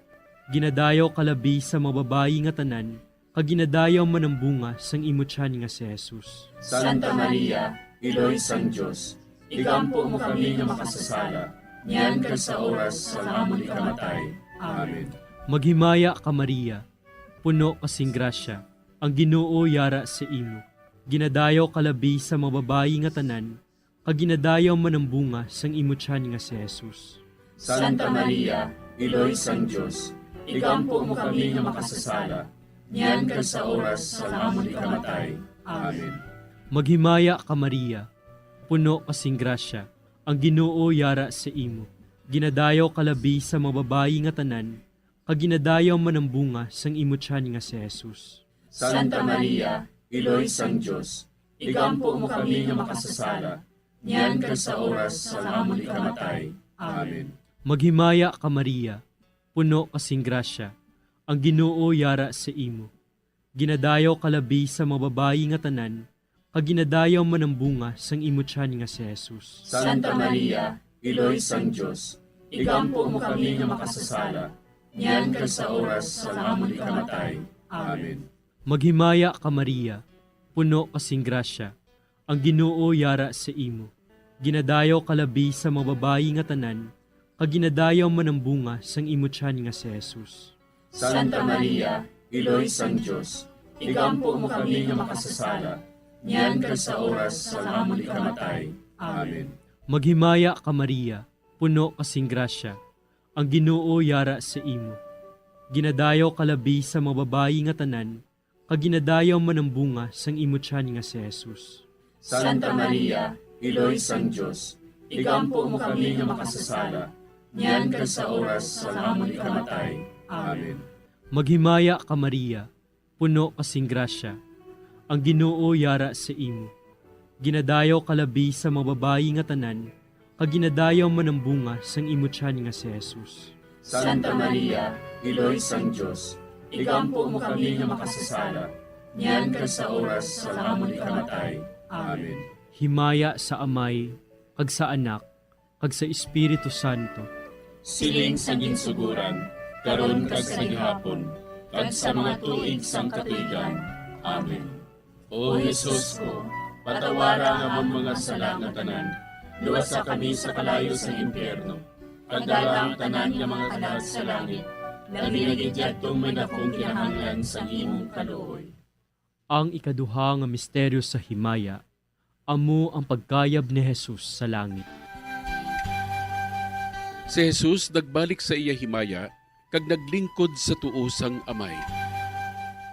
Ginadayaw ka labi sa mga babayi nga tanan, kag ginadayaw man ang bunga sang imo tiyan nga si Jesus. Santa Maria, Iloy sang Dios, igampo mo kami nga makasasala, niyan kag sa oras sang amon ikamatay. Amen. Maghimaya ka, Maria, puno ka sing grasya, ang Ginoo yara sa imo. Ginadayaw ka labi sa mga babayi nga tanan, kag ginadayaw man ang bunga sang imo tiyan nga si Jesus. Santa Maria, Iloy sang Dios, igampo mo kami nga makasasala, niyan kag sa oras sang amon ikamatay. Amen. Maghimaya ka, Maria, puno ka sing grasya, ang Ginoo yara sa imo. Ginadayaw ka labi sa mga babayi nga tanan, kag ginadayaw man ang bunga sang imo tiyan nga si Jesus. Santa Maria, Iloy sang Dios, igampo mo kami nga makasasala, niyan kag sa oras sang amon ikamatay. Amen. Maghimaya ka, Maria, puno ka sing grasya, ang Ginoo yara sa imo. Ginadayaw ka labi sa mga babayi nga tanan, kag ginadayaw man ang bunga sang imo tiyan nga si Jesus. Santa Maria, Iloy sang Dios, igampo mo kami nga makasasala, niyan kag sa oras sang amon ikamatay. Amen. Maghimaya ka, Maria, puno ka sing grasya, ang Ginoo yara sa imo. Ginadayaw ka labi sa mga babayi nga tanan, kag ginadayaw man ang bunga sang imo tiyan nga si Jesus. Santa Maria, Iloy sang Dios, igampo mo kami nga makasasala, niyan kag sa oras sang amon ikamatay. Amen. Maghimaya ka, Maria, puno ka sing grasya, ang Ginoo yara sa imo. Ginadayaw ka labi sa mga babayi nga tanan, kag ginadayaw man ang bunga sang imo tiyan nga si Jesus. Santa Maria, Iloy sang Dios, igampo mo kami nga makasasala, niyan kag sa oras sang amon ikamatay. Amen. Maghimaya ka, Maria, puno ka sing grasya, ang Ginoo yara sa imo. Ginadayaw ka labi sa mga babayi nga tanan, kag ginadayaw man ang bunga sang imo tiyan nga si Jesus. Santa Maria, Iloy sang Dios, igampo mo kami nga makasasala, niyan kag sa oras sa amon ikamatay. Amen. Himaya sa Amay, kag sa Anak, kag sa Espiritu Santo. Siling sa ginsuguran, karon kag sa gihapon, kag sa mga tuig sang katuigan. Amen. O Jesus ko, patawara ang amon mga sala nga tanan, luwasa kami sa kalayo sa impyerno, kag dala ang tanan nga mga kalag sa langit, labi na gid yadtong may dakong kinahanglan sa imong kaluoy. Ang ikaduha nga misteryo sa himaya, amo ang pagkayab ni Jesus sa langit. Si Jesus nagbalik sa iya himaya kag naglingkod sa tuo sang Amay.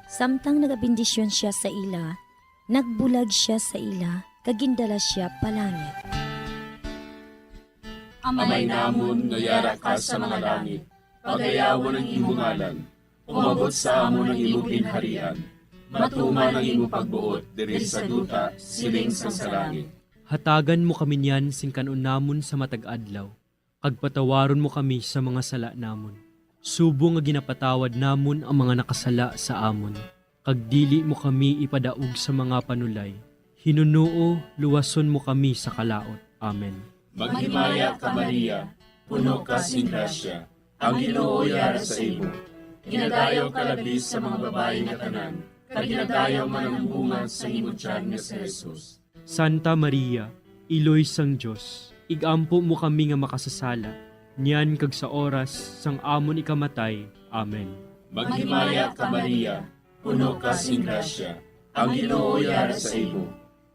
Samtang nagabendisyon sia sa ila, nagbulag sia sa ila kag gindala sia palangit. Amay namon nga yara ka sa mga langit, pagayawon ang imo ngalan. Umabot sa amon ang imo ginharian. Matuman ang imo pagbuot diri sa duta, siling sang sa langit. Hatagan mo kami niyan sing kan-on namon sa matag adlaw, kag patawaron mo kami sa mga sala namon, subong nga ginapatawad namon ang mga nakasala sa amon, kag dili mo kami ipadaog sa mga panulay. Hinunoo, luwason mo kami sa kalaut. Amen. Maghimaya ka, Maria, puno ka sing grasya, ang Ginoo yara sa imo. Ginadayaw ka labi sa mga babayi nga tanan, kag ginadayaw man ang bunga sa imo tiyan nga si Jesus. Santa Maria, Iloy sang Dios, igampo mo kami nga makasasala, niyan kag sa oras sang amon ikamatay. Amen. Maghimaya ka, Maria, puno ka sing grasya, ang Ginoo yara sa imo.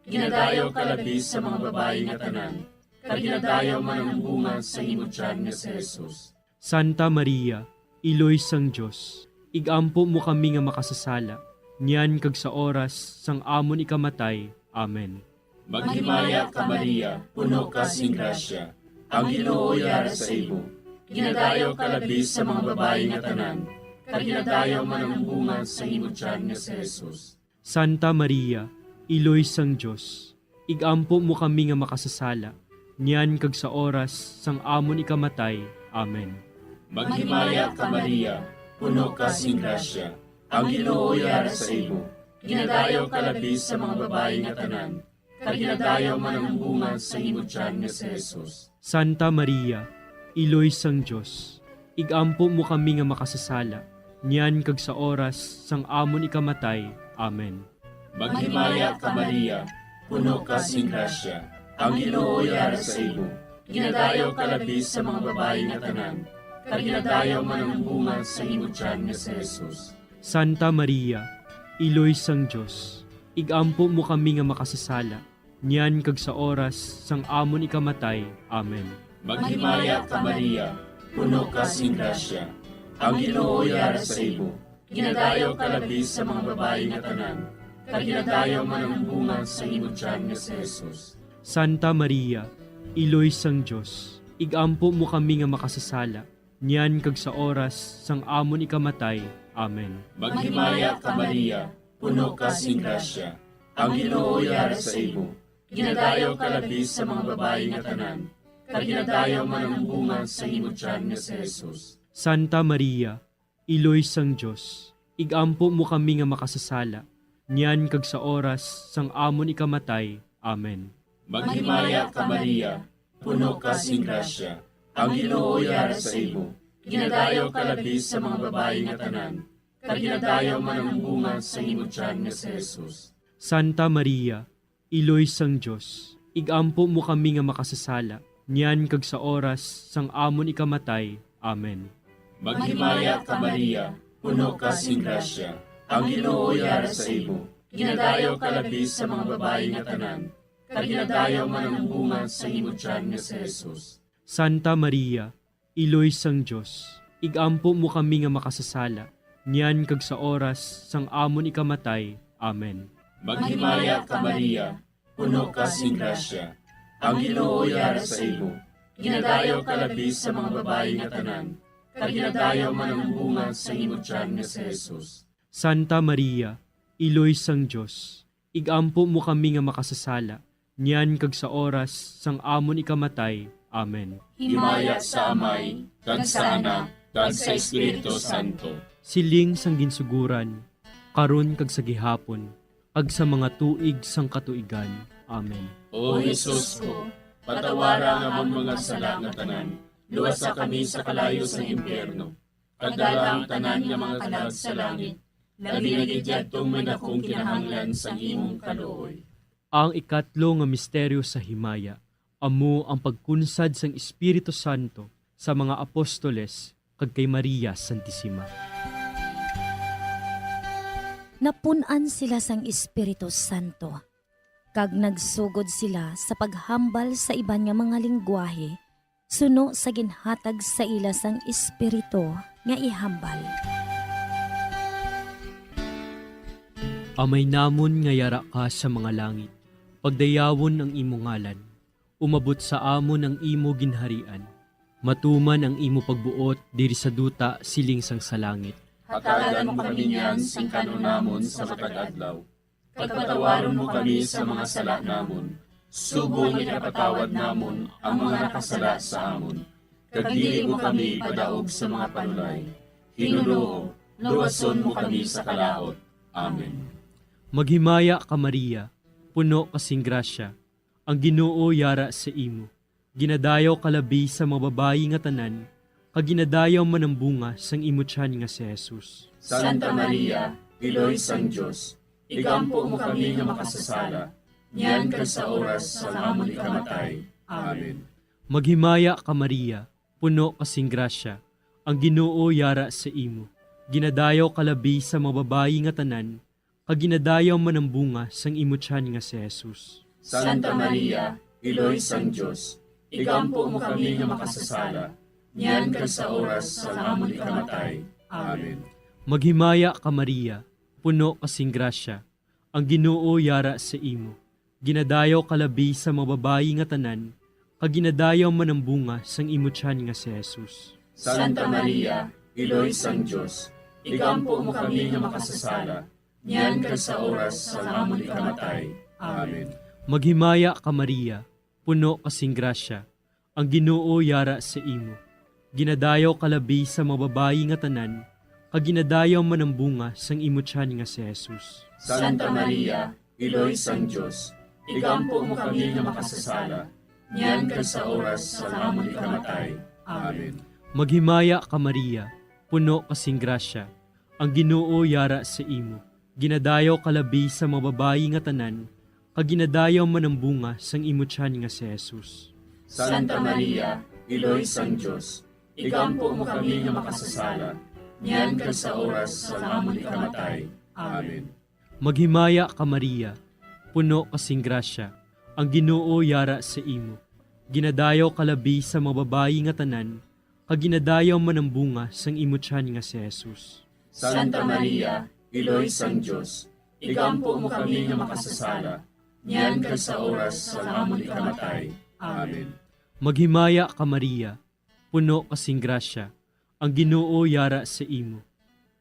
Ginadayaw ka labi sa mga babayi nga tanan, kag ginadayaw man ang bunga sa imo tiyan nga si Jesus. Santa Maria, Iloy sang Dios, igampo mo kami nga makasasala, niyan kag sa oras sang amon ikamatay. Amen. Maghimaya ka, Maria, puno ka sing grasya, ang Ginoo yara sa imo. Ginadayaw ka labi sa mga babayi nga tanan, kag ginadayaw man ang bunga sa imo tiyan nga si Jesus. Santa Maria, Iloy sang Dios, igampo mo kami nga makasasala, niyan kag sa oras sang amon ikamatay. Amen. Maghimaya ka, Maria, puno ka sing grasya, ang Ginoo yara sa imo. Ginadayaw ka labi sa mga babayi nga tanan, kag ginadayaw man ang bunga sa imo tiyan nga si Jesus. Santa Maria, Iloy sang Dios, igampo mo kami nga makasasala, niyan kag sa oras sang amon ikamatay. Amen. Maghimaya ka, Maria, puno ka sing grasya, ang Ginoo yara sa imo. Ginadayaw ka labi sa mga babayi nga tanan, kag ginadayaw man ang bunga sa imo tiyan nga si Jesus. Santa Maria, Iloy sang Dios, igampo mo kami nga makasasala, niyan kag sa oras sang amon ikamatay. Amen. Maghimaya ka, Maria, puno ka sing grasya, ang Ginoo yara sa imo. Ginadayaw ka labi sa mga babayi nga tanan, kag ginadayaw man ang bunga sa imo tiyan nga si Jesus. Santa Maria, Iloy sang Dios, igampo mo kami nga makasasala, niyan kag sa oras sang amon ikamatay. Amen. Maghimaya ka, Maria, puno ka sing grasya, ang Ginoo yara sa imo. Ginadayaw ka labi sa mga babayi nga tanan, kag ginadayaw man ang bunga sa imo tiyan nga si Jesus. Santa Maria, Iloy sang Dios, igampo mo kami nga makasasala, niyan kag sa oras sang amon ikamatay. Amen. Maghimaya ka, Maria, puno ka sing grasya, ang Ginoo yara sa imo. Ginadayaw ka labi sa mga babayi nga tanan, kag ginadayaw man ang bunga sa imo tiyan nga si Jesus. Santa Maria, Iloy sang Dios, igampo mo kami nga makasasala, niyan kag sa oras sang amon ikamatay. Amen. Maghimaya ka, Maria, puno ka sing grasya, ang Ginoo yara sa imo. Ginadayaw ka labi sa mga babayi nga tanan, kag ginadayaw man ang bunga sa imo tiyan nga si Jesus. Santa Maria, Iloy sang Dios, igampo mo kami nga makasasala, niyan kag sa oras sang amon ikamatay. Amen. Maghimaya ka, Maria, puno ka sing grasya, ang Ginoo yara sa imo. Ginadayaw ka labi sa mga babayi nga tanan, kag ginadayaw man ang bunga sa imo tiyan nga si Jesus. Santa Maria, Iloy sang Dios, igampo mo kami nga makasasala, niyan kag sa oras sang amon ikamatay. Amen. Himaya sa Amay, kag sa Anak, kag sa Espiritu Santo. Siling sang ginsuguran, karon kag sa gihapon, kag sa mga tuig sang katuigan. Amen. O Jesus ko, patawara ang amon mga sala nga tanan, luwasa kami sa kalayo sang impyerno, kag dala ang tanan nga mga kalag sa langit, labi na gid yadtong may dakong kinahanglan sang imong kaluoy. Ang ikatlo nga misteryo sa himaya amo ang pagkunsad sang Espiritu Santo sa mga apostoles kag kay Maria Santisima. Napun-an sila sang Espiritu Santo, kag nagsugod sila sa paghambal sa iban nga mga linggwahe, suno sa ginhatag sa ila sang Espiritu nga ihambal. Amay namon nga yara ka sa mga langit, pagdayawon ang imo ngalan. Umabot sa amon ang imo ginharian. Matuman ang imo pagbuot diri sa duta siling sang sa langit. Hatagan mo kami niyan sing kan-on namon sa matag adlaw. Kag patawaron mo kami sa mga sala namon, subong nga ginapatawad namon ang mga nakasala sa amon. Kag dili mo kami ipadaog sa mga panulay. Hinunoo, luwason mo kami sa kalaut. Amen. Maghimaya ka, Maria, puno ka sing grasya, ang Ginoo yara sa imo. Ginadayaw ka labi sa mga babayi nga tanan, kag ginadayaw man ang bunga sang imo tiyan nga si Jesus. Santa Maria, Iloy sang Dios, igampo mo kami nga makasasala, niyan kag sa oras sang amon ikamatay. Amen. Maghimaya ka, Maria, puno ka sing grasya, ang Ginoo yara sa imo. Ginadayaw ka labi sa mga babayi nga tanan, kag ginadayaw man ang bunga sang imo tiyan nga si Jesus. Santa Maria, Iloy sang Dios, igampo mo kami nga makasasala, niyan kag sa oras sang amon ikamatay. Amen. Maghimaya ka, Maria, puno ka sing grasya, ang Ginoo yara sa imo. Ginadayaw ka labi sa mga babayi nga tanan, kag ginadayaw man ang bunga sang imo tiyan nga si Jesus. Santa Maria, Iloy sang Dios, igampo mo kami nga makasasala, niyan kag sa oras sang amon ikamatay. Amen. Maghimaya ka, Maria, puno ka sing grasya, ang Ginoo yara sa imo. Ginadayaw ka labi sa mga babayi nga tanan, kag ginadayaw man ang bunga sang imo tiyan nga si Jesus. Santa Maria, Iloy sang Dios, igampo mo kami nga makasasala, niyan kag sa oras sang amon ikamatay. Amen. Maghimaya ka, Maria, puno ka sing grasya, ang Ginoo yara sa imo. Ginadayaw ka labi sa mga babayi nga tanan, kag ginadayaw man ang bunga sang imo tiyan nga si Jesus. Santa Maria, Iloy sang Dios, igampo mo kami nga makasasala, niyan kag sa oras sang amon ikamatay. Amen. Maghimaya ka, Maria, puno ka sing grasya, ang Ginoo yara sa imo. Ginadayaw ka labi sa mga babayi nga tanan, kag ginadayaw man ang bunga sang imo tiyan nga si Jesus. Santa Maria, Iloy sang Dios, igampo mo kami nga makasasala, niyan kag sa oras sang amon ikamatay. Amen. Maghimaya ka, Maria, puno ka sing grasya, ang Ginoo yara sa imo.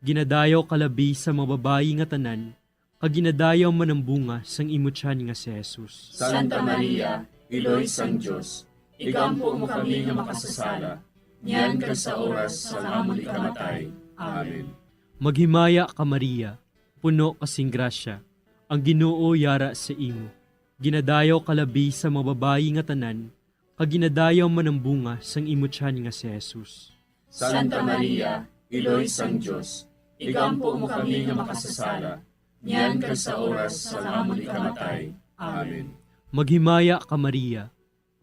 Ginadayaw ka labi sa mga babayi nga tanan, kag ginadayaw man ang bunga sang imo tiyan nga si Jesus. Santa Maria, Iloy sang Dios, igampo mo kami nga makasasala, niyan kag sa oras sang amon ikamatay. Amen. Maghimaya ka, Maria, puno ka sing grasya, ang Ginoo yara sa imo. Ginadayaw ka labi sa mga babayi nga tanan, kag ginadayaw man ang bunga sang imo tiyan nga si Jesus. Santa Maria, Iloy sang Dios, igampo mo kami nga makasasala, niyan kag sa oras sang amon ikamatay. Amen. Maghimaya ka, Maria,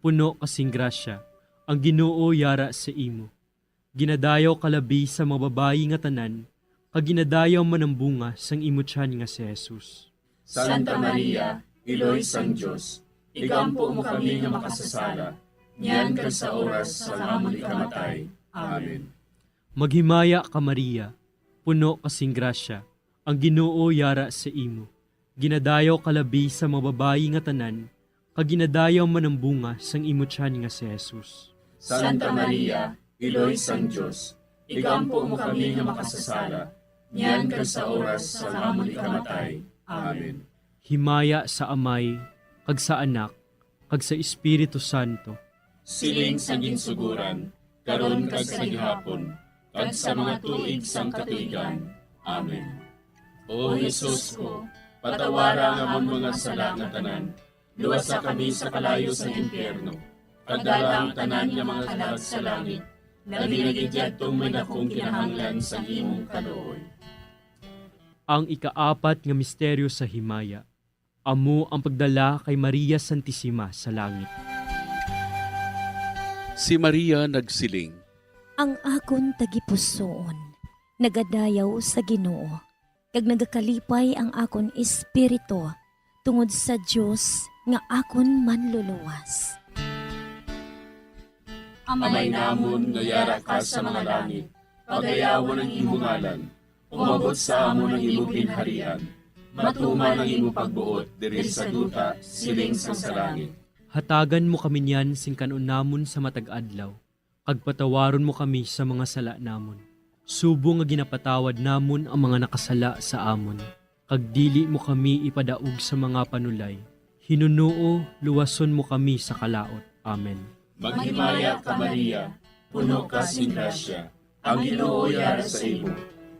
puno ka sing grasya, ang Ginoo yara sa imo. Ginadayaw ka labi sa mga babayi nga tanan, kag ginadayaw man ang bunga sang imo tiyan nga si Jesus. Santa Maria, Iloy sang Dios, igampo mo kami nga makasasala, niyan kag sa oras sang amon ikamatay. Amen. Maghimaya ka, Maria, puno ka sing grasya, ang Ginoo yara sa imo. Ginadayaw ka labi sa mga babayi nga tanan, kag ginadayaw man ang bunga sang imo tiyan nga si Jesus. Santa Maria, Iloy sang Dios, igampo mo kami nga makasasala, niyan kag sa oras sang amon ikamatay. Amen. Himaya sa Amay, kag sa Anak, kag sa Espiritu Santo, siling sang ginsuguran, karon kag sa gihapon, kag sa mga tuig sang katuigan. Amen. O Jesus ko, patawara ang amon mga sala nga tanan, luwasa kami sa kalayo sang impyerno, kag dala ang tanan nga mga kalag sa langit, labi na gid yadtong may dakong kinahanglan sang imong kaluoy. Ang ikaapat nga misteryo sa himaya, amo ang pagdala kay Maria Santisima sa langit. Si Maria nagsiling, Ang akon tagipusoon nagadayaw sa Ginoo, kag nagakalipay ang akon espiritu tungod sa Dios nga akon Manluluwas. Amay namon nga yara ka sa mga langit, pagayawon ang imo ngalan. Umabot sa amon ang imo ginharian. Matuman ang imo pagbuot diri sa duta, siling sang sa langit. Hatagan mo kami niyan sing kan-on namon sa matag adlaw, kag patawaron mo kami sa mga sala namon, subong nga ginapatawad namon ang mga nakasala sa amon, kag dili mo kami ipadaog sa mga panulay. Hinunoo, luwason mo kami sa kalaut. Amen. Maghimaya ka, Maria, puno ka sing grasya, ang Ginoo yara sa imo.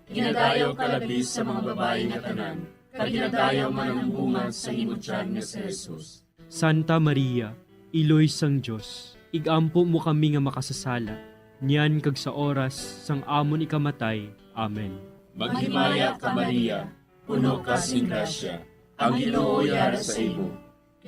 Ginadayaw ka labi sa mga babayi nga tanan, kag ginadayaw man ang bunga sa imo tiyan nga si Jesus. Santa Maria, iloy sang Dios, ig-ampo mo kami nga makasasala, niyan kag sa oras sang amon ikamatay. Amen. Maghimaya ka, Maria, puno ka sing grasya, ang Ginoo yara sa imo.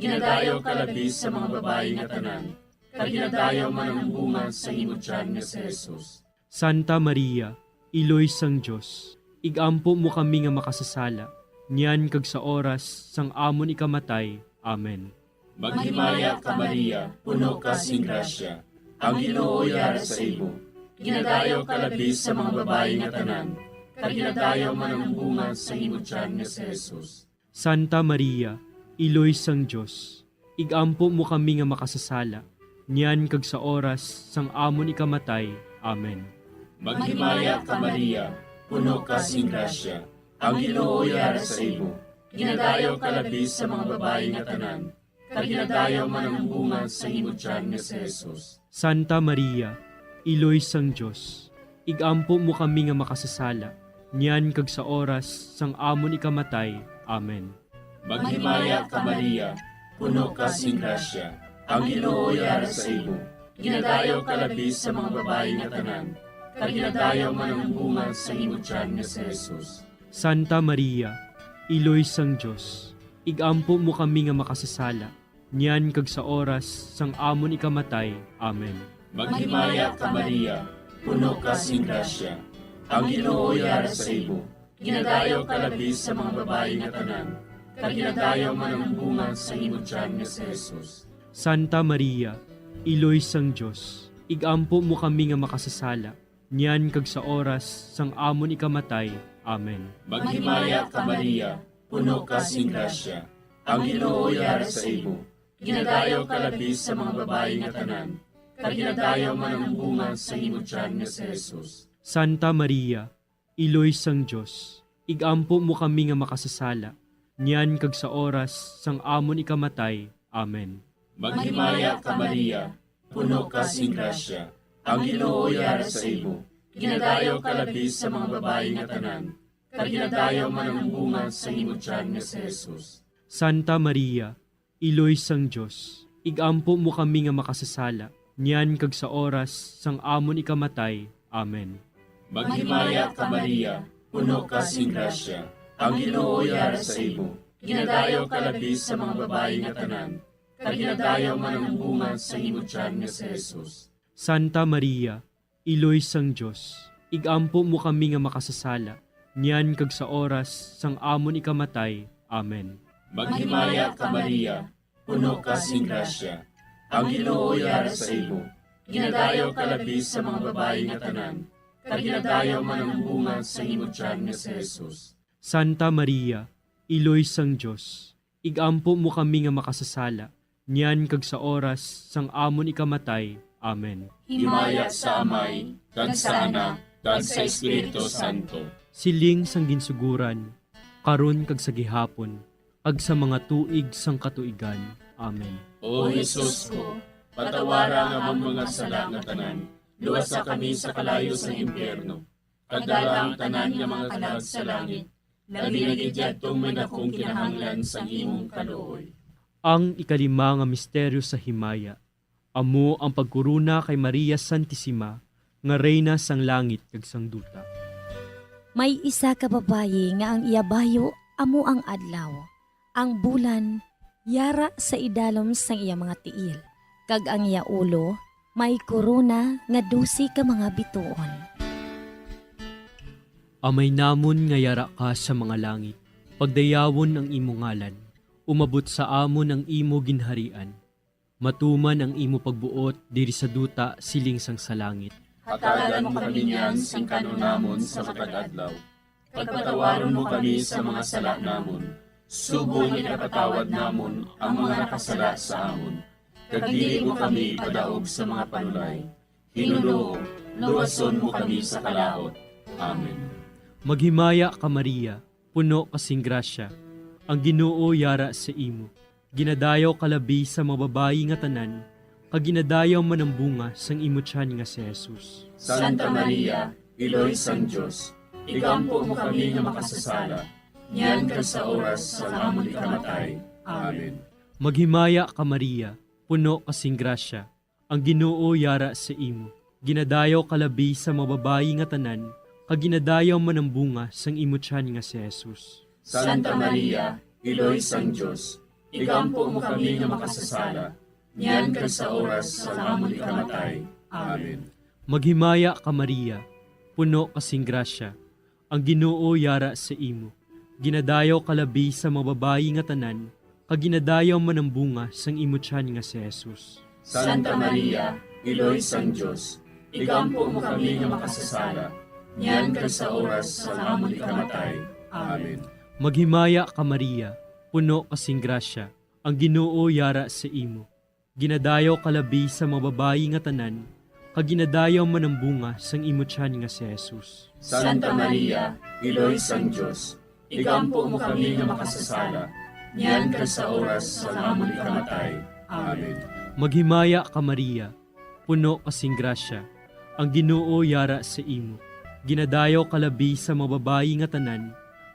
Ginadayaw ka labi sa mga babayi nga tanan, kag ginadayaw man ang bunga sa imo tiyan nga si Jesus. Santa Maria, iloy sang Dios, ig-ampo mo kami nga makasasala, niyan kag sa oras sang amon ikamatay. Amen. Maghimaya ka, Maria, puno ka sing grasya, ang Ginoo yara sa imo. Ginadayaw ka labi sa mga babayi nga tanan, kag ginadayaw man ang bunga sa imo tiyan nga si Jesus. Santa Maria, iloy sang Dios, ig-ampo mo kami nga makasasala, niyan kag sa oras sang amon ikamatay. Amen. Maghimaya ka, Maria, puno ka sing grasya, ang Ginoo yara sa imo. Ginadayaw ka labi sa mga babayi nga tanan, kag ginadayaw man ang bunga sa imo tiyan nga si Jesus. Santa Maria, iloy sang Dios, ig-ampo mo kami nga makasasala, niyan kag sa oras sang amon ikamatay. Amen. Maghimaya ka, Maria, puno ka sing grasya, ang Ginoo yara sa imo. Ginadayaw ka labi sa mga babayi nga tanan, kag ginadayaw man ang bunga sa imo tiyan nga si Jesus. Santa Maria, iloy sang Dios, ig-ampo mo kami nga makasasala, niyan kag sa oras sang amon ikamatay. Amen. Maghimaya ka, Maria, puno ka sing grasya, ang Ginoo yara sa imo. Ginadayaw ka labi sa mga babayi nga tanan, kag ginadayaw man ang bunga sa imo tiyan nga si Jesus. Santa Maria, iloy sang Dios, ig-ampo mo kami nga makasasala, niyan kag sa oras sang amon ikamatay. Amen. Maghimaya ka, Maria, puno ka sing grasya, ang Ginoo yara sa imo. Ginadayaw ka labi sa mga babayi nga tanan, kag ginadayaw man ang bunga sa imo tiyan nga si Jesus. Santa Maria, iloy sang Dios, ig-ampo mo kami nga makasasala, niyan kag sa oras sang amon ikamatay. Amen. Maghimaya ka, Maria, puno ka sing grasya, ang Ginoo yara sa imo. Ginadayaw ka labi sa mga babayi nga tanan, kag ginadayaw man ang bunga sa imo tiyan nga si Jesus. Santa Maria, iloy sang Dios, ig-ampo mo kami nga makasasala, niyan kag sa oras sang amon ikamatay. Amen. Maghimaya ka, Maria, puno ka sing grasya, ang Ginoo yara sa imo. Ginadayaw ka labi sa mga babayi nga tanan, kag ginadayaw man ang bunga sa imo tiyan nga si Jesus. Santa Maria, iloy sang Dios, ig-ampo mo kami nga makasasala, niyan kag sa oras sang amon ikamatay. Amen. Maghimaya ka, Maria, puno ka sing grasya, ang Ginoo yara sa imo. Ginadayaw ka labi sa mga babayi nga tanan, kag ginadayaw man ang bunga sa imo tiyan nga si Jesus. Santa Maria, iloy sang Dios, ig-ampo mo kami nga makasasala, niyan kag sa oras sang amon ikamatay. Amen. Himaya sa Amay, kag sa Anak, kag sa Espiritu Santo. Siling sang ginsuguran, karon kag sa gihapon, kag sa mga tuig sang katuigan. Amen. O Jesus ko, patawara ang amon mga sala nga tanan, luwasa kami sa kalayo sang impyerno, kag dala ang tanan nga mga kalag sa langit, labi na gid yadtong may dakong kinahanglan sang imong kaluoy. Ang ikalima nga misteryo sa himaya, amo ang pagkorona kay Maria Santisima nga Reyna sang langit kag sang duta. May isa ka babayi nga ang iya bayo amo ang adlaw, ang bulan yara sa idalom sang iya mga tiil, kag ang iya ulo may korona nga dose ka mga bituon. Amay namon nga yara ka sa mga langit, pagdayawon ang imo ngalan, umabot sa amon ang imo ginharian, matuman ang imo pagbuot diri sa duta siling sang sa langit. Hatagan mo kami niyan sing kan-on namon sa matag adlaw, kag patawaron mo kami sa mga sala namon, subong nga ginapatawad namon ang mga nakasala sa amon, kag dili mo kami ipadaog sa mga panulay. Ginoo, luwason mo kami sa kalaut. Amen. Maghimaya ka, Maria, puno ka sing grasya, ang Ginoo yara sa imo. Ginadayaw ka labi sa mga babayi nga tanan, kag ginadayaw man ang bunga sang imo tiyan nga si Jesus. Santa Maria, Iloy sang Dios, igampo mo kami nga makasasala, niyan kag sa oras sang amon ikamatay. Amen. Maghimaya ka, Maria, puno ka sing grasya, ang Ginoo yara sa imo. Ginadayaw ka labi sa mga babayi nga tanan, kag ginadayaw man ang bunga sang imo tiyan nga si Jesus. Santa Maria, Iloy sang Dios, igampo mo kami nga makasasala, niyan kag sa oras sang amon ikamatay. Amen. Maghimaya ka, Maria, puno ka sing grasya, ang Ginoo yara sa imo. Ginadayaw ka labi sa mga babayi nga tanan, kag ginadayaw man ang bunga sang imo tiyan nga si Jesus. Santa Maria, Iloy sang Dios, igampo mo kami nga makasasala, niyan kag sa oras sang amon ikamatay. Amen. Maghimaya ka, Maria, puno ka sing grasya, ang Ginoo yara sa imo. Ginadayaw ka labi sa mga babayi nga tanan, kag ginadayaw man ang bunga sang imo tiyan nga si Jesus. Santa Maria, Iloy sang Dios, igampo mo kami nga makasasala, niyan kag sa oras sang amon ikamatay. Amen. Maghimaya ka, Maria, puno ka sing grasya, ang Ginoo yara sa imo. Ginadayaw ka labi sa mga babayi nga tanan,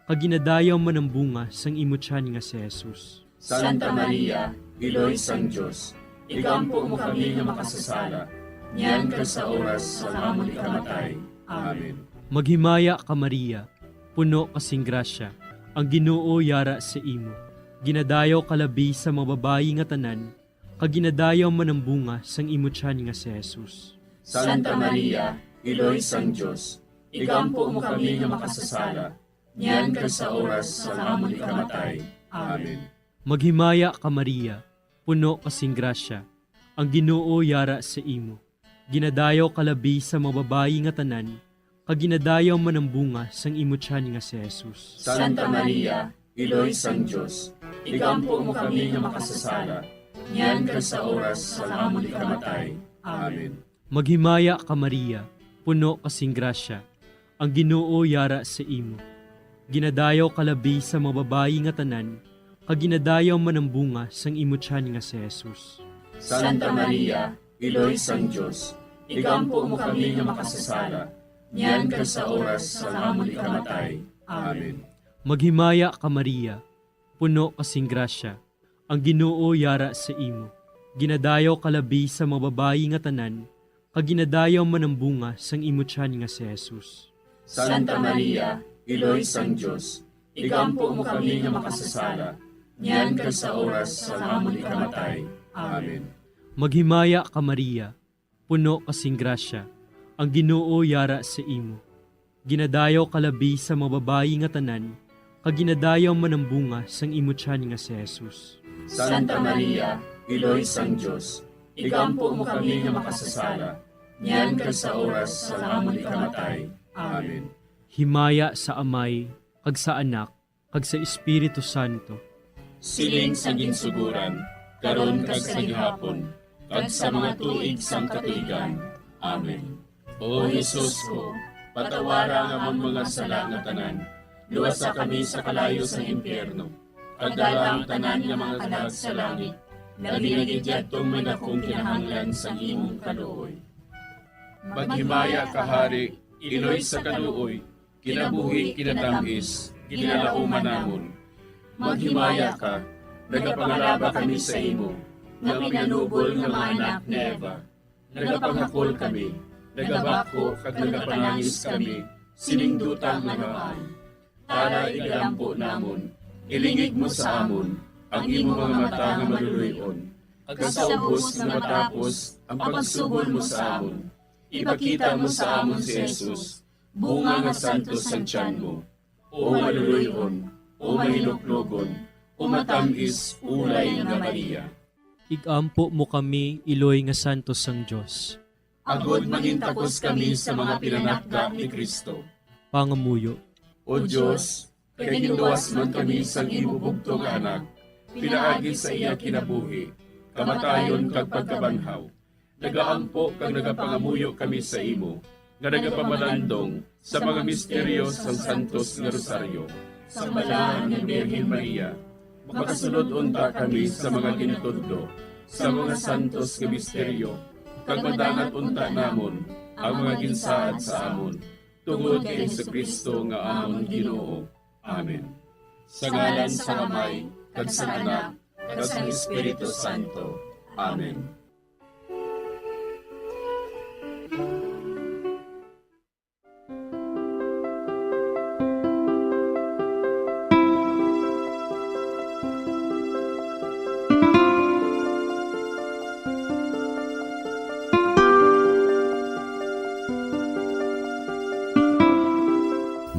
kag ginadayaw man ang bunga sang imo tiyan nga si Jesus. Santa Maria, Iloy sang Dios, igampo mo kami nga makasasala, niyan kag sa oras sang amon ikamatay. Amen. Maghimaya ka, Maria, puno ka sing grasya, ang Ginoo yara sa imo. Ginadayaw ka labi sa mga babayi nga tanan, kag ginadayaw man ang bunga sang imo tiyan nga si Jesus. Santa Maria, Iloy sang Dios, igampo mo kami nga makasasala, niyan kag sa oras sang amon ikamatay. Amen. Maghimaya ka, Maria, puno ka sing grasya, ang Ginoo yara sa imo. Ginadayaw ka labi sa mga babayi nga tanan, kag ginadayaw man ang bunga sang imo tiyan nga si Jesus. Santa Maria, Iloy sang Dios, igampo mo kami nga makasasala, niyan kag sa oras sang amon ikamatay. Amen. Maghimaya ka, Maria, puno ka sing grasya, ang Ginoo yara sa imo. Ginadayaw ka labi sa mga babayi nga tanan, kag ginadayaw man ang bunga sang imo tiyan nga si Jesus. Santa Maria, Iloy sang Dios, igampo mo kami nga makasasala, niyan kag sa oras sang amon ikamatay. Amen. Maghimaya ka, Maria, puno ka sing grasya, ang Ginoo yara sa imo. Ginadayaw ka labi sa mga babayi nga tanan, kag ginadayaw man ang bunga sang imo tiyan nga si Jesus. Santa Maria, Iloy sang Dios, igampo mo kami nga makasasala, niyan kag sa oras sang amon ikamatay. Amen. Maghimaya ka, Maria, puno ka sing grasya, ang Ginoo yara sa imo. Ginadayaw ka labi sa mga babayi nga tanan, kag ginadayaw man ang bunga sang imo tiyan nga si Jesus. Santa Maria, Iloy sang Dios, igampo mo kami nga makasasala, niyan kag sa oras sang amon ikamatay. Amen. Himaya sa Amay, kag sa Anak, kag sa Espiritu Santo. Siling sa ginsugoran, karon kag sa gihapon, kag sa mga tuig sang katuigan. Amen. O Jesus ko, patawara ang amon mga sala nga tanan, luwasa kami sa kalayo sang impyerno, kag dala ang tanan nga mga kalag sa langit, Labi na gid yadtong may dakong kinahanglan sang imong kaluoy. Maghimaya ka, Hari, iloy sa kaluoy, kinabuhi, kinatamis, ginalauman namon. Maghimaya ka, nagapangalaba kami sa imo, nga pinanubol nga mga anak ni Eva. Nagapanghakol kami, nagabako kag nagapanangis kami sining duta nga namaan. Tala, igalampo namon, ilingig mo sa amon ang imo mga mata nga maluloy-on, kag sa ubos nga matapos ang pagsubol mo sa amon, ipakita mo sa amon si Jesus, bunga nga santos sang tiyan mo. O maluloy-on, o mahinuklogon, o matam-is ulay nga Maria. Igampo mo kami, iloy nga santos sang Dios. Agod mangintakos kami sa mga pinanakda ni Cristo. Pangamuyo. O Dios, kay ginluwas man kami sang imo bugtong nga Anak, pinaagi sa iya kinabuhi, kamatayon, kag pagkabanhaw, nagaampo kag nagapangamuyo kami sa imo, nga nagapamalandong sa mga misteryo sang Santos nga Rosaryo. Sang Balahan nga Birhen Maria, makasulod unta kami sa mga gintudlo sa mga santos nga misteryo, kag madangat unta namon ang mga ginsaad sa amon, tungod kay Jesu-Cristo nga amon Ginoo. Amen. Sa ngalan sang Amay, kag sang Anak, kag sang Espiritu Santo. Amen.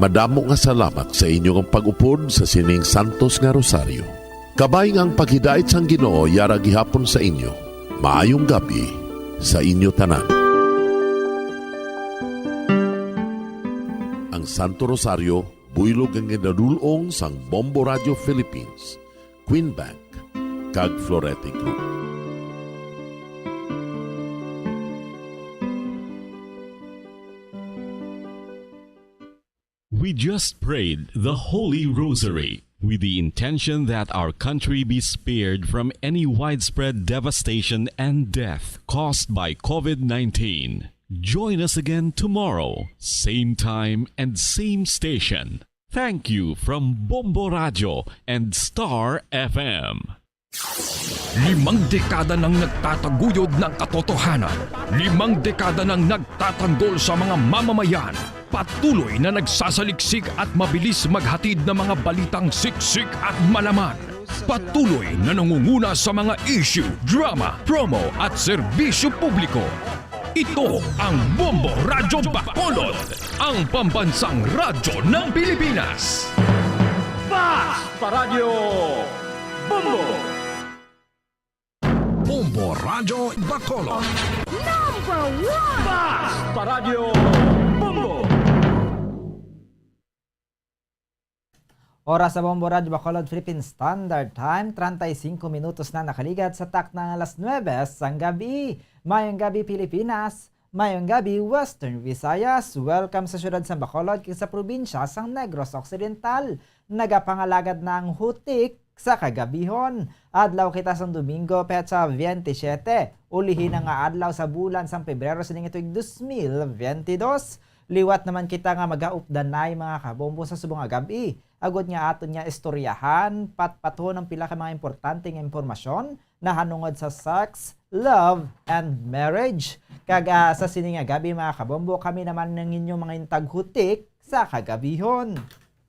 Madamo nga salamat sa inyo nga pag-upod sa sining santos nga rosaryo. Kabay nga ang paghidait sang Ginoo yara gihapon sa inyo. Maayong gab-i sa inyo tanan. Ang Santo Rosario, buylog nga ginadul-ong sang Bombo Radio Philippines, Queen Bank, kag Florete Group. We just prayed the Holy Rosary with the intention that our country be spared from any widespread devastation and death caused by COVID nineteen. Join us again tomorrow, same time and same station. Thank you from Bombo Radio and Star F M. Limang dekada nang nagtataguyod ng katotohanan. Limang dekada nang nagtatanggol sa mga mamamayan. Patuloy na nagsasaliksik at mabilis maghatid ng mga balitang siksik at malaman. Patuloy na nangunguna sa mga issue, drama, promo at serbisyo publiko. Ito ang Bombo Radyo Bacolod, ang pambansang radyo ng Pilipinas. Fast Paradyo Bombo! Bombo Radyo Bacolod. Number one! Fast Paradyo Bombo! Oras sa Bombo Radyo Bacolod, Philippine Standard Time, treinta y cinco minutos na nakaligad sa takna nga alas nuebe sang gabi. Mayong gabi, Pilipinas. Mayong gabi, Western Visayas. Welcome sa siyudad sang Bacolod kag sa probinsya sang Negros Occidental. Nagapangalagad na ang hutik sa kagabihon. Adlaw kita sang Domingo, petsa veintisiete, ulihi na nga adlaw sa bulan sang Pebrero sining tuig dos mil veintidós. Liwat naman kita nga magaupdanay, mga kabombo, sa subong nga gab-i, agud nga aton nga istoryahan, patpaton ang pila ka mga importante nga impormasyon nahanungod sa sex, love, and marriage. Kag, ah, sa sini nga gab-i, mga kabombo, kami naman ang inyong mga intaghutik sa kagabihon.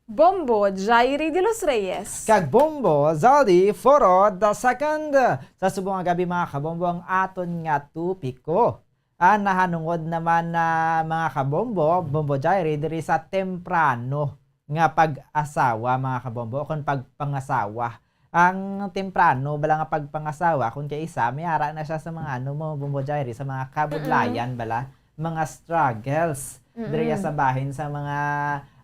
Bombo Jairi de los Reyes. Kag Bombo Zaldi Foro the second. Sa subong nga gab-i, mga kabombo, ang aton nga topiko. Ah, nahanungod naman na, mga kabombo, Bombo Jairi, diri sa temprano nga pag-asawa, mga kabombo, o kung pagpangasawa. Ang temprano bala nga pagpangasawa, kung kay isa, may ara na siya sa mga, ano mo, Bombo Jairi, sa mga kabudlayan bala, mga struggles. Mm-mm. Diri sa bahin sa mga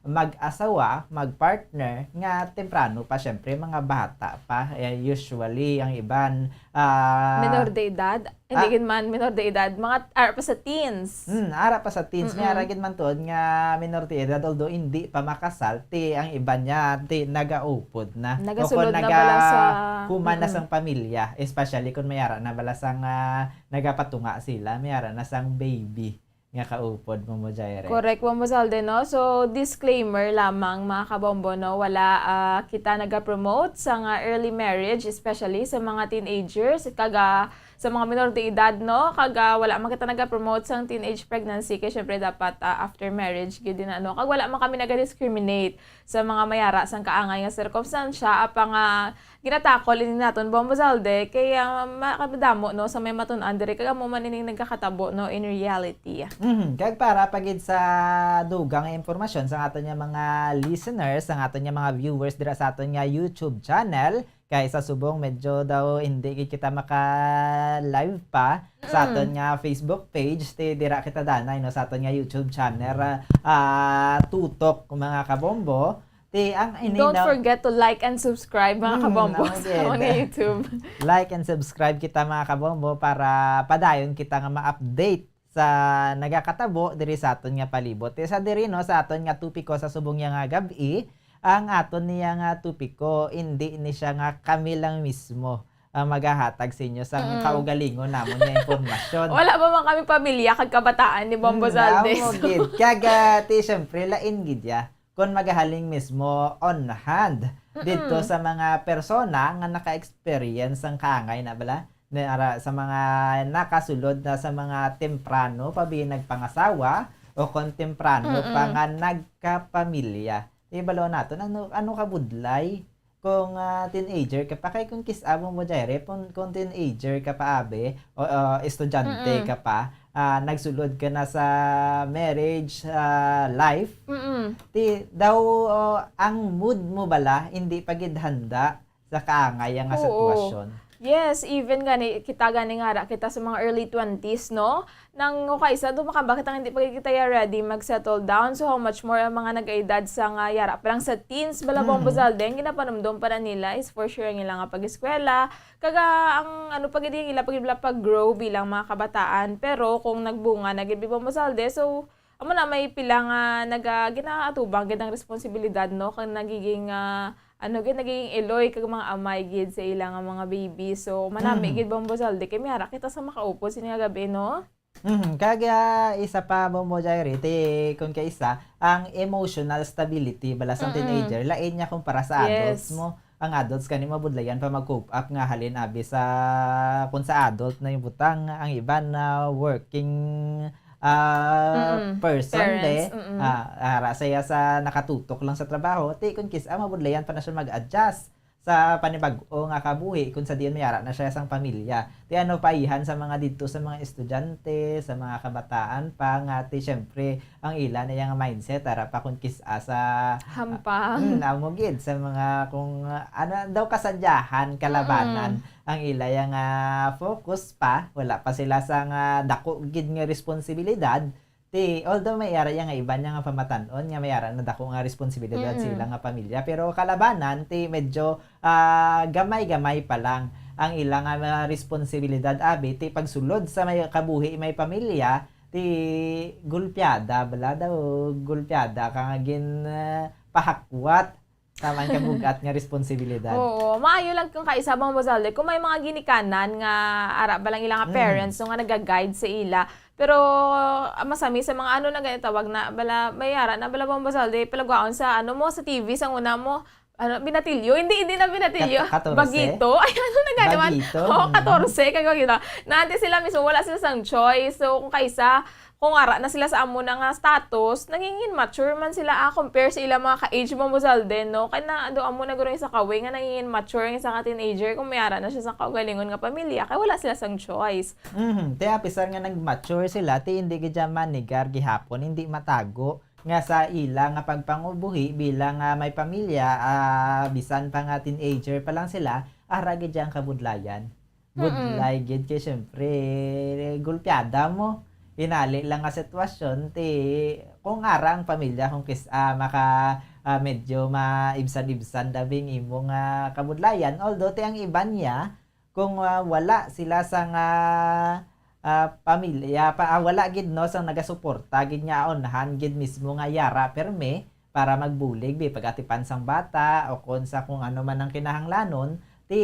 mag-asawa, mag-partner, nga temprano pa, syempre, mga bata pa. Eh, usually, ang iban, ah, Menor de edad? Hindi ah, gid man menor de edad. Mga ara pa sa teens. Hmm, ara pa sa teens. May Mm-mm. ara gid man tuod nga menor de edad, although hindi pa makasal, ti ang iban niya, ti nagaupod na. O Nagasulod kung na naga-, pala sa human na Mm-mm. sang pamilya, especially kung may ara na bala sang, ah, nagapatunga sila, may ara na sang baby nga kaupod, Bombo Jaire. Correct, Bombo Zalde, no? So, disclaimer lamang, mga kabombo, no? Wala, ah, kita nagapromote sa nga early marriage, especially sa mga teenagers, kag, ah, sa mga minor de edad, no? Kag, ah, wala man kita nagapromote sang teenage pregnancy, kay syempre dapat, ah, after marriage, gyud din, ano? Kag wala man kami naga-discriminate sa mga mayara sang kaangay nga sirkumstansya, apang, ah, ginatakol ini naton, Bombo Zalde, kay, ah, ma-, madamo, no, sa may matun-an diri, kag amo man ining nagkakatabo, no, in reality. Mhm. Kag para pa gid sa dugang nga impormasyon sa aton nga mga listeners, sa aton nga mga viewers dira sa aton nga YouTube channel, kay sa subong medyo daw hindi gid kita maka-live pa sa Mm. aton nga Facebook page, ti dira kita danay, no, sa aton nga YouTube channel, ah, tutok, mga kabombo. Ti ang ini Don't daw forget to like and subscribe, mga Mm, kabombo, amo sa gid. mga YouTube. Like and subscribe kita, mga kabombo, para padayon kita nga ma-update sa nagakatabo diri sa aton nga palibot. Ti sa diri, no, sa aton nga topiko sa subong niya nga gab-i, ang aton niya nga topiko, hindi ni siya nga kami lang mismo ang magahatag sa inyo sa Mm. kaugalingon namon nga impormasyon. Wala pa man kami pamilya kag kabataan ni Bombo Mm, Zalde, amo so gid. Kag, ah, ti, syempre, lain gid ya. Kung magahaling mismo on hand didto Mm-mm. sa mga persona nga naka-experience sang kaangay na bala, na ara, sa mga nakasulod na sa mga temprano pa bi nagpangasawa o kung temprano pa Mm-mm. nga nagkapamilya. Ibalo naton, ano, ano kabudlay kung, ah, teenager ka pa? Kay kung kis-a mo, Jaire, kung, kung teenager ka pa, abi, o, o estudyante Mm-mm. ka pa, ah, nagsulod ka na sa marriage, ah, life, Mm-mm. ti daw, oh, ang mood mo bala, hindi pa gid handa sa kaangay nga Oo. sitwasyon. Yes, even gani, kita gani nga ara, kita sa mga early twenties, no? Nang, o kaisa, do makamba kita nga hindi pa gid kita ya ready mag-settle down. So, how much more ang mga nag-edad sa nga yara pa lang sa teens, bala, Bombo Mm. Zalde, ang ginapanumdom para nila is for sure ang ila nga pag-eskwela. Kaga, ang ano pa gid, ang ila pa gid bala pag-grow bilang mga kabataan. Pero kung nagbunga na gid, Bombo Zalde, so, amo na, may pila nga naga-, ginaatubang gid ang responsibilidad, no? Kag nagiging, ah, ano gid, nagiging iloy kag mga amay gid sa ila nga mga baby. So, manami Mhm. gid, Bombo Zalde, kay may ara kita sa makaupod sini nga gab-i, no? Mhm. Kag, ah, isa pa, Bombo Jaire, ti, kung kaisa, ang emotional stability bala sa Mm-mm. teenager, lain niya kumpara sa adults Yes. mo. Ang adults kani mabudlayan pa mag-cope up nga halin abi sa, kung sa adult na yung butang, ang iban na working, ah, Mm-mm. person, Parents, de. Mm-mm. Ah, ara saya sa nakatutok lang sa trabaho, ti, kung kis-a, mabudlayan pa na siya mag-adjust sa panibag-o nga kabuhi kung sa diin may ara na siya sang pamilya. Ti ano pa ihan sa mga didto sa mga estudyante, sa mga kabataan pa nga ti siyempre ang ila na yang mindset ara pa kung kis-a sa Hampang. Mm, amo gid sa mga kung, ah, ano daw kasadyahan, kalabanan Mm. ang ila yang, ah, focus pa, wala pa sila sa nga dako gid nga responsibilidad. Ti, although may ara iya nga iban niya nga pamatan-on nga may ara na dako nga responsibilidad sa Mm-mm. ila nga pamilya, pero kalabanan, ti medyo, ah, gamay-gamay pa lang ang ila nga mga responsibilidad, abi, ti pagsulod sa may kabuhi, may pamilya, ti gulpiada, bala daw, gulpiada ka nga gin, ah, pahakwat. Tama, ang kabug-at nga responsibilidad. Oo, maayo lang kung kaisa, Bombo Zalde, kung may mga ginikanan nga ara ba lang ila nga Mm. parents, no, nga naga-guide sa ila. Pero, ah, masami sa mga ano na ganito, tawag na, bala, may ara na, bala, Bombo Zalde, palagwaon sa, ano mo, sa T V, sa una mo, ano, binatilyo? Hindi, hindi na binatilyo. Kat-, katorse? Bagito? Ay, ano na nga naman? Bagito? Oo, Mm. katorse, kag bagito. Na, ante sila mismo, wala sila sang choice. So, kung kaisa, kung ara na sila sa amo na nga status, naging immature man sila, ah, compare sa ilang mga ka-age, Bombo Zalde, no? Kay na, do amo na guro yung sa kawing nga naging immature yung sa ka-teenager kung may ara na siya sa kaugalingon nga pamilya, kay wala sila sang choice. Mhm. Te, apisar nga nag-mature sila, ti hindi gid siya manigar gihapon, hindi matago nga sa ila nga pagpangubuhi bilang, ah, may pamilya, ah, bisan pa nga teenager pa lang sila, ara gid siya ang kabudlayan. Mm-mm. Budlay gid kay, syempre, gulpiada mo. pinali lang nga sitwasyon, ti kung ara ang pamilya, kung kis-, ah, maka, ah, medyo maibsan-ibsan daw bing imo nga kabudlayan. Although ti ang iban niya, kung, ah, wala sila sa nga, ah, pamilya, pa, ah, wala gid, no, sang nagasuporta gid nga unhan gid mismo nga yara permi para magbulig, bi, pag-atipan sang bata o kung sa kung ano man ang kinahanglanon, ti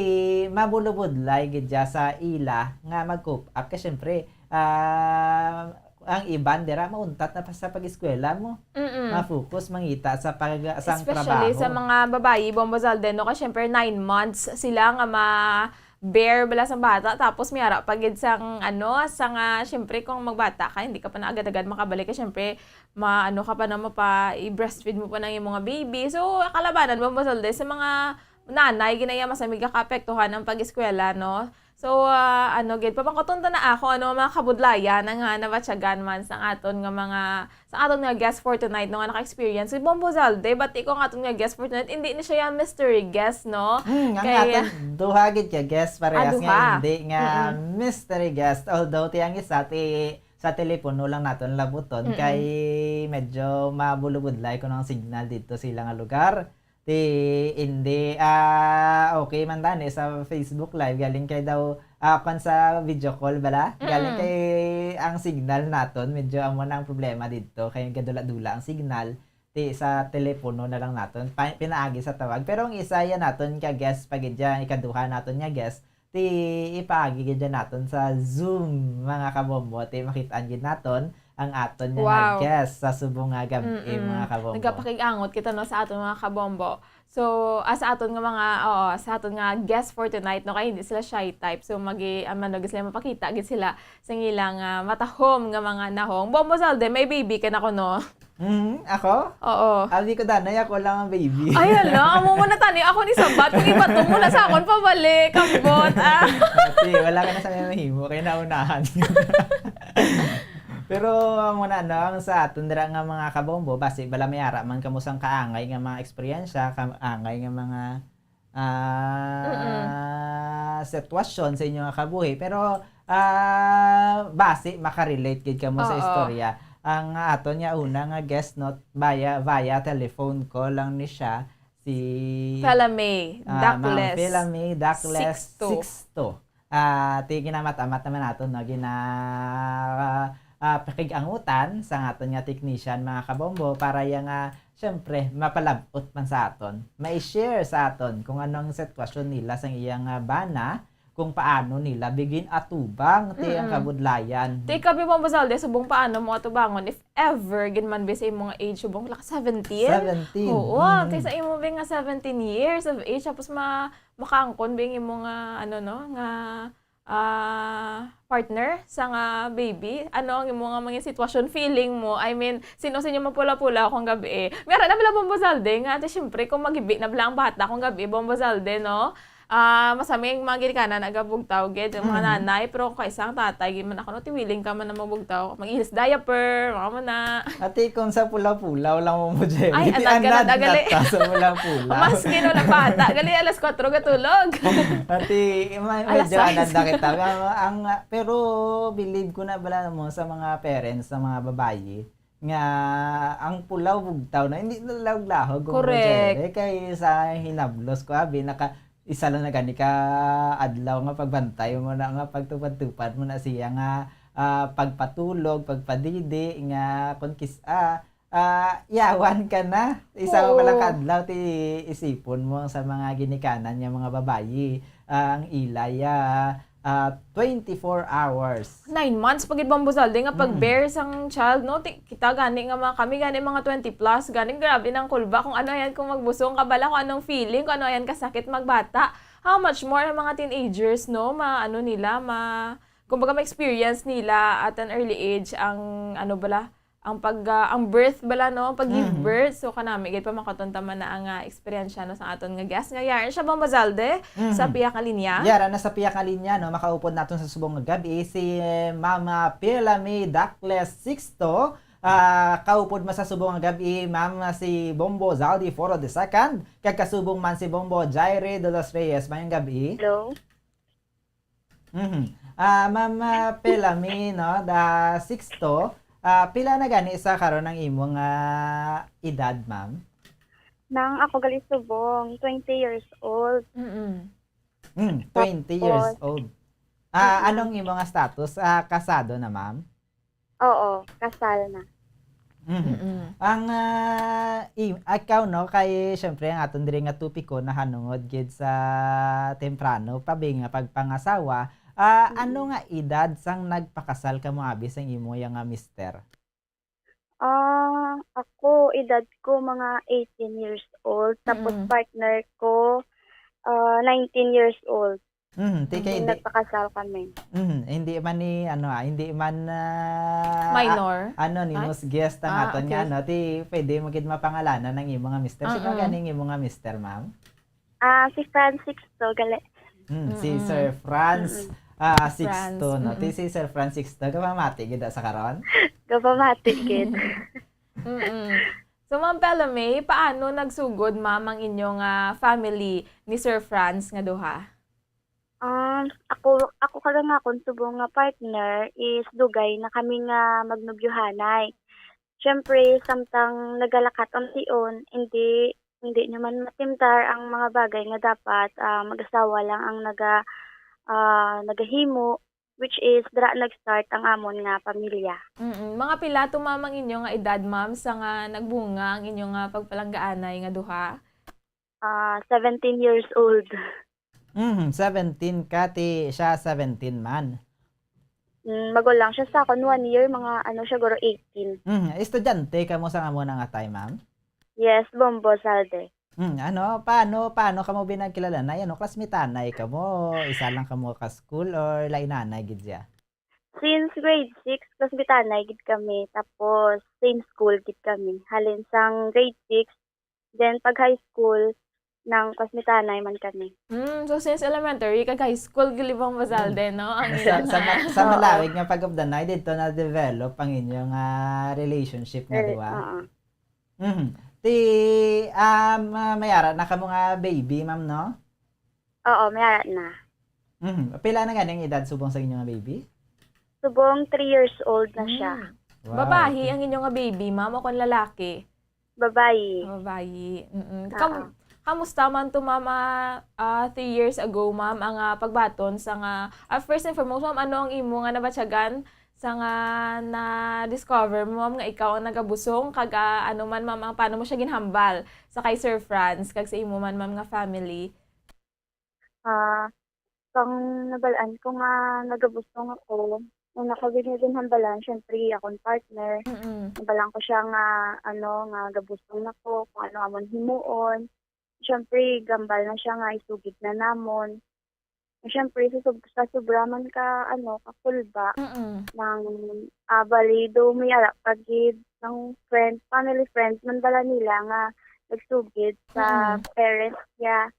mabulubudlay gid siya sa ila nga mag-cope up. Kay syempre, ah, ang iban dira mauntat na pa sa pag-eskwela mo. Mm-mm. Ma-focus mangita sa pag-, sang Especially trabaho. Sa mga babayi, Bombo Zalde, no? Kasi syempre, nine months sila nga ma-bear bala sa bata. Tapos, may ara pa gid sang, ano, sa nga, syempre, kung magbata ka, hindi ka pa na agad-agad makabalik. Kasi syempre, ma-, ano ka pa na, mapa-, i-breastfeed mo pa ng iyong mga baby. So, kalabanan, Bombo Zalde, sa mga nanay, ginaya, masamig ka kaapektuhan ang pag-eskwela, no? So, ah, ano gid, papangkuton ta na ako, ano, mga kabudlayan na nga nabatyagan man sang aton nga mga, sa aton nga guest for tonight, no, nga naka-experience. Si Bombo Zalde, bati ko ang aton nga guest for tonight, hindi ni siya yung mystery guest, no? Hmm, ang Kay aton duha gid ka guest, parehas Ah, nga duha. hindi nga Mm-mm. mystery guest. Although, ti ang isa, ti, sa telepono lang naton labuton, Mm-mm. kay medyo mabulubudlay kuno ang signal dito sa ila nga lugar. Ti, hindi, ah, okay man tani sa Facebook Live, galing kay daw, ah, kwan sa video call bala? Galing Mm. kay ang signal naton, medyo amo na ang problema didto, kay gadula-dula ang signal. Ti, sa telepono na lang naton, pa-, pinaagi sa tawag. Pero ang isa yan naton ka guest pa gid dyan, ikaduha naton nga guest, ti ipaagi gid dyan naton sa Zoom, mga kabombo. Ti makit-an gid naton ang aton nga Wow. guest sa subong nga gab-i, Mm-mm. mga kabombo. Nagapakig-angot kita, no, sa aton mga kabombo. So, ah, sa aton nga mga, oo, sa aton nga guest for tonight, no, kay hindi sila shy type. So, magi-, ah, ano, gid sila mapakita gid sila sa ilang, ah, matahom nga mga nahong. Bombo Zalde, may baby ka na ko, no? Mhm, ako? Oo. Abi ko, danay, ako lang ang baby. Ay, hala, amo mo na tani. Ako ni sabat, kung iba to mo na sa akon, pabalik, ambot, ah. Ate, wala ka na sa may mahimo, kaya naunahan. Pero, amo na, no, ang sa aton dira nga mga kabombo, basi bala may ara man kamo sang kaangay nga mga eksperyensya, kaangay nga mga, ah, Mm-mm. sitwasyon sa inyo nga kabuhi. Pero, ah, basi makarelate gid kamo sa Oo. istorya. Ang aton nga una nga guest, no, via, via telephone call lang ni siya, si, Pela May ah, Ma'am Dakles Pela May Dakles Sixto. Sixto. Ah, ti ginamat-amat naman naton, no? Gina-, ah, pakig-angutan sa aton nga technician, mga kabombo, para yang, ah, syempre, mapalab-ot man sa aton. Mai-share sa aton kung ano ang sitwasyon nila sa iyang, ah, bana, kung paano nila bigin atubang ti ang Mm-mm. kabudlayan. Ti kami, Bombo Zalde, subong paano mo atubangon if ever, gid man, be, sa imong age, subong, like, seventeen? Seventeen. Oo, Mm. kay sa imo, be, nga seventeen years of age, tapos ma-, makaangkon, be, ang imo nga, ano, no, nga, ah, partner sa nga baby. Ano ang imo nga mga sitwasyon, feeling mo? I mean, sino sa inyo mapula-pula kung gabi, eh? Meron na pala, Bombo Zalde, nga, ate, syempre, kung magibi na pala ang bata kung gabi, Bombo Zalde, no? Ah, masami ang mga ginikanan, nagabugtaw, gid, ang mga Mm. nanay, pero kung kaisa ang tatay, gid man ako, no, ti willing ka man na magbugtaw. Mag-ihis diaper, mga mo na. Ate, kung sa pula-pula, wala mo mo dyan. Ay, Iti anad ka na, anad dagali. Ka sa pula-pula. Maski no, nabata. Gali, alas kwatro gatulog. Ate, ma-, Alas medyo sais. Anad na kita. Ang, ang, pero believe ko na bala mo sa mga parents, sa mga babayi, nga ang pulaw bugtaw na, hindi na lahog-lahog kung Correct. Kay sa hinablos ko, abi, naka, isa lang na gani ka adlaw nga pagbantay mo na nga pagtupad-tupad mo na siya nga, ah, pagpatulog, pagpadidi, nga kung kis-, ah, ah, yawan ka na. Isa mo pala Oo. Ka adlaw, ti isipon mo ang sa mga ginikanan nga mga babayi, ah, ang ilay, ah, ah, twenty-four hours. Nine months pa gid, Bombo Zalde, nga pag Mm. bear sang child, no? Ti-, kita gani nga mga, kami gani mga twenty plus, gani grabe nang kulba kung ano yan, kung magbusong ka bala, kung anong feeling, kung ano yan kasakit magbata. How much more ang mga teenagers, no? Ma-, ano nila, ma-, kumbaga, ma-experience nila at an early age ang, ano bala, ang pag, ah, ang birth bala, no? Pag give Mhm. birth. So, kanami gid pa makatunta man na ang, ah, eksperyensya, no, sa aton nga guest nga yara siya, Bombo Zalde, Mhm. sa pihak nga linya. Yara na sa pihak nga linya, no? Makaupod naton sa subong nga gab-i si, eh, Mama Pirla May Dakles Sixto. Ah, kaupod mo sa subong nga gab-i, Ma'am, si Bombo Zaldi Foro the second, kag kasubong man si Bombo Jaire de los Reyes. Mayong gab-i. Hello. Mhm. Ah, Ma'am, ah, Pelami, no, da Sixto, ah, pila na gani sa karon ang imong, ah, edad, ma'am? Nang ako gali subong, twenty years old. Mm-mm. Mm, twenty years Tapos, old. Ah, mm-mm. Anong imong status? Ah, kasado na, ma'am? Oo, kasal na. Mhm. Mm-mm. Ang, ah, i-, ikaw, no, kay, syempre, ang aton diri nga topiko nahanungod gid sa temprano pa bi nga pagpangasawa. Ah, ano Mm. nga edad sang nagpakasal kamo abi sang imo ya nga mister? Ah, ako, edad ko mga eighteen years old, tapos Mm. partner ko, ah, nineteen years old. Mhm, ti kay Hindi di nagpakasal kami. Mhm, hindi man ni ano, ah, hindi man, ah, Minor? a-, anonymous Ay. guest ang Ah, aton nga, okay. ano, ti pwede mo gid mapangalanan ang imo nga mister. Sino Mm-mm. gani ang imo nga mister, ma'am? Ah, si Franz Sixto, gali. Mm, si Mm-mm. Sir Franz, Mm-mm. ah, Franz, Sixto, no? Ti mm-mm. si Sir Franz Sixto, gapamati gid sa karon? Gapamati gid. Mm-mm. So, Ma'am Pelame, paano nagsugod, ma'am, ang inyong, ah, family ni Sir Franz nga duha? Um, ako, ako kag ang akon subong nga partner is dugay na kami nga magnobyuhanay. Siyempre, samtang nagalakat ang tion, hindi, hindi nyo man matimdar ang mga bagay nga dapat, ah, mag-asawa lang ang naga-, ah, nagahimo, which is dira nag-start ang amon nga pamilya. Mm-mm. Mga pila to, ma'am, ang inyo nga edad, ma'am, sa nga nagbunga ang inyo nga pagpalanggaanay nga duha? Ah, seventeen years old. Mhm, seventeen ka, ti siya seventeen man. Mm, magulang siya sa akon one year, mga ano, siguro eighteen. Mhm, estudyante kamo sa amo na nga time, ma'am? Yes, Bombo Salde. Hmm, ano, paano, paano kamo binagkilala na? Ano, classmate-anay kamo? Isa lang kamo ka school or lain-anay gid siya? Since grade six, classmate-anay gid kami. Tapos, same school gid kami. Halin sang grade six, then pag high school, nang classmate-anay man kami. Mm, so since elementary kag high school, gilibang Bazalde, Mm. no? Ang Sa, ila sa, na. ma-, sa Oo. malawig nga pag-updanay, dito na-develop ang inyong, ah, relationship nga Re-, duwa? Oo. Mhm. Ti, um, ah, may ara na kamo nga baby, ma'am, no? Oo, may ara na. Mhm. Pila na gani ang edad subong sa inyo nga baby? Subong three years old na siya. Mm. Wow, Babayi okay. ang inyo nga baby, ma'am, o kon lalaki? Babayi. Babayi. Mm-mm. Kam-, Oo. kamusta man to, ma'am, ah, ah, three years ago, ma'am, ang, ah, pagbaton sa nga, ah, first and foremost, ma'am, ano ang imo nga nabatyagan sa nga na-discover mo, ma'am, nga ikaw ang nagabusong, kag, ah, ano man, ma'am, ang, paano mo siya ginhambal sa kay Sir Franz, kag sa imo man, ma'am, nga family? Ah, kang nabal-an ko nga nagabusong ako, una ko gid nga ginhambalan, syempre, akong partner. Mm-mm. Nabalan ko siya nga, ano, nga gabusong na ko, kung ano amon himuon. Syempre, gambal na siya nga isugid na namon. Syempre, sa sob-, sa sobra man ka, ano, kakulba Mm. ng, ah, bali, do may ara pa gid ng friend, family friend man bala nila nga nagsugid sa Mm. parents niya.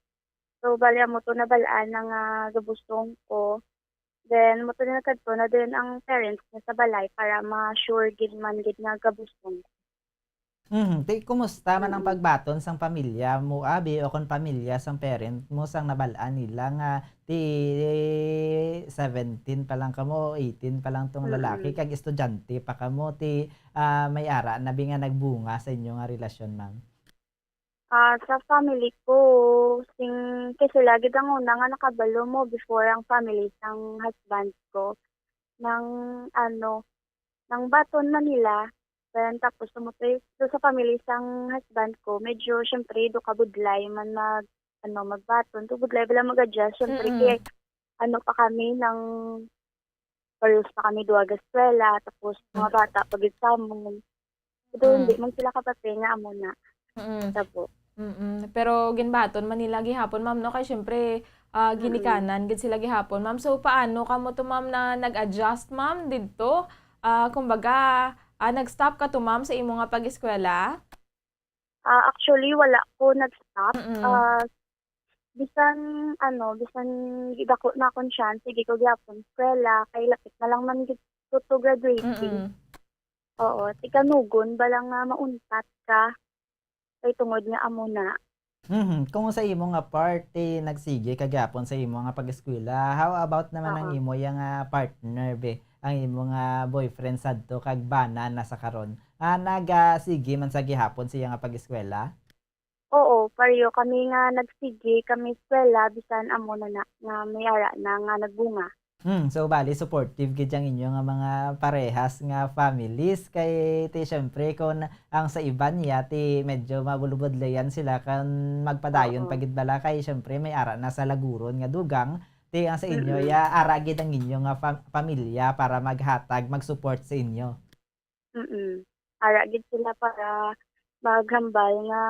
So, bali, amo to nabal-an na nga gabusong ko. Then, amo to na nagkadto na din ang parents niya sa balay para ma-sure gid man gid nga gabusong. Mhm. Ti, kumusta man ang Mm. pagbaton sang pamilya mo, abi, o kon pamilya sang parent mo, sang nabal-an nila nga ti seventeen pa lang kamo, eighteen pa lang tong lalaki, Mm. kag estudyante pa kamo, ti, ah, may ara na bi nga nagbunga sa inyo nga relasyon, ma'am? Ah, sa family ko, sing-, kay sila gid ang una nga nakabalo mo before ang family sang husband ko. Nang, ano, nang baton man nila, then tapos tumutoy, so, sa family sang husband ko, medyo, syempre, do kabudlay man mag, ano, magbaton. Do budlay bala mag-adjust, syempre, Mm. kay, ano pa kami, nang parehas pa kami duha ga eskwela, tapos mga Mm. bata pa gid sa amon. Pero Mm. hindi man sila kabati nga amo na. Mm. Tabo. Mm-mm. Pero ginbaton man nila gihapon, ma'am, no? Kay syempre, ah, Mm. ginikanan gid sila gihapon, ma'am. So, paano kamo to, ma'am, na nag-adjust, ma'am, didto? Ah, kumbaga, ah, nag-stop ka to, ma'am, sa imo nga pag-eskwela? Ah, actually, wala ko nag-stop. Mm. Ah, bisan, ano, bisan gidako na akong chance, sige ko gyapon eskwela, kay lapit na lang man gid ko to graduating. Mm. Oo, tikanugon bala nga mauntat ka, kay tungod nga amo na. Mhm. Kung sa imo nga part, eh, nagsigi ka gyapon sa imo nga pag-eskwela, how about naman ang Oo. imo ya nga partner, be? Ang imo nga boyfriend sadto kag bana na sa karon. Ah, nagasigi man sa gihapon siya nga pag-eskwela? Oo, pareho kami nga nagsigi kami eskwela bisan amo na na nga may ara na nga nagbunga. Hmm, so bali supportive gid ang inyo nga mga parehas nga families kay ti syempre kon ang sa iban niya ti medyo mabulubudlayan sila kan magpadayon pa Oo. gid bala kay syempre may ara na sa laguron nga dugang ti ang sa inyo Mm. ya ara gid ang inyo nga fam- pamilya para maghatag, mag-support sa inyo. Mm. Ara gid sila para maghambal nga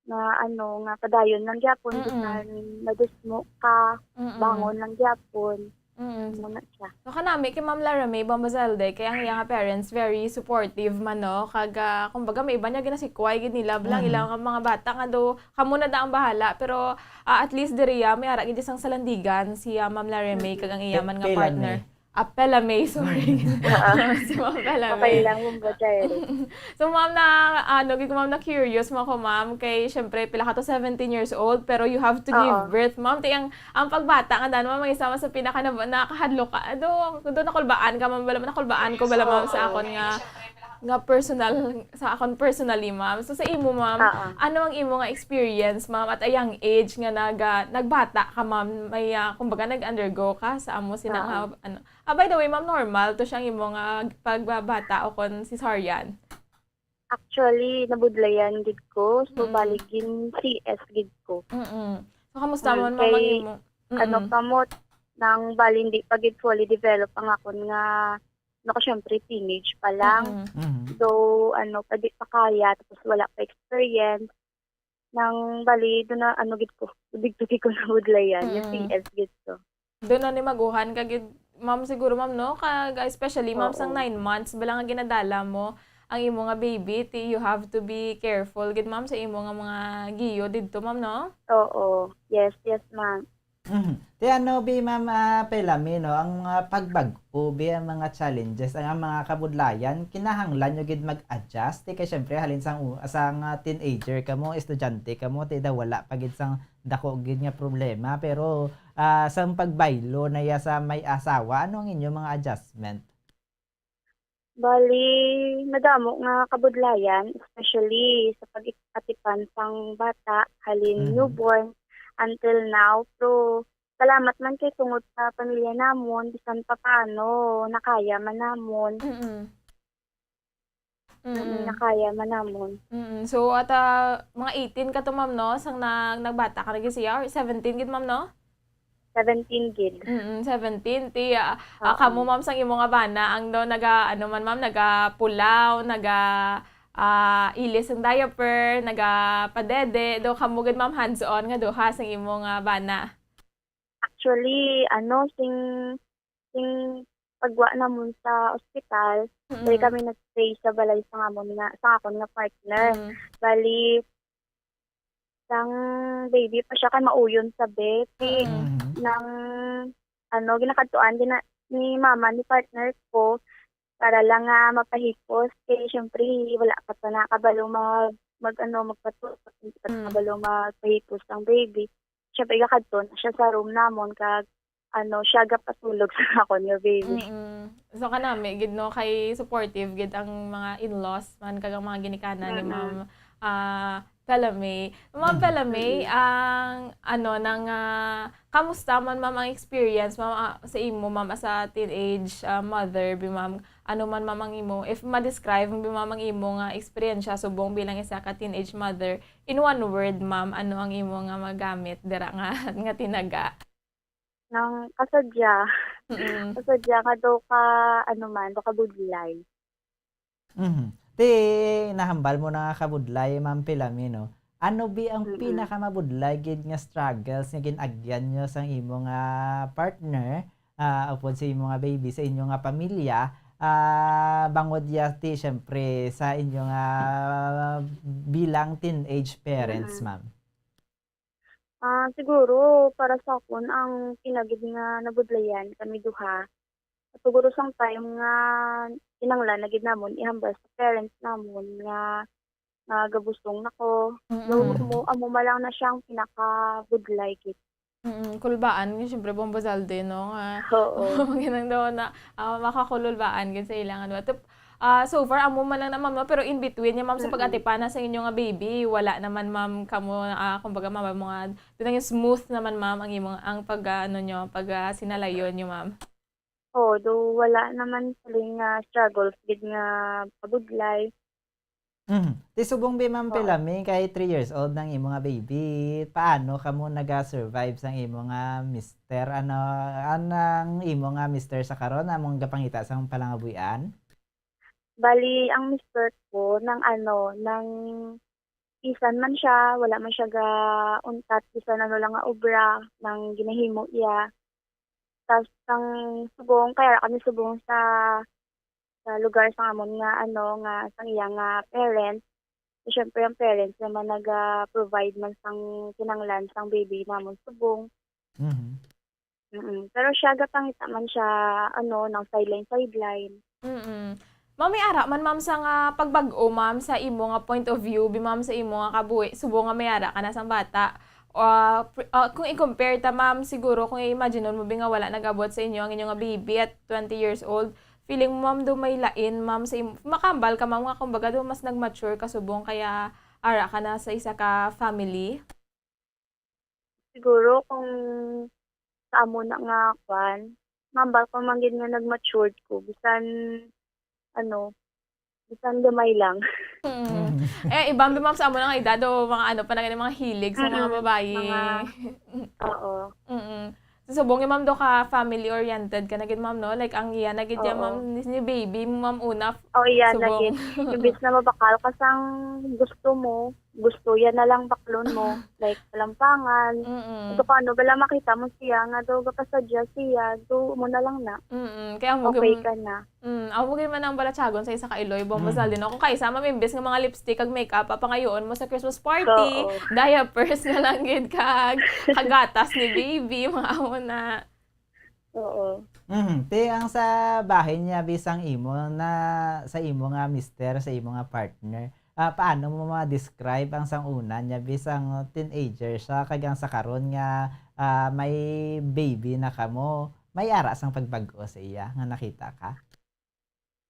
nga ano nga padayon lang gyapon Mm. bisan madusmo ka, Mm. bangon lang gyapon. Mm. Amo na siya. So kanami kay Ma'am Lara May Bambazalde kay ang iya nga parents very supportive man no kag ah, kumbaga may iba niya ginasikway gid nila bilang Mhm. ilang mga bata nga do kamo na da ang bahala pero ah, at least diri ah, may ara gid sang salandigan si ah, Ma'am Lara May kag ang iya Pe- man nga Pela partner. May. Ah, Pela May, sorry. Si Ma'am Pela Okay May. Lang mo ba, Jerry? So ma'am na ano gid ma'am na curious mo ko ma'am kay syempre pila ka to seventeen years old pero you have to give Oo. birth ma'am ti ang ang pagbata nga dan ma'am ang isa man sa pinaka na, nakahadlok ka ado do nakulbaan ka ma'am bala nakulbaan ko bala ma'am sa Oo. akon nga nga personal sa akon personally ma'am so sa imo ma'am Oo. ano ang imo nga experience ma'am at a young age nga naga nagbata ka ma'am may ah, kumbaga nag-undergo ka sa amo sina nga Oo. ano ah, by the way ma'am normal to siyang imo nga pagbabata o kon cesarean. Actually, nabudlayan gid ko. So, Mm. bali gin C S gid ko. Mm. So kamusta Mm, man ma'am ang kay imo? Ano Mm. pa mo, nang bali hindi pa gid fully develop ang akon nga, ano ko, syempre, teenage pa lang. Mm. Mhm. So, ano, pa di pa kaya, tapos wala pa experience. Nang bali, doon na, ano gid ko, tubig-tubig ko nabudlayan, yung Mm. C S gid ko. Doon na ni maguhan ka gid, ma'am siguro ma'am no, kag especially ma'am sang Oo. nine months bala nga ginadala mo ang imo nga baby, ti you have to be careful gid ma'am sa imo nga mga giyo didto ma'am no. Oo. Yes, yes, ma'am. Mhm. Ti ano bi ma'am ah, Pelami no, ang mga pagbag-o bi ang mga challenges, ang, ang mga kabudlayan, kinahanglan nyo gid mag-adjust. Ti kay syempre halin sang u- sang ah, teenager kamo, estudyante kamo, ti daw wala pa gid sang dako gid nga problema, pero ah, sang pagbaylo na ya sa may asawa, ano ang inyo mga adjustment? Bali, madamo nga kabudlayan, especially sa pag-atipan sang bata, halin Mhm. newborn until now. Pero salamat man kay tungod sa pamilya namon, bisan pa paano, nakaya man namon. Mm. Mm, Mm. nakaya man namon. Mm. So at ah, mga eighteen ka to ma'am no, sang nag nagbata ka na gid siya or seventeen gid ma'am no? Seventeen gid. Mm, seventeen. Ti, ah, ah, Oo. kamo ma'am sang imo nga bana, ang daw naga, ano man ma'am, naga pulaw, naga ah, ilis ang diaper, naga padede, daw kamo gid ma'am hands-on nga duha sang imo nga bana. Actually, ano, sing sing pagwa namon sa ospital, diri Mm. kami nag-stay sa balay sa amon nga sa akon nga partner. Mm. Bali, sang baby pa siya kay mauyon sa bed. Ti Mm. Mhm. nang ano, ginakadtuan gina, ni mama ni partner ko para lang nga mapahipos kay syempre wala pa to nakabalo mag, mag ano, magpatulog, hindi pa to Mm. kabalo magpahipos ang baby. Syempre gakadto na siya sa room namon kag ano, siya gapatulog sa akon nga baby. Mm. So kanami gid no kay supportive gid ang mga in-laws man kag ang mga ginikanan ni Mm. Ma'am ah Pelame. Ma'am Mm. Pelame, Mm. ang ano nang ah, kamusta man ma'am ang experience ma'am ah, sa imo ma'am as a teenage ah, mother bi ma'am? Ano man ma'am ang imo if ma-describe bi ma'am ang imo nga eksperyensya subong bilang isa ka teenage mother in one word ma'am, ano ang imo nga magamit dira nga nga tinaga? Nang kasadya, Mm. kasadya nga daw ka ano man, daw ka budlay. Mhm. Ti nahambal mo na nga kabudlay, Ma'am Pilami, no? Ano bi ang Mm. pinakamabudlay gid nga struggles nga gin-agyan nyo sang imo nga partner, ah, upod sa imo nga baby, sa inyo nga pamilya, ah, bangod ya ti, syempre, sa inyo nga bilang teenage parents, Mm. ma'am? Ah, siguro para sa akon ang pinagid nga nabudlayan kami duha, siguro sang time nga kinahanglan na gid namon ihambal sa parents namon nga nga gabusong na ko. Mm. So, amo, amo man lang na siyang pinakabudlay gid. Mm, kulbaan nga, siyempre, Bombo Zalde, no, nga Oo. Maginang daw na, ah, makakululbaan gid sa ilangan. But, ah, so far, amo man lang na, ma'am, no? Pero in between niya, ma'am, sa Mm-mm. pag-atipana sa inyo nga baby, wala naman, ma'am, kamo, ah, kumbaga, ma'am, mga, doon yung smooth naman, ma'am, ang imong, ang pag, ah, ano nyo, pag, ah, sinalayon nyo, ma'am. Oo, do wala naman siling nga struggles gid nga pabudlay. Mhm. Ti subong bi, Ma'am Oo. Pilami, kay three years old nang imo nga baby, paano kamo naga-survive sang imo nga mister? Ano, anang imo nga mister sa karon, among gapangita sang palangabuhian? Bali, ang mister ko nang ano, nang bisan man siya, wala man siya ga-untat bisan ano lang nga obra nang ginahimo iya. Tas ang subong, kay ara kami subong sa, sa lugar sa amon nga ano, nga sang iya nga parents. So, syempre, ang parents naman naga-provide man sang kinahanglan sang baby namon subong. Mhm. Mm. Pero siya, gapangita man siya, ano, nang sideline, sideline. Mm. Ma'am, may ara man, ma'am, sa nga pagbag-o, ma'am, sa imo nga point of view, bi, ma'am, sa imo nga kabuhi, subong nga may ara ka na sang bata. Ah, pr-, ah, kung i-compare ta, ma'am, siguro kung i-imagine mo, bi, nga wala nag-abot sa inyo ang inyo nga baby at twenty years old, feeling mo, ma'am, do may lain, ma'am, sa im-, makambal ka, ma'am, nga kumbaga do mas nag-mature ka subong kaya ara ka na sa isa ka family? Siguro kung sa amo na nga kwan, mambal ko man gid nga nag-matured ko, bisan, ano, bisan gamay lang. Mm. Mm. Eh, iban bi, ma'am, sa amo na nga edad, o mga ano pa na gani, mga hilig sa mga Mm, babayi. mga, oo. Mm. So, subong, eh, ma'am, do ka family-oriented ka na gid, ma'am, no? Like, ang iya na gid ya, Oo. ma'am, ni, ni baby mo, ma'am, una, f-, Oh, iya na subong. gid. Imbis na mabakal ka sang gusto mo, gusto ya na lang baklon mo, like, kalampangan. Mm. Ito ko, ano, bala makita mo siya, nga do gapasadya siya, do mo na lang na. Mm, kaya mo Okay gam-, ka na. Mm, amo gid man ang balatyagon sa isa ka iloy, Bombo Mm. Zalde, no? Kung kaisa, ma'am, imbes nga mga lipstick kag makeup, papangayoon mo sa Christmas party, Oo. diapers na lang gid kag kagatas ni baby, mga amo na. Oo. Mhm. Ti, ang sa bahin niya, bisang imo na, sa imo nga mister, sa imo nga partner, ah, paano mo ma-describe ang sang una niya, bisang teenager siya, kag ang sa karon nga, ah, may baby na kamo, may ara sang pagbag-o sa iya nga nakita ka?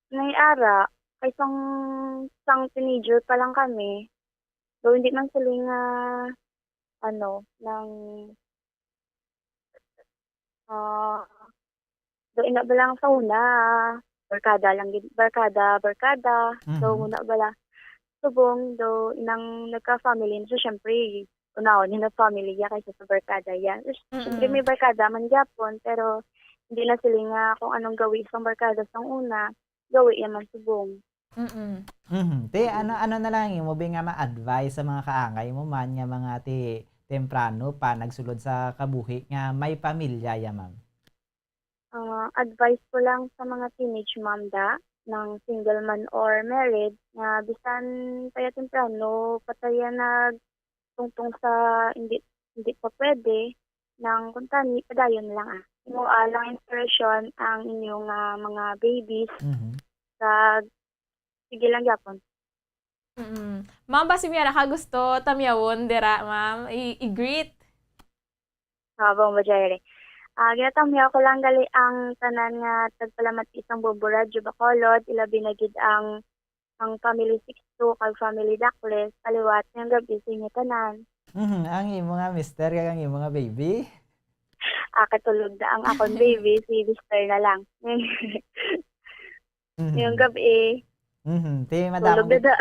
May ara, kay sang, sang teenager pa lang kami. Though, hindi man sila nga, ano, nang, ah, though, ina ba lang sa una, barkada lang gid, barkada, barkada. So, Mhm. una bala, subong, though, inang nagka-family na siya, syempre, unahon niya na family niya kaysa sa barkada niya. Tapos, syempre, Mm-mm. may barkada man gyapon, pero hindi na sila nga kung anong gawi sa barkada sa una, gawi niya man subong. Mm-mm. Mhm. Ti, ano, Mm. ano na lang imo bi nga ma-advise sa mga kaangay mo man nga mga ti, temprano pa nagsulod sa kabuhi nga may pamilya ya, ma'am? Ah, advice ko lang sa mga teenage mom da, nang single man or married, nga bisan pa ya temprano, pa ta ya nagtungtong sa hindi, hindi pa pwede, nang kuntani, padayon lang, ah. Imo, ah, lang inspirasyon ang inyong, ah, mga babies. Mhm. Kag, sige lang gyapon. Mm. Ma'am, basi may ara ka gusto tamyawon dira, ma'am? I-, i-greet. Ah, Bombo Jaire. Ah, ginatamyaw ko lang gali ang tanan nga tagpalamati sang Bombo Radyo Bacolod, ilabi na gid ang, ang Family Sixto kag Family Dakles, paliwat ngayong gab-i sa inyo tanan. Mhm, ang imo nga mister kag ang imo nga baby? Ah, katulog na ang akon baby, si mister na lang. Mhm. Ngayong gab-i. Mhm. Ti, madamo Tulog na gid-, da.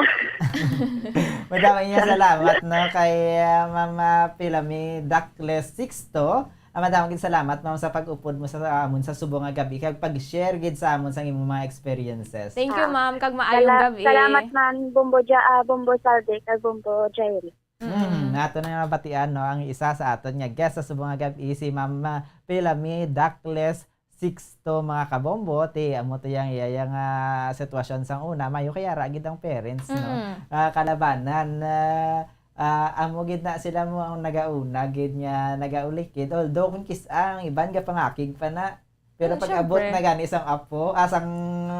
Madamo nga salamat, no, kay, ah, Mama Pilami Dakles Sixto. Ah, madamo gid salamat, ma'am, sa pag-upod mo sa amon sa subong nga gab-i kag pag-share gid sa amon sa imong mga experiences. Thank you, Ah, ma'am, kag maayong sala-, gab-i. salamat man, Bombo Ja-, ah, Bombo Salde, kag Bombo Jairi. Mm, Mm. ato na nga mabatian, no, ang isa sa aton nga guest sa subong nga gab-i, si Ma'am, ah, Pilami Dakles Sixto, mga kabombo. Ti, amo to yang iya, yang, ah, sitwasyon sang una, mayo kay ara gid ang parents, no? Mm. Ah, kalabanan, ah, ah, amo gid na sila mo ang nagauna gid nga nagaulikid. Although kung kis-, ang iban gapangakig pa na. Pero Mm, pag abot syempre. na gani sang apo, ah, sang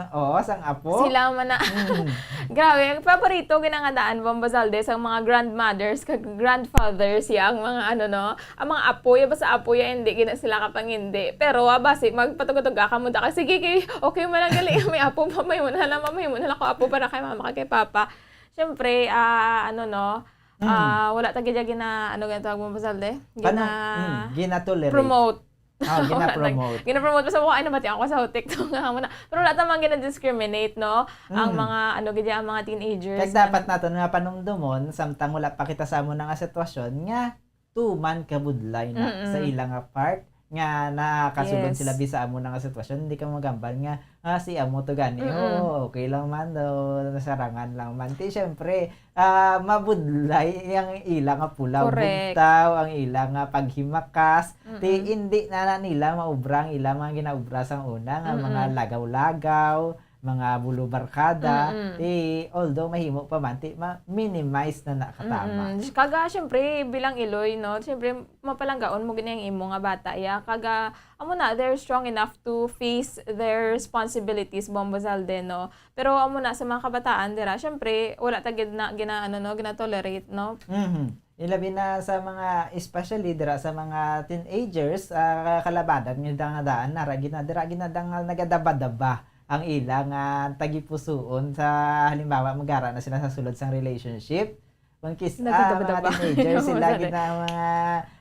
Oo, sang apo. Sila man na. Mm. Grabe, ang paborito ginangadaan, Bombo Zalde, sa mga grandmothers kag grandfathers, ya ang mga ano, no? Ang mga apo, ya basta apo, ya hindi gina sila kapangindi. Pero ah, basi magpatuga-tuga ka mo da ka, sige, kay okay man lang gali, may apo pa, may muna lang, may muna lang ko apo para kay mama kag kay papa. Siyempre, ah, ano, no? Mm. Ah, wala ta gid gina ano, ganito, Bombo Zalde? Paano? Gina Mm, gina-tolerate. promote. Oh, gina-promote. Gina-promote. Basta mo, ay, nabati ako sa TikTok nga muna. Pero wala ta man gina-discriminate, no? Ang Mm. mga, ano, gid ang mga teenagers. Kag dapat naton nga panumdumon, samtang wala pa kita sa amo na nga sitwasyon, nga tuman kabudlay na Mm-mm. sa ilang nga part, nga nakasulod Yes. sila bi sa amo na nga sitwasyon, hindi ka magambal nga, ah, si amo to gani, Mm-mm. oh, okay lang man daw, nasarangan lang man. Ti, syempre, ah, mabudlay ang ila nga pula, Correct. bugtaw, ang ila nga paghimakas. Ti, Mm-mm. hindi na, na nila maubra ang ila mga ginaubra sang una, nga mga Mm-mm. lagaw-lagaw, mga bulubarkada. Mm-mm. Ti, although mahimo pa man, ti, ma-minimize na na katama. Mm-mm. Kaga, syempre, bilang iloy, no? Syempre, mapalanggaon mo gid ang imo nga bata, ya. Kaga, amo na, they're strong enough to face their responsibilities, Bombo Zalde, no? Pero amo na, sa mga kabataan, dira, syempre, wala ta gid na, gina, ano, no? Gina-tolerate, no? Mhm. Ilabi na sa mga, especially dira sa mga teenagers, ah, kalabadan nga dangadaan, nara gina, dira gina dang nagadaba-daba ang ila nga tagipusuon. Sa halimbawa, magara na sila sa sulod sang relationship. Kung kis-, ah, mga Nagadaba-daba. teenagers, sila Sorry. gid na mga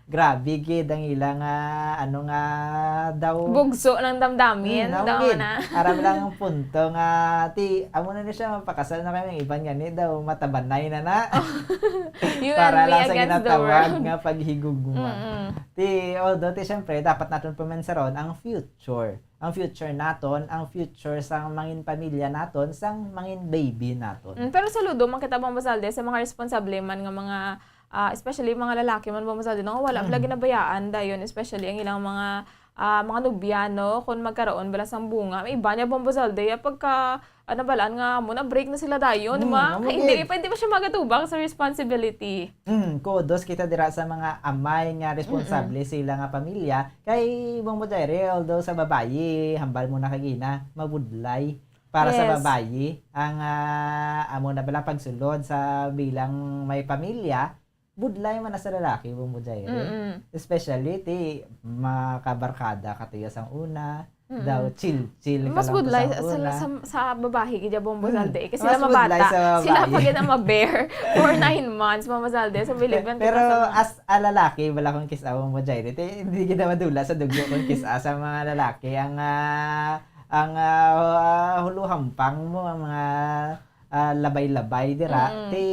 grabe gid ang ila nga, ano nga daw, Bugso ng damdamin, Hmm, amo daw gid. na. Aram lang ang punto nga, ti, amo na ni siya, mapakasal na kami, ang iban gani daw, matabanay na na. You Para and me lang sa against the ginatawag world. nga paghigugma. Mm-mm. Ti, although, ti, syempre, dapat naton pamensaron ang future. Ang future naton, ang future sang mangin pamilya naton, sang mangin baby naton. Mm, pero saludo man kita, Bombo Zalde, sa mga responsable man nga mga, ah, especially mga lalaki man, Bombo Zalde, no? Wala Mm. pala ginabayaan dayon, especially ang ilang mga, ah, mga nobya, no? Kung magkaroon bala sang bunga. May iba niya, Bombo Zalde, ya pagka, ano, balaan nga mo na break na sila dayon, Mm, ma? amo Kay hindi gid. pa, hindi pa siya magatubang sa responsibility. Mm, kudos kita dira sa mga amay nga responsable sila nga pamilya. Kay Bombo Jaire, although sa babayi, hambal mo na kagina, mabudlay para sa Yes. babayi ang, ah, amo na bala pagsulod sa bilang may pamilya, budlay man na sa lalaki, Bombo Jaire. Mm-mm. Especially ti makabarkada ka tuyo sang una, Mm-mm. daw chill-chill ka Mas lang budlay sang sa, sa, una. Sa, sa babayi gid ya, Bombo Mm. Zalde. Kasi Mas sila budlay mabata. sa Sila babayi. pa gid ang ma-bear for nine months, Bombo Zalde. So, believe man Pero kita sa mga as a lalaki, wala kong kiss-a, Bombo Jaire. Ti, hindi kita madula sa dugo kung kiss-a sa mga lalaki. Ang, ah, ang, ah, huluhampang mo, ang mga, ah, labay-labay dira. Mm. Ti,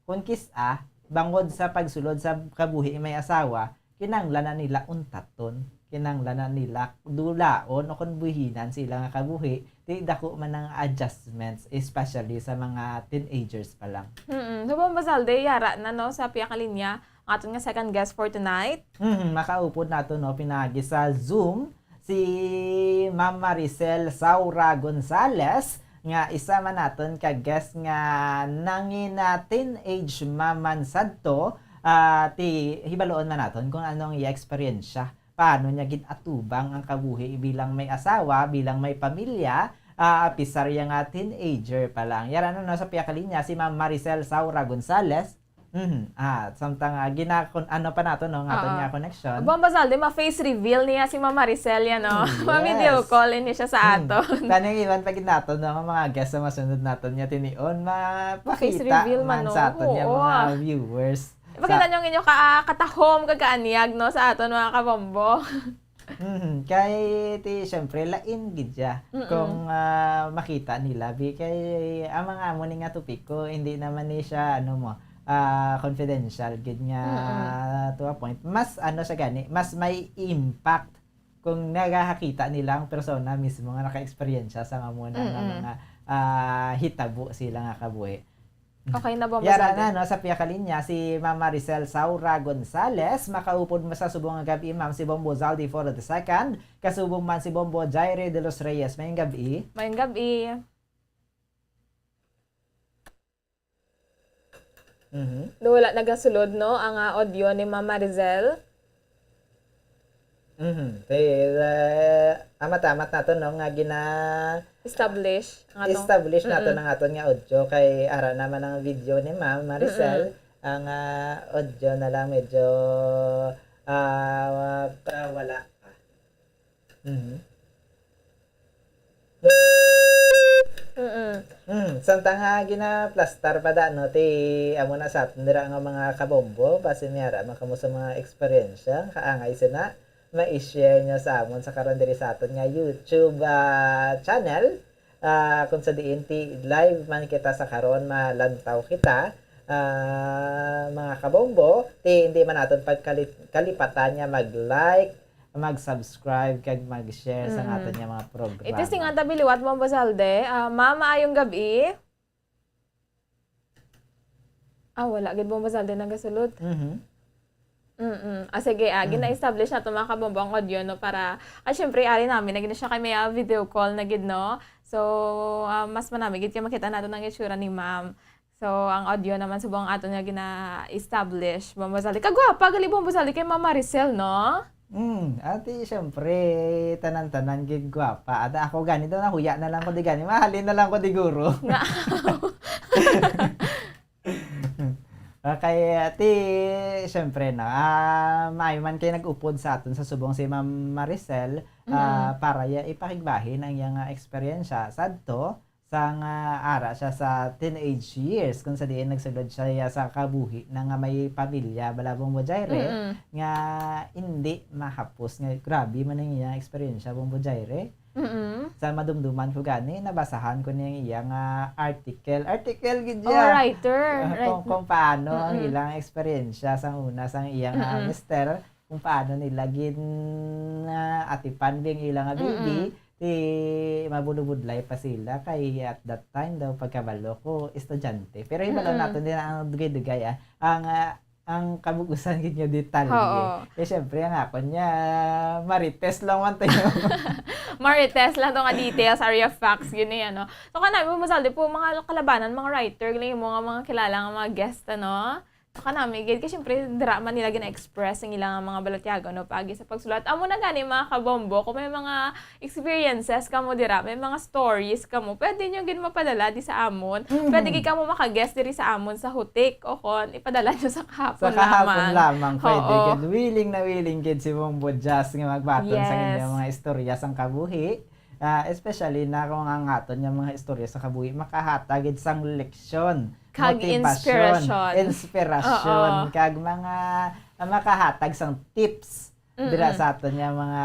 kung kiss-a, bangod sa pagsulod sa kabuhi may asawa, kinahanglan na nila untaton. Kinahanglan na nila dulaon o kung buhinan sila nga kabuhi. Ti, dako man ang adjustments, especially sa mga teenagers pa lang. Mm-mm. So, Bombo Zalde, yara na, no, sa pihak nga linya, ang aton nga second guest for tonight. Mhm, makaupod nato, no, pinagi sa Zoom si Ma'am Maricel Saura Gonzalez, nga isa man naton ka guest nga nangina teenage mom man sadto. Ah, ti, hibaluon man naton kung ano ang iya eksperyensya. Paano niya gin-atubang ang kabuhi bilang may asawa, bilang may pamilya, ah, apisar iya nga teenager pa lang. Yara na, no, sa pihak nga linya si Ma'am Maricel Saura Gonzalez. Mhm. Ah, samtang, ah, gina-, kun-, ano pa nato, no, nga aton Oo. nga connection. Bombo Zalde, ma-face reveal niya si Ma'am Maricel, yan, no? Mm, Ma-video yes. Call niya siya sa Hmm. aton. Tani, iban pa gid naton, no, mga guest sa masunod naton nga tinion, Face mapakita reveal man man, sa no? aton nga Oo, mga ah. Viewers. Ipakita niyo ang inyo ka, ah, katahom kag kaanyag, no, sa aton, mga kabombo. Mhm. Kay, ti, syempre, lain gid siya. Mm-mm. Kung, ah, makita nila, bi, kay ang mga amo ni nga topiko, hindi naman ni siya, ano mo, ah, confidential gid nga Mm-mm. to a point. Mas, ano siya gani, mas may impact kung nagakakita nila ang persona mismo nga naka-eksperyensya sa amo na nga Mm-mm. mga, ah, hitabo sila nga kabuhi. Okay na, Bombo Yara Zalde? Na, no, sa pihak nga linya, si Ma'am Maricel Saura Gonzalez. Makaupod mo sa subong nga gab-i, ma'am, si Bombo Zaldi for the second. Kasubong man si Bombo Jaire de los Reyes. Mayong gab-i. Mayong gab-i. Mhm. Do, wala nagasulod, no, ang, ah, audio ni Ma'am Maricel. Mhm. Kay, ah, amat-amat nato, no, nga gina- Establish ang atong establish nato Mm-mm. ang aton nga audio, kay ara naman ang video ni Ma'am Maricel. Mm-mm. Ang, ah, audio na lang medyo, ah, ah, wala pa. Mhm. Mm-mm. Mm, samtang nga ginaplastar pa da, no, ti amo na sa aton dira nga mga kabombo, basi may ara man kamo sa mga eksperyensya, kaangay sina ma-share nyo sa amon sa karon diri sa aton nga YouTube, ah, channel. Ah, kung sa diin ti live man kita sa karon, malantaw kita, ah, mga kabombo, ti hindi man naton pagkalit-, kalipatan nga mag-like, mag-subscribe, kag mag-share sa Mm. aton nga mga programa. Iti sing anta biliwat, Bombo Zalde. Ah, ma'am, maayong gabi. Ah, wala gid, Bombo Zalde, nagasulod. Mhm. Mm-mm. Ah, sige, ah, Mm. gina-establish nato, mga kabombo, ang audio, no, para, ah, syempre, ari namin, naging siya kay may, ah, video call na gid, no? So, ah, mas manami gid kay makita nato ang itsura ni ma'am. So, ang audio naman subong aton nga gina-establish, Bombo Zalde. Kagwapa gali, Bombo Zalde, kay Ma'am Maricel, no? Mm, ati, syempre, tanan-tanan gid gwapa. Ata ako gani daw, nahuya na lang ko di gani. Mahalin na lang ko di guro. Nga. Okay, ati, syempre, no, ah, maayo man kay nag-upod sa aton sa subong si Ma'am Maricel, ah, Mm. para iya ipakigbahin ang iyang, ah, eksperyensya sadto sang, ah, ara siya sa teenage years, kung sa diin nagsulod siya sa kabuhi na nga may pamilya, bala, Bombo Jaire, Mm-mm. nga hindi mahapos, nga grabe man ang iyang eksperyensya, Bombo Jaire. Mm-mm. Sa madumduman ko gani, nabasahan ko ning iya nga article. Article gid Oh, iya. Writer. Ah, Right. kung, kung paano ang Mm-mm. ilang eksperyensya sang una, sang iyang, ah, Mm-mm. mister, kung paano nila gin, ah, atipan bing ilang nga baby, Mm-mm. ti mabulubudlay pa sila. Kay at that time daw, pagkabalo ko, estudyante. Pero hibalo Mm-mm. naton din ang dugay-dugay, ah. Ang, ah, ang kabug-usan gid nga detalye. Oo. Eh, syempre, ang akon niya, marites lang man tayo. Marites lang to nga details, area facts, yun eh, ano. So, kanami, Bombo Zalde, mga kalabanan, mga writer, galing mo nga mga kilala nga mga guest, ano. So, kanami, gid, kay syempre, dira man nila gina-express ang ilang mga balatyagon, no, pagi sa pagsulat. Amo na gani, mga kabombo, kung may mga experiences kamo dira, may mga stories kamo, pwede nyo gid mapadala di sa amon. Mhm. Pwede gid kamo maka-guest diri sa amon sa Hutik, o kon ipadala nyo sa kahapon Sa kahapon lamang. lamang, pwede Oo. gid. Willing na willing gid si Bombo Jazz nga magbaton sa Yes. inyong mga istorya sang kabuhi. Ah, especially na kung ang aton nga mga istorya sa kabuhi makahatag gid sang leksyon, Kag motivasyon, inspirasyon. inspirasyon, Oo. kag mga, ah, makahatag sang tips dira Mm-mm. sa aton nga mga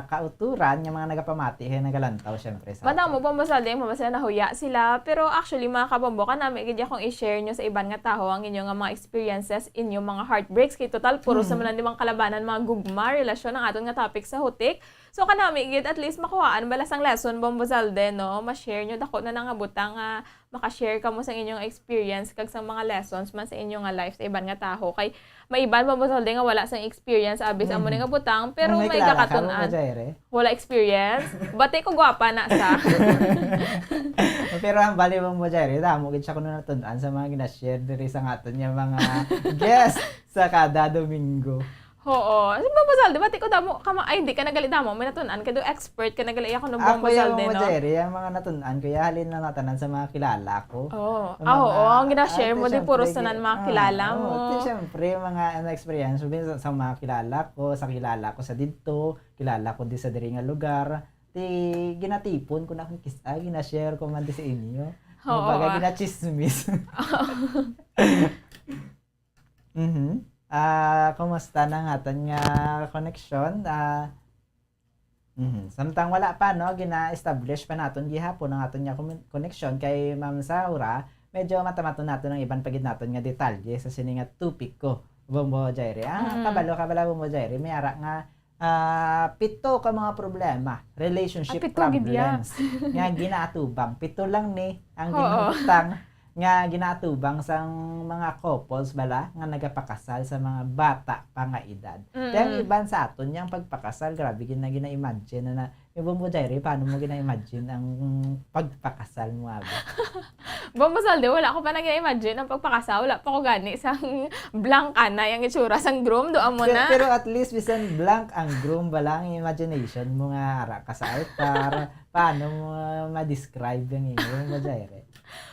kauturan, nga mga nagapamati, eh, nagalantaw, syempre, sa Banda aton. mo, Bombo Zalde, mo ba sila nahuya sila? Pero actually, mga kabombo, kanami gid akong i-share nyo sa iban nga tawo ang inyo nga mga experiences, inyo mga heartbreaks. Kay total, puro sa Mm. man di mga kalabanan, mga gugma, relasyon ang aton nga topic sa Hutik. So, kanami gid, at least, makuhaan bala sang lesson, Bombo Zalde, no? Ma-share nyo, dako na na nga butang nga maka-share kamo sa inyong experience kag sa mga lessons man sa inyo nga life sa iban nga tawo. Kay may iban, Bombo Zalde, nga wala sang experience, abi sa amo Mhm. ni nga butang, pero May may kilala ka, kakatun-an. Bombo Jaire? Wala experience? Bati ko gwapa na sa. Pero ang bali, Bombo Jaire, damo gid siya kuno natun-an sa mga gina-share diri sa aton nga mga guest sa kada Domingo. Oo. Si Bombo Zalde, bati ko damo ka ma-, ay, hindi ka nagali damo, may natun-an kay do expert ka nagali ako ng Ako Bombo yung Zalde, Bombo no? Jaire, ang mga natun-an ko, ya, halin na natanan sa mga kilala ko. Oo. Ang Ah, mga, oo, ang gina-share ah, mo, di syempre, puro gi-, tanan mga ah, kilala oo, mo. Ti, syempre, mga, ano, experience, sabihin sa, sa mga kilala ko, sa kilala ko sa didto, kilala ko di sa diri nga lugar, ti, ginatipon ko na akong kis-, ah, gina-share ko man di sa inyo. Oo, Kumbaga, ah. ginachismis. Mhm. Ah, kumusta na ang aton nga koneksyon? Ah, mhm. Samtang wala pa, no, gina-establish pa naton gihapon ang aton nga komun-, koneksyon kay Ma'am Saura. Medyo mata-maton naton ang iban pa gid naton nga detalye sa sini nga topiko, Bombo Jaire. Ah, Mm. kabalo, kabalo, Bombo Jaire. May ara nga ah, pito ka mga problema, relationship Ah, pito gid ya. problems, nga ginaatubang. Pito lang ni ang Oo. ginhutang nga ginaatubang sang mga couples bala nga nagapakasal sa mga bata pa nga edad. Mm. Kaya ang iban sa aton, yang pagpakasal, grabe gid na gina-imagine na, na Yung Bombo Jaire, paano mo gina-imagine ang pagpakasal mo, abi? Bombo Zalde, wala ko pa nag-imagine ang pagpakasal. Wala pa ko gani sang blank anay ang itsura sang groom, do amo Pero, na. Pero at least, bisan blank ang groom, bala ang imagination mo nga ara ka sa altar. Paano mo ma-describe ang imo, Bombo Jaire?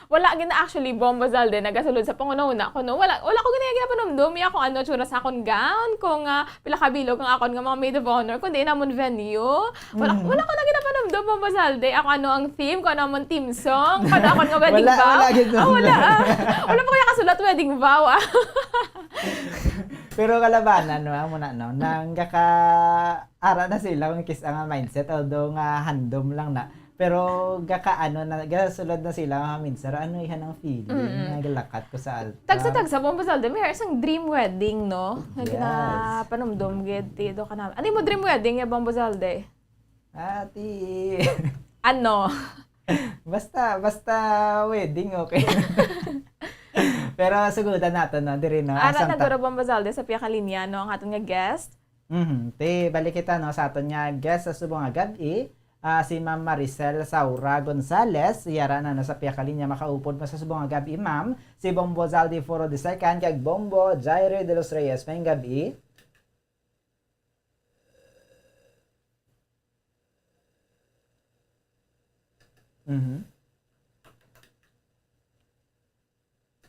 Wala gid na actually, Bombo Zalde, nagasulod sa panghunahuna ko, no? Wala, wala ko gid na ginapanumdom iya kung ano tsura sa akon gown, kung, ah, pila ka bilog ang akon nga mga maid of honor, kundi namon venue. Wala, Mm. wala ko na ginapanumdom, Bombo Zalde, ako ano ang theme, kung ano amon theme song, kung ano akon nga wedding Wala, vow. wala gid Ah, wala, na. ah. Wala pa ko kasulat wedding vow, ah. Pero kalabanan, no, amo na, no, nang gaka-, ara na sila kung kis-a nga mindset, although nga handom lang na. Pero gaka-, ano na, gasulod na sila nga minsan, "Ano ihan ang feeling Mm-mm. nga galakat ko sa altar?" Tagsa-tagsa, Bombo Zalde, may isang dream wedding, no? Nga Yes. ginapanumdom gid, ti, do ka na. Ano mo dream wedding, ya, Bombo Zalde? Ah, ti- Ano? Basta, basta wedding, okay. Pero sugutan nato, no? Diri, no? Ara Asa na ta? Guro, Bombo Zalde, sa piyakalinya, no? Ang aton nga guest. Mhm. Ti, balik kita, no, sa aton nga guest sa subong nga gab-i, ah, si Ma'am Maricel Saura Gonzalez. Yara na, no, sa piyakalinya, makaupod mo sa subong nga gab-i, ma'am. Si Bombo Zalde Foro the second, kag Bombo Jaire de los Reyes. Maayong gab-i. Mhm.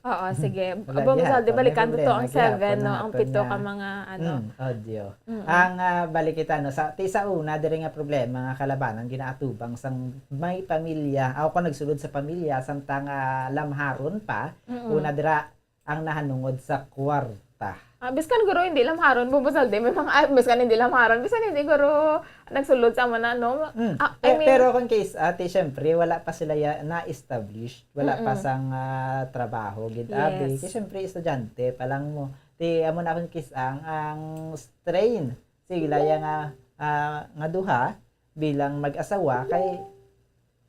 Oo, sige. Wala Bombo gihapon. Zalde, May balikan to problema ang seven, gihapon no? ang Ang aton pito ka nga mga, ano. Mm, audio. Mm-mm. Ang, ah, balik kita, no, sa, ti sa una, diri nga problema nga kalabanan, ginaatubang sang may pamilya. Ako, kung nagsulod sa pamilya, samtang, ah, lamharon pa, Mm-mm. una dira ang nahanungod sa kwarta. Ah, biskan guro hindi lamharon, Bombo Zalde, may mga, ah, biskan hindi lamharon, biskan hindi guro nagsulod sa amo na, no? Mm. Ah, I Pe-, mean pero kung kis-a, ti, syempre, wala pa sila ya-, na-establish. Wala pa Mm-mm. sang, ah, trabaho gid, abi. Yes. Kay, siyempre, estudyante pa lang mo. Ti, amo na akon kis-a ang, ang strain sa ila ya nga, ah, nga duha bilang mag-asawa kay,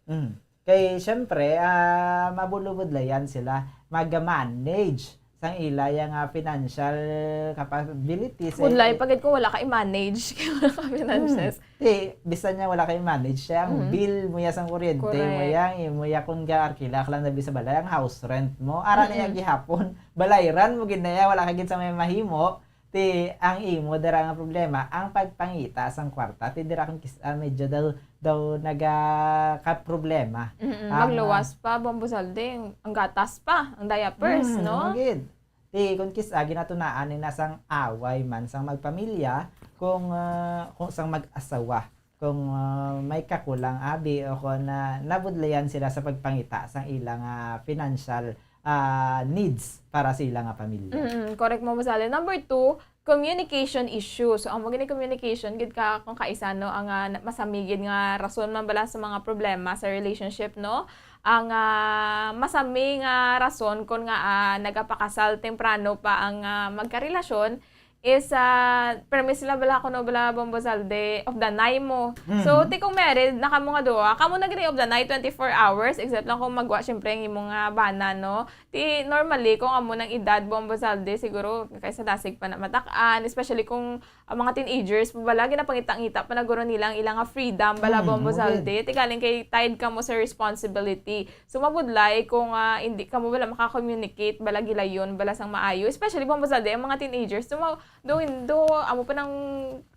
mm, kay, siyempre, ah, mabulobudlayan sila mag-manage sang ila ya nga financial capabilities, eh. Budlay pa gid kung wala ka i-manage, kay wala ka finances. Hmm. Ti, bisan niya wala kay manage siya, ang Mm. bill mo ya sang kuryente mo Correct. ya, ang imo ya kung ga-arkila ka lang na sa balay, ang house rent mo, ara na ya Mm-mm. gihapon, balayran mo gid na ya, wala ka gid sa may mahimo. Ti, ang imo dira nga problema, ang pagpangita sang kwarta, ti dira kung kis-, ah, medyo daw, daw naga-, ka problema. Mm-mm. Ang, Magluwas ah, pa, Bombo Zalde, ang gatas pa, ang diapers, Mm, no? Gid. Ti, kung kis-a, ginatunaan ni na sang away man sang magpamilya, kung, ah, kung sang mag-asawa, kung, ah, may kakulang, abi, o kung na, nabudlayan sila sa pagpangita sang ilang, ah, financial, ah, needs para sa ilang, ah, pamilya. Mm-mm, correct mo, Masali. Number two, communication issue. So, ang mga communication, gid ka, kung kaisa, no, ang, ah, na-, masami gid nga rason man bala sa mga problema sa relationship, no? Ang, ah, masami nga rason kon nga, ah, nagapakasal temprano pa ang, ah, magkarelasyon is, ah, permi sila bala kuno bala Bombo Zalde of the nine mo. So, Mhm. ti kung married na kamo nga duha, kamo na gid of the nine, twenty-four hours, except lang kung magwa, syempre, ang imo nga bana, no? Ti normally, kung amo nang edad, Bombo Zalde, siguro kaysa dasig pa na matak-an, especially kung ang mga teenagers pa bala, ginapangita-ngita pa na guro nila ang ilang nga freedom, bala, Hmm, Bombo mo gid. Zalde. Ti galing kay tied kamo sa responsibility. So, mabudlay kung, ah, hindi kamo bala maka-communicate bala gilayon bala sang maayo. Especially, Bombo Zalde, ang mga teenagers, do, ma-, do, do, amo pa nang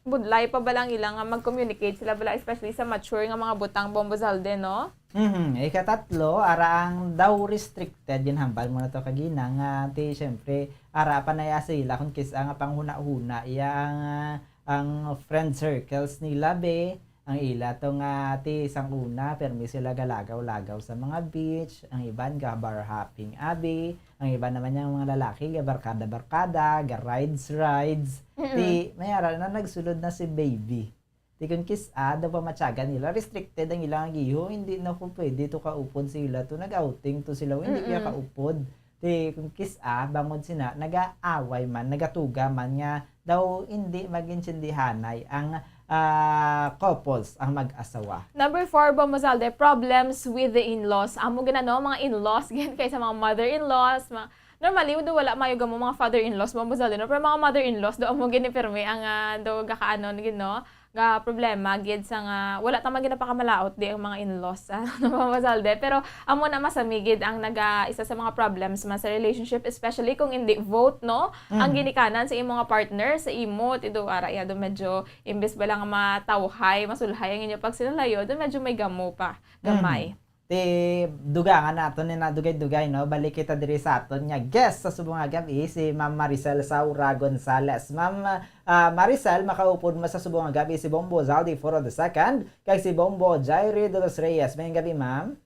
budlay pa bala ang ilang nga mag-communicate sila bala, especially sa mature nga mga butang, Bombo Zalde, no? Mhm. Ikatatlo, ara ang daw restricted, ginhambal mo na to kagina, nga ti, syempre, ara pa na ya sila kung kis-a nga panghuna-huna, iya ang, ah, ang friend circles nila, be, ang ila to nga ti sang una, permi sila galagaw-lagaw sa mga beach, ang iban ga bar hopping, abi, ang iban naman yang mga lalaki ga barkada-barkada, ga rides-rides. Mm-mm. Ti, may ara na nagsulod na si baby. Ti kun kis-a, daw pamatyagan nila, restricted ang ilang giho, hindi na ko pwede to kaupod sila to, nag-outing to sila, hindi Mm-mm. kaya kaupod. Ti kun kis-a, bangod sina, nag-aaway man, nagatuga man nga daw hindi mag-intindihanay ang, ah, couples, ang mag-asawa. Number four, Bombo Zalde, problems with the in-laws. Amo gid na, no, mga in-laws, gid kay sa mga mother-in-laws, mga, normally, do wala mayo gamo mga father-in-laws, Bombo Zalde, no? Pero mga mother-in-laws, do amo gid ni pirmi ang, ah, do gakaano gid, no? nga problema gid sa nga wala ta man gid napakamalaot di ang mga in-laws, ah, no, Ma'am Rosalde. Pero amo na masami gid ang naga-, isa sa mga problems man sa relationship, especially kung hindi vote, no? Ang Mm. ginikanan sa imo nga partner, sa imo, ti do ara iya do medyo imbes bala nga matawhay, masulhay ang inyo pagsinulayo, do medyo may gamo pa, Mm. gamay. Ti dugangan naton ni na dugay-dugay, no? Balik kita diri sa aton nga guest sa subong nga gab-i, si Ma'am Maricel Saura Gonzalez. Ma'am, ah, Maricel, makaupod mo sa subong nga gab-i si Bombo Zaldi Foro the second, kag si Bombo Jairi de los Reyes. Maayong gab-i, ma'am.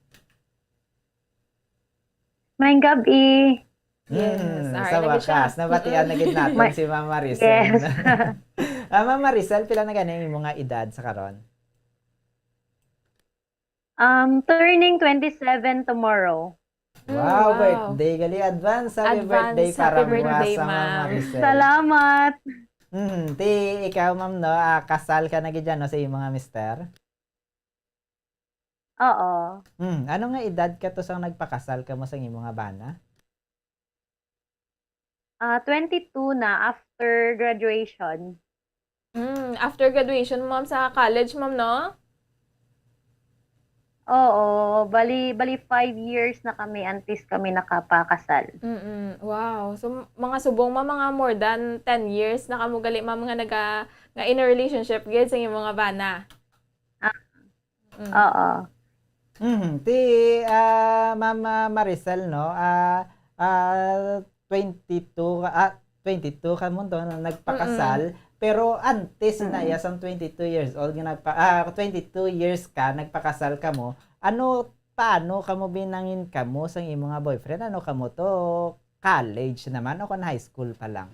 Maayong gab-i. Yes, Hmm, alright, sa nag-, siya. Wakas, nabatian Mm-mm. na gid naton May-, si Ma'am Maricel. Yes. Ah, Ma'am Maricel, pila na gani ang imo nga edad sa karon? Um, turning twenty-seven tomorrow. Mm, Wow, wow. birthday gali. Advance happy Advance birthday happy para birthday, buwas sa Ma'am ma'am. Maricel. Salamat. Mhm. Ti ikaw, ma'am, no, ah, kasal ka na gid dyan, no, sa imo nga mister? Oo. Hmm, ano nga edad ka to sang nagpakasal kamo sang imo nga bana? Ah, twenty-two na after graduation. Mm, after graduation, ma'am, sa college, ma'am, no? Oo, bali, bali five years na kami antes kami nakapakasal. Mm-mm. Wow. So, m-, mga subong, ma'am, mga more than ten years na kamo gali, ma'am, nga naga-, nga in a relationship gid sa imo nga bana? Ah, Mm. Oo. Mhm. Ti, ah, Ma'am, ah, Maricel, no? Ah, ah, twenty-two ka, ah, twenty-two ka mo to, no, Mm-mm. nagpakasal. Pero antes na Mm-mm. iya sang twenty-two years old nga nagpa-, ah, twenty-two years ka, nagpakasal ka mo. Ano, paano ka mo binangin ka mo sang imo nga boyfriend? Ano ka mo to? College naman o kon high school pa lang?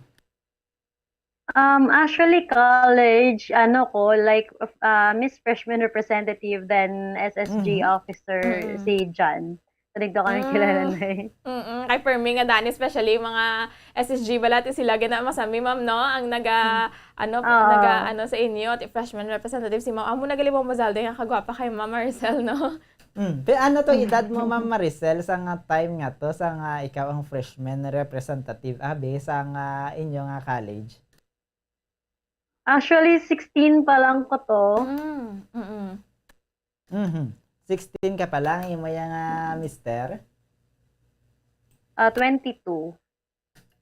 Um, actually, college, ano ko, like, uh, Miss Freshman Representative, then S S G Mhm. officer Mm-mm. si John. So, dito kami Mm. kilala na eh. Mm-mm. Kay for me nga, Dani, especially mga S S G bala, ti sila gina masami, ma'am, no? Ang naga, Hmm. ano, Oo. naga, ano, sa inyo, ti freshman representative si ma'am. Amo na gali mo, Mazalde, nga kagwapa kay Ma'am Maricel, no? Mm. Pe-, ano to, edad mo, Ma'am Maricel, sa nga time nga to, sa nga ikaw ang freshman representative, abi, sa nga inyo nga college? Actually, sixteen pa lang ko to. Mm, mm-mm. Mhm. Sixteen ka pa lang, imo yang, ah, mister? Ah, twenty-two.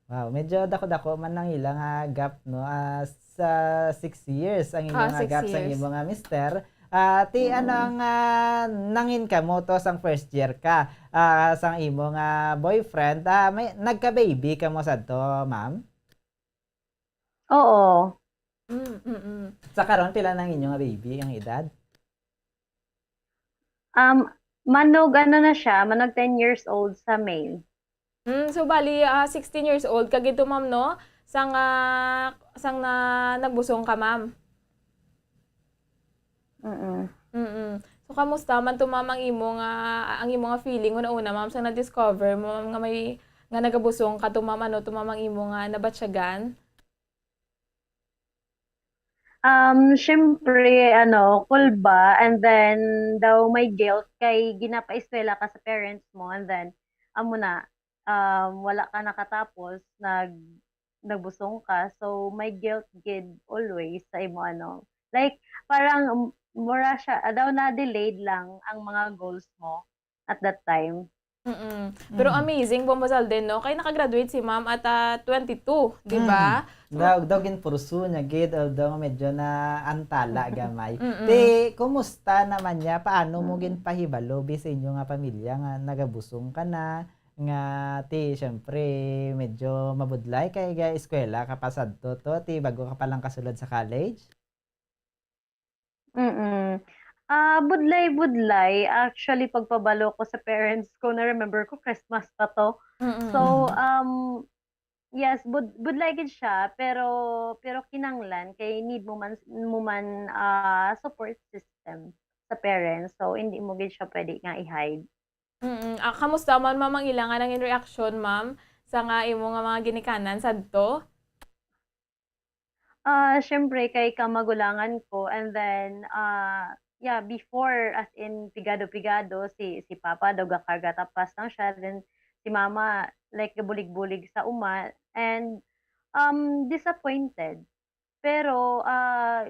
Wow, medyo dako-dako man ang ila nga gap, no? Ah, sa six years ang imo Ah, nga six gap sa years. imo nga mister. Ah, ti, ano Mm. ang, ah, nangin kamo to sang first year ka, ah, sang imo nga boyfriend? Ah, may, nagka-baby kamo sadto, ma'am? Oo. Mm, mm, mm. Sa karon, pila na ang inyo nga baby, ang edad? Um, manog, ano na siya, manog ten years old sa May. Mm, so bali, ah, sixteen years old ka gid to, ma'am, no? Sang, ah, sang na nagbusong ka, ma'am. Mm-mm. Mm-mm. So, kamusta man to, ma'am, ang imo nga, ang imo nga feeling una-una, ma'am, sang na-discover mo, ma'am, nga may, nga nagabusong ka to, ma'am, ano to, ma'am, ang imo nga nabatyagan? Um, syempre, ano, kulba, and then daw may guilt kay ginapaeskwela ka sa parents mo, and then, amo na, um, wala ka nakatapos, nag-, nagbusong ka, so may guilt gid always sa imo, ano, like, parang, um, mura siya, ah, daw na-delayed lang ang mga goals mo at that time. Mm-mm. Pero Mm. amazing, Bombo Zalden, no? Kay nakagraduate si ma'am at, ah, twenty-two, di ba? Mm. So daw, daw ginpursu niya gid, although medyo na antala gamay. Mm-mm. Ti, kumusta naman niya? Paano mo Mm. ginpahibalo bi sa inyo nga pamilya nga nagabusong ka na? Nga, ti, syempre, medyo mabudlay kay ga-eskwela ka pa sadto to, ti, bago ka pa lang kasulod sa college? Mm. Ah, budlay-budlay, actually, pagpabalo ko sa parents ko, na-remember ko, Christmas pa to. Mm. So, um, yes, bud-, budlay gid siya, pero, pero kinanglan kay need mo man, mo man, ah, support system sa parents. So, hindi mo gid siya pwede nga i-hide. Mm. Ah, kamusta man, ma'am, ang ila nga nangin reaksyon, ma'am, sa nga imo nga mga ginikanan sadto? Ah, syempre, kay kamagulangan ko, and then, ah, yeah, before, as in, pigado-pigado, si, si Papa daw gakarga tapas lang siya, then si Mama, like, gabulig-bulig sa uma, and, um, disappointed. Pero, ah,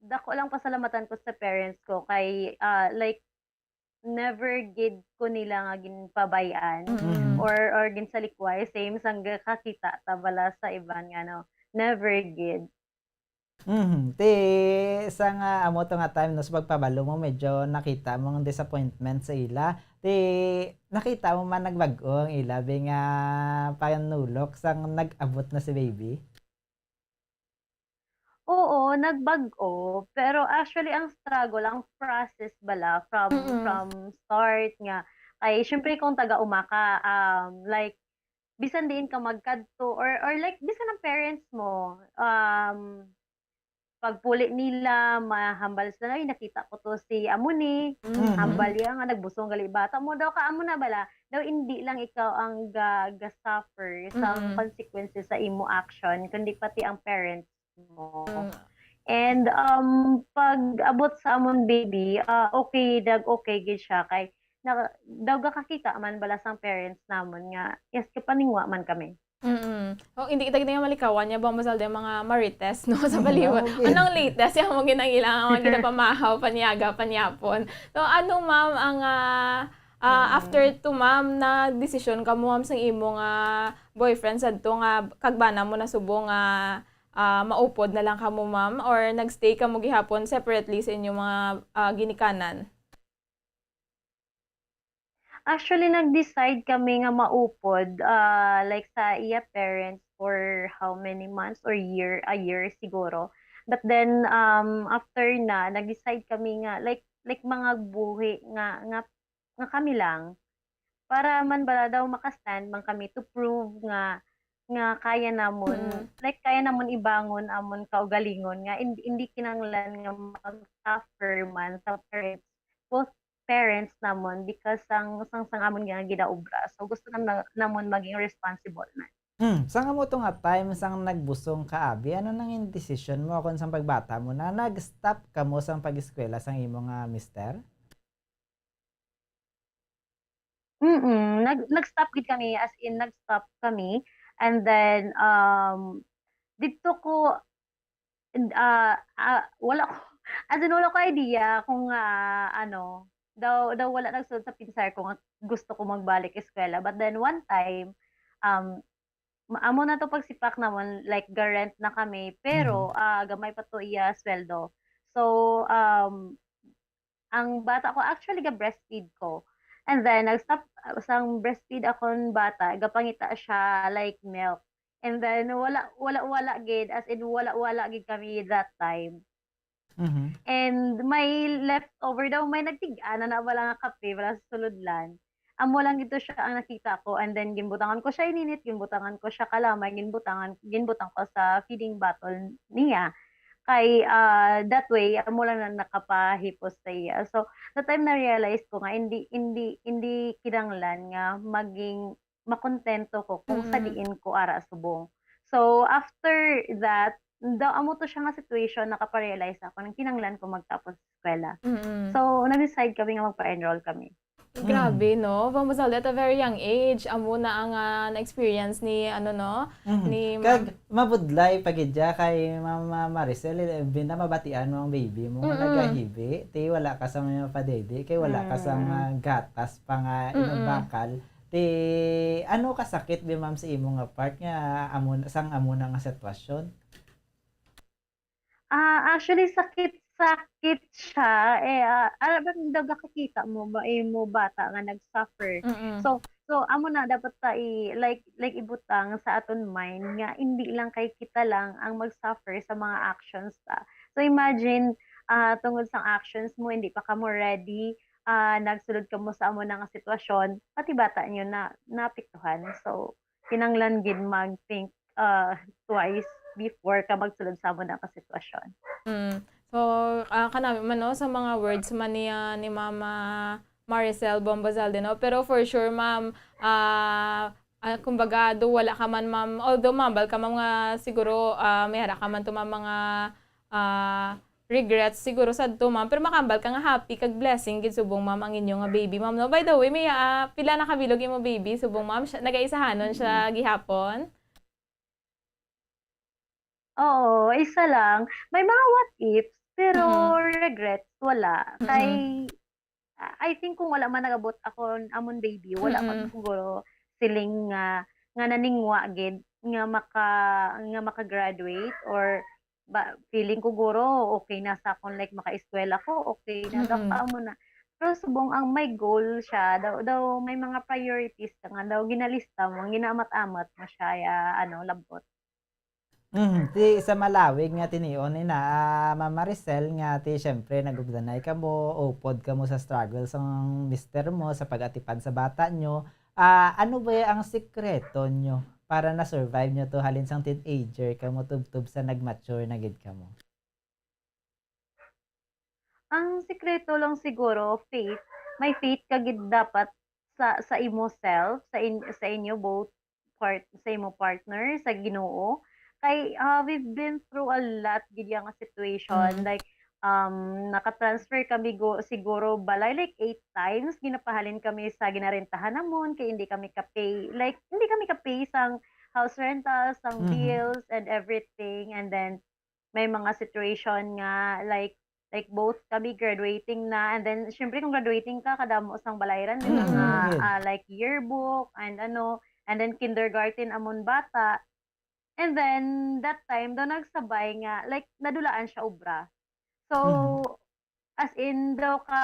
dako lang pasalamatan ko sa parents ko kay, ah, like, never gid ko nila nga ginpabay-an Mm. or, or ginsalikway, same sang gakakita ta bala sa iban nga, no, never gid. Mhm. Ti, sa nga amo to nga time, no, sa pagpabalo mo, medyo nakita mo ang disappointment sa ila. Ti, nakita mo man nagbag-o ang ila, bi nga panulok sang nag-abot na si baby? Oo, nagbag-o. Pero actually, ang struggle, ang process bala from, Mm. from start nga, kay syempre kung taga-uma ka, um, like, bisan diin ka magkadto or, or like, bisan ang parents mo, um, pagpuli nila, mahambal sila, "Ay, nakita ko to si amo ni, Mhm. hambal niya nga nagbusong gali bata mo daw ka, amo na bala." Daw, hindi lang ikaw ang ga-, ga-suffer sa Mm. consequences sa imo action, kundi pati ang parents mo. Mm. And, um, pag abot sa amon baby, ah, okay, nag-okay gid siya kay na, daw gakakita man bala sang parents namon nga, yes, kapaningwa man kami. Mm. O, hindi kita gid nga malikawan niya, Bong Bazalde, mga marites, no, sa Mm, baliwan. Okay. Anong latest? Yung mga ginangilangan, mga ginapamahaw, panyaga, panyapon. So, ano, ma'am, ang, ah, ah, Mm. after to, ma'am, na desisyon ka mo, ma'am, sang imo nga boyfriend sadto nga kag bana mo na subong nga, ah, maupod na lang kamo, ma'am, or nag-stay kamo gihapon separately sa inyong mga, ah, ginikanan? Actually, nag-decide kami nga maupod, ah, like, sa iya parents for how many months or year, a year siguro. But then, um, after na, nag-decide kami nga, like, like, mga buhi nga, nga, nga kami lang. Para man bala daw maka-stand man kami to prove nga, nga kaya namon, Mm. like, kaya namon ibangon amon kaugalingon nga hindi, hindi kinahanglan nga mag-suffer man sa parents, both parents namon because sang, sang, sang amon nga ginaobra. So, gusto na, na, namon maging responsible na. Hmm, sang amo to nga time sang nagbusong ka, abi, ano nang desisyon mo kon sang pagbata mo na nag-stop ka mo sang pag-eskwela sang imo nga mister? Mm, nag-, nag-stop gid kami, as in, nag-stop kami. And then, um, didto ko, ah, ah, wala ko, as in, wala ko idea kung, ah, ano, daw, daw wala nagsulod sa pensar ko nga gusto ko magbalik eskwela. But then, one time, um, ma-, amo na to pagsipak namon, like, ga-rent na kami, pero, Mhm. ah, gamay pa to iya sweldo. So, um, ang bata ko, actually, ga-breastfeed ko. And then, nag-stop, uh, sang breastfeed akon bata, gapangita siya, like, milk. And then, wala, wala, wala gid, as in, wala, wala gid kami that time. Mhm. And may leftover daw, may nagtig-a na, na wala nga kape, wala sa sulodlan. Amo lang gid to siya ang nakita ko, and then ginbutangan ko siya ininit, ginbutangan ko siya kalamay, ginbutangan, ginbutang ko sa feeding bottle niya. Kay, ah, that way, amo lang na nakapahipos sa iya. So, that time na-realize ko nga hindi, hindi, hindi kinahanglan nga maging makontento ko kung sa Mm. diin ko ara subong. So, after that, daw amo to siya nga situation, nakaparealize ako nga kinahanglan ko magtapos eskwela. Mm. So, nag-decide kami nga magpa-enroll kami. Mm. Grabe, no? Bong Bazalde, at a very young age, amo na ang, ah, na-experience ni, ano, no? Mhm. Ni Kag Ma'am. Mabudlay pa gid ya kay Ma'am, ah, Maricel, eh, binta mabatian mo ang baby mo nga Mm-mm. nagahibi, ti wala ka sa mga padede, kay wala ka sa Mm. mga gatas pa nga Mm-mm. inabakal. Ti, ano kasakit, bi, ma'am, sa imo nga part nga amo, sang amo na nga sitwasyon? Ah, actually, sakit-sakit siya. Eh, ah, alam mo, daw nakakita mo ba, imo bata nga nag-suffer. Mm-mm. So, so, amo na, dapat ta i-, like, like, ibutang sa aton mind nga hindi lang kay kita lang ang mag-suffer sa mga actions ta. So, imagine, ah, tungod sa actions mo, hindi pa ka mo ready, ah, nagsulod ka mo sa amo na nga sitwasyon, pati bata niyo na naapektuhan. So, kinahanglan gid mag-think, ah, twice before ka magsulod sa amo na nga sitwasyon. Mm. So, ah, kanami man, no, sa mga words man ni, ah, ni Mama Maricel Bong Bazalde, no? Pero for sure, ma'am, ah, ah, kumbaga, do wala ka man, ma'am, although mahambal ka, ma'am, nga siguro, ah, may ara ka man to, ma'am, mga, ah, regrets siguro sadto, ma'am, pero makahambal ka nga happy kag blessing gid subong, ma'am, ang inyo nga baby, ma'am, no? By the way, may, ah, pila na ka bilog imo baby subong, ma'am? Siya, nagaisahanon siya Mm. gihapon? Oo, isa lang. May mga what ifs, Pero Mm-mm. regrets, wala. Mm-mm. Kay, ah, I think kung wala man nag-abot ako amon baby, wala ko Mm-mm. siguro siling nga, nga naningwa gid nga maka, nga maka-graduate or ba, feeling ko guro okay na sa akon, like, maka-eskwela ko, okay na daw Mm-mm. ka mo na. Pero subong ang may goal siya, daw, daw may mga priorities ka nga daw ginalista mo, ang ginaamat-amat mo siya, ya, ano, labot. Mhm. Ti sa malawig nga tinion ni na, ah, Ma'am Maricel, nga ti siyempre nagugdanay kamo, upod kamo sa struggle sang mister mo sa pag-atipad sa bata nyo. Ah, ano ba ang sikreto nyo para na-survive nyo to halin sang teenager kamo tubtob sa nag-mature na gid kamo? Ang sikreto lang siguro, faith. May faith ka gid dapat sa, sa imo self, sa in-, sa inyo both part, sa imo partner, sa Ginoo. Kay, ah, we've been through a lot gid yang situation. Mm. Like, um, naka-transfer kami go, siguro balay like eight times. Ginapahalin kami sa ginarentahan namon kay hindi kami ka-pay. Like, hindi kami ka-pay sang house rental, sang Mhm. bills and everything. And then may mga situation nga like, like both kami graduating na, and then syempre kung graduating ka, kadamo sang balayran, di ba, Mm, nga, oo gid. ah, like yearbook and ano, and then kindergarten amon bata. And then that time daw nagsabay nga like nadulaan siya obra. So, Mhm. as in daw ka,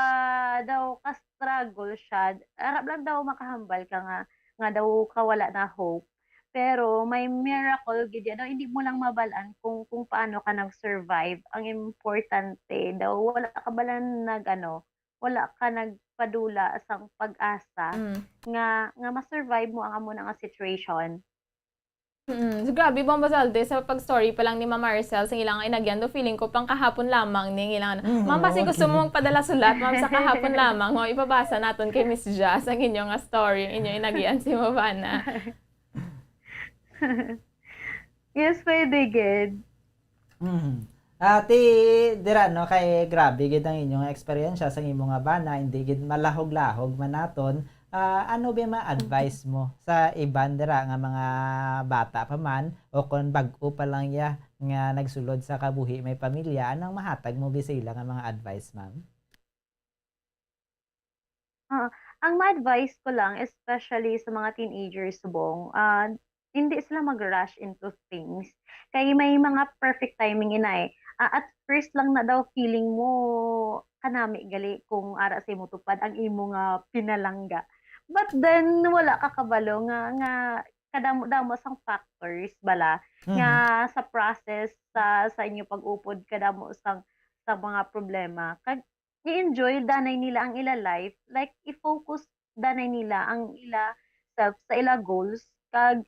daw ka struggle siya. Ara lang daw makahambal ka nga, nga daw ka wala na hope. Pero may miracle gid yan. Daw hindi mo lang mabalaan kung, kung paano ka nag-survive. Ang importante daw wala ka bala nag, ano, wala ka nagpadula sang pag-asa Mm. nga, nga ma-survive mo ang amo na nga situation. Mm, so, grabe, Ma'am Bazalde, sa pag-story pa lang ni Ma'am Maricel, sa ilang inagyan, do feeling ko, pang kahapon lamang ni, ang ilang, Mm, Ma'am, basi oo, gusto okay. mo magpadala sulat, Ma'am, sa kahapon lamang, Ma'am, ipabasa naton kay Miss Ja, sa inyo nga story, inyo inagyan si Mabana. Yes, pwede gid. Mhm. Ah, ti, dira, no, kay grabe gid ang inyong eksperyensya sa imo nga bana, hindi gid malahog-lahog man naton. Ah, ano ba yung mga advice mo sa iban dira nga mga bata pa man o kon bag-o pa lang ya nga nagsulod sa kabuhi may pamilya? Anong mahatag mo ba sa ila nga mga advice, ma'am? Ah, ang ma-advise ko lang, especially sa mga teenagers subong, ah, hindi sila mag-rush into things. Kay may mga perfect timing ina eh. Ah, at first lang na daw feeling mo kanami gali kung ara sa imo tupad ang imo nga pinalangga. But then wala ka kabalo nga, nga kadamo-damo sang factors bala nga Mhm. sa process sa, sa inyo pag-upod kadamo sang, sa mga problema. Kag i-enjoy danay nila ang ila life, like i-focus danay nila ang ila self sa ila goals, kag,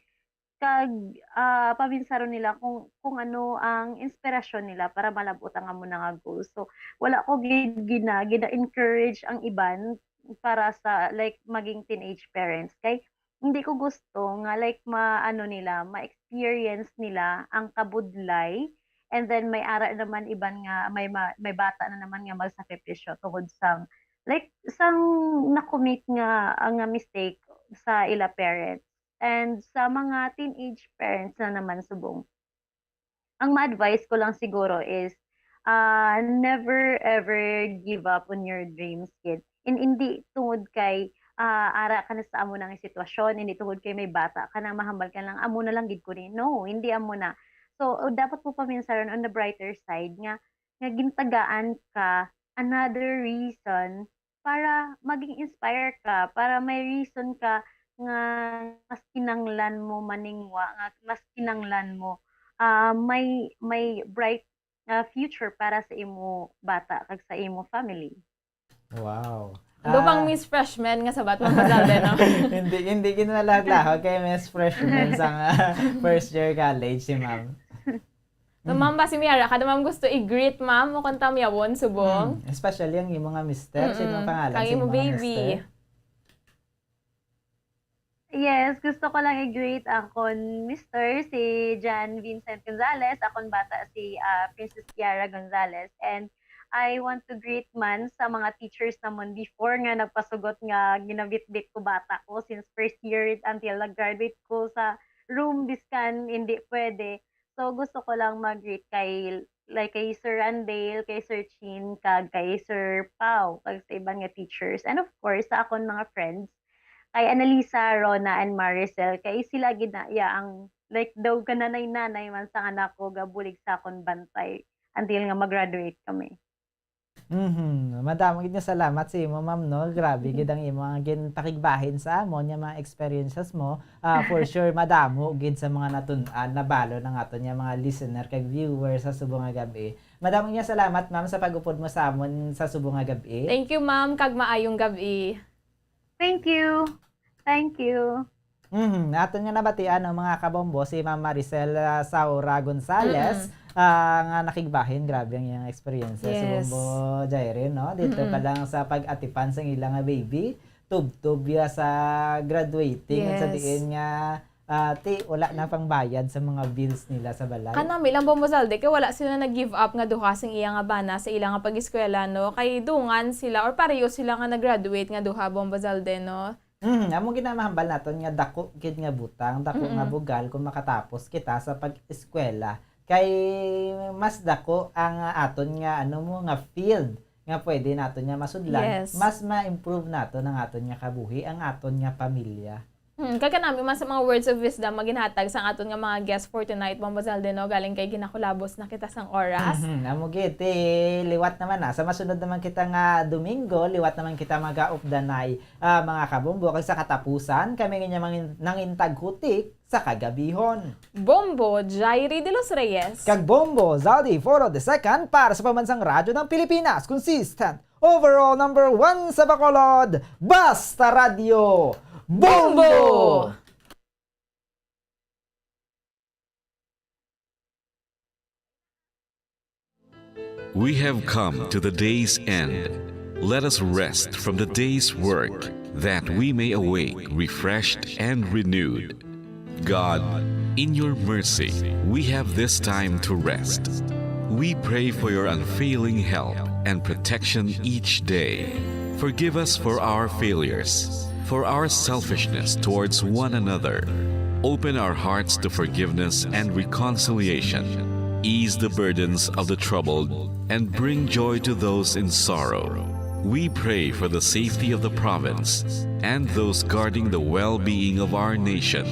kag, ah, paminsaron nila kung, kung ano ang inspirasyon nila para malabot ang amo na nga goals. So wala ko gid gina, gina-encourage ang iban para sa, like, maging teenage parents kay hindi ko gusto nga, like, maano nila, ma-experience nila ang kabudlay, and then may ara naman iban nga may ma-, may bata na naman nga magsakripisyo tungod sang, like, sang na-commit nga, ah, nga mistake sa ila parents. And sa mga teenage parents na naman subong, ang ma-advise ko lang siguro is, ah, never ever give up on your dreams, kid. And hindi tungod kay, ah, ara ka na sa amo na nga sitwasyon, hindi tungod kay may bata ka na, mahambal ka lang, "Amo na lang gid ko ni." No, hindi amo na. So, dapat mo paminsaron on the brighter side nga, nga gintagaan ka another reason para maging inspire ka, para may reason ka nga mas kinanglan mo maningwa, nga mas kinanglan mo, ah, may, may bright, ah, future para sa imo bata kag sa imo family. Wow. Do bang Ah, Miss Freshman nga sabat, Ma'am Bazalde, no? hindi, hindi gid malahog-lahog kay Miss Freshman sa nga first year college si ma'am. So, ma'am, basi may ara ka na, ma'am, gusto i-greet, ma'am, o kung tamyawon, subong? Mm, especially ang imo nga mister. Sino Mm-mm. pangalan Kang sa imo imo nga baby. Mister? Yes, gusto ko lang i-greet akon mister, si Jan Vincent Gonzalez, akon bata si, ah, Princess Kiara Gonzalez, and I want to greet man sa mga teachers namon before nga nagpasugot nga ginabitbit ko bata ko since first year until nag-graduate ko sa room, biskan hindi pwede. So, gusto ko lang mag-greet kay like kay Sir Randale, kay Sir Chin, kag kay Sir Pau, kag sa iban nga teachers. And of course, sa akon mga friends, kay Annalisa, Rona, and Maricel, kay sila gid na iya ang, like, daw kananay-nanay man sa nga nako gabulig sa akon bantay until nga mag-graduate kami. Mhm. Madamo gid nga salamat sa imo, ma'am, no? Grabe gid ang imo nga ginpakigbahin sa amon nga mga experiences mo. Ah, for sure, madamo gid sa mga natun-an, nabalo na nga aton nga mga listener kag viewers sa subong nga gab-i. Madamo gid nga salamat, ma'am, sa pag-upod mo sa amon sa subong nga gab-i. Thank you, ma'am, kag maayong gab-i. Thank you. Thank you. Mhm. Aton nga nabatian ang mga kabombo, si Ma'am Maricel, ah, Saura Gonzalez, Mm-mm. ah, nga nakigbahin. Grabe ang iyang experience sa Yes. Bombo Jairin, no? Dito Mm-mm. pa lang sa pag-atipan sa ilang nga baby, tubtob ya sa graduating, at sa Yes. diin nga, ah, ti, wala na pang bayad sa mga bills nila sa balay. Kanami lang, Bombo Zalde, kay wala sila nag-give up nga duha sing iya nga bana sa ila nga pag-eskwela, no? Kay dungan sila or pareho sila nga nag-graduate nga duha, Bombo Zalde, no? Mhm, amo gid ang mahambal naton nga dako gid nga butang, dako nga Mm-mm. bugal kung makatapos kita sa pag-eskwela. Kay mas dako ang aton nga, ano mo, nga field nga pwede naton nga masudlan, Yes. mas ma-improve naton ang aton nga kabuhi, ang aton nga pamilya. Hmm, kag kanami man sa mga words of wisdom nga ginhatag sang aton nga mga guest for tonight, Bombo Zalde, no? Galing kay ginakulabos na kita sang oras. Mhm, amo gid, ti, liwat naman na. Sa masunod naman kita nga Domingo, liwat naman kita mag-aupdanay, ah, mga kabombo. Kag sa katapusan, kami nga mangin-, nangintaghutik sa kagabihon. Bombo Jairi de los Reyes. Kag Bombo Zaldi Foro the second para sa Pambansang Radyo ng Pilipinas. Consistent. Overall number one sa Bacolod. Basta Radyo. Bombo! Bombo! We have come to the day's end. Let us rest from the day's work, that we may awake refreshed and renewed. God, in your mercy, we have this time to rest. We pray for your unfailing help and protection each day. Forgive us for our failures, for our selfishness towards one another. Open our hearts to forgiveness and reconciliation. Ease the burdens of the troubled and bring joy to those in sorrow. We pray for the safety of the province and those guarding the well-being of our nation,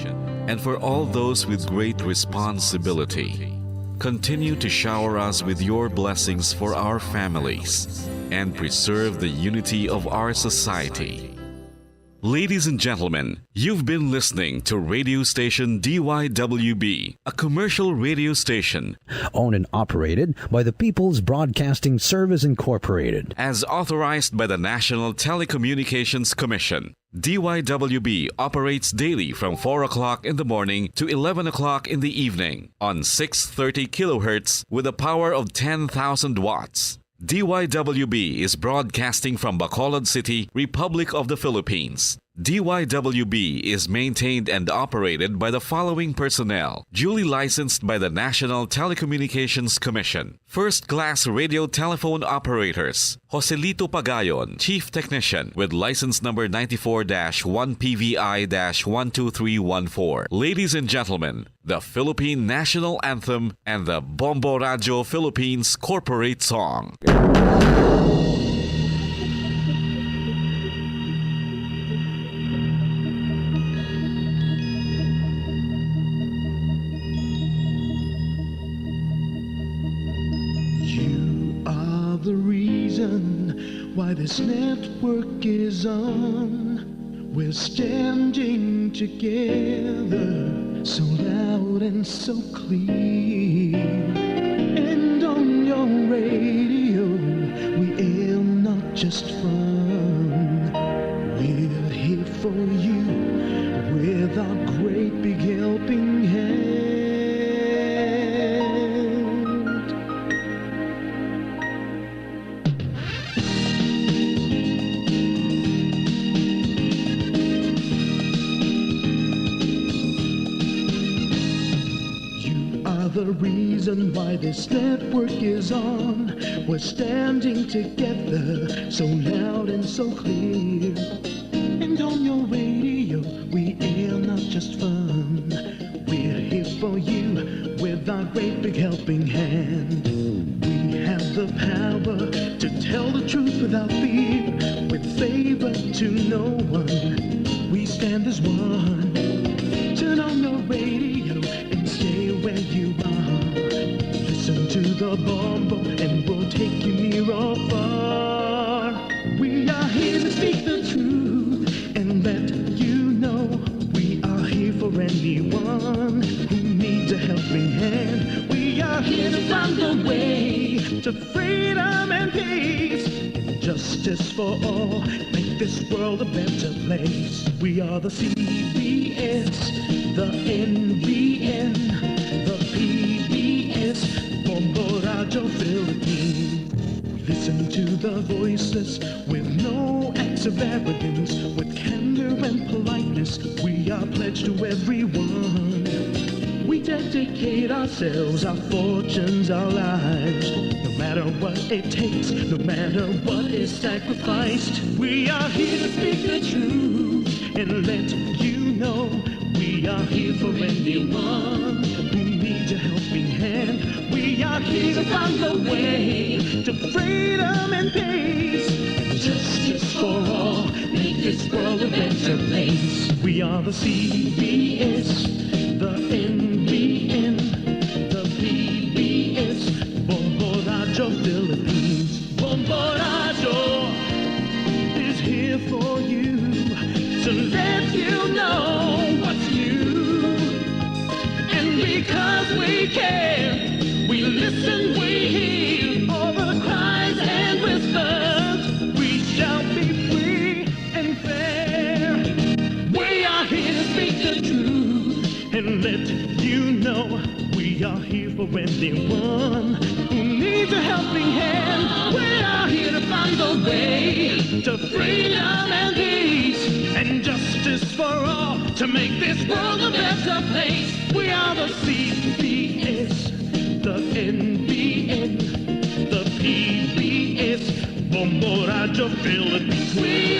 and for all those with great responsibility. Continue to shower us with your blessings for our families and preserve the unity of our society. Ladies and gentlemen, you've been listening to radio station D Y W B, a commercial radio station owned and operated by the People's Broadcasting Service Incorporated. As authorized by the National Telecommunications Commission. D Y W B operates daily from four o'clock in the morning to eleven o'clock in the evening on six thirty kilohertz with a power of ten thousand watts. D Y W B is broadcasting from Bacolod City, Republic of the Philippines. D Y W B is maintained and operated by the following personnel, duly licensed by the National Telecommunications Commission. First class radio telephone operators, Joselito Pagayon, Chief Technician, with license number ninety-four dash one P V I dash one two three one four. Ladies and gentlemen, the Philippine National Anthem and the Bombo Radio Philippines Corporate Song. You are the reason why this network is on. We're standing together, so loud and so clear. And on your radio, we air not just fun. We're here for you with our great big helping hand. You are the reason why this network is on. We're standing together, so loud and so clear. And on your radio, we air not just fun. We're here for you with our great big helping hand. no one. We stand as one. Turn on your radio and stay where you are. Listen to the Bombo and we'll take you near or far. We are here to speak the truth and let you know we are here for anyone who needs a helping hand. We are here to find the way to freedom and peace and justice for all. Make this world a better place. We are the C B S, the N B N, the P B S, Bombo Radyo Philippines. Listen to the voiceless with no acts of arrogance, with candor and politeness. We are pledged to everyone. We dedicate ourselves, our fortunes, our lives. No matter what it takes, no matter what is sacrificed, we are here to speak the truth and let you know we are here for anyone who needs a helping hand. We are here to find the way to freedom and peace and justice for all. Make this world a better place. We are the C B S, the N B N, the P B S, Bombo Radyo Philippines. Bombo Radyo is here for you to let you know what's new. And because we care, we listen, we hear all the cries and whispers. We shall be free and fair. We are here to speak the truth and let you know we are here for anyone who needs a helping hand. We are here to find the way to freedom and peace and justice for all to make this world a better place. We are the C B S, the N B N, the P B S, Bombo Radyo Philippines. We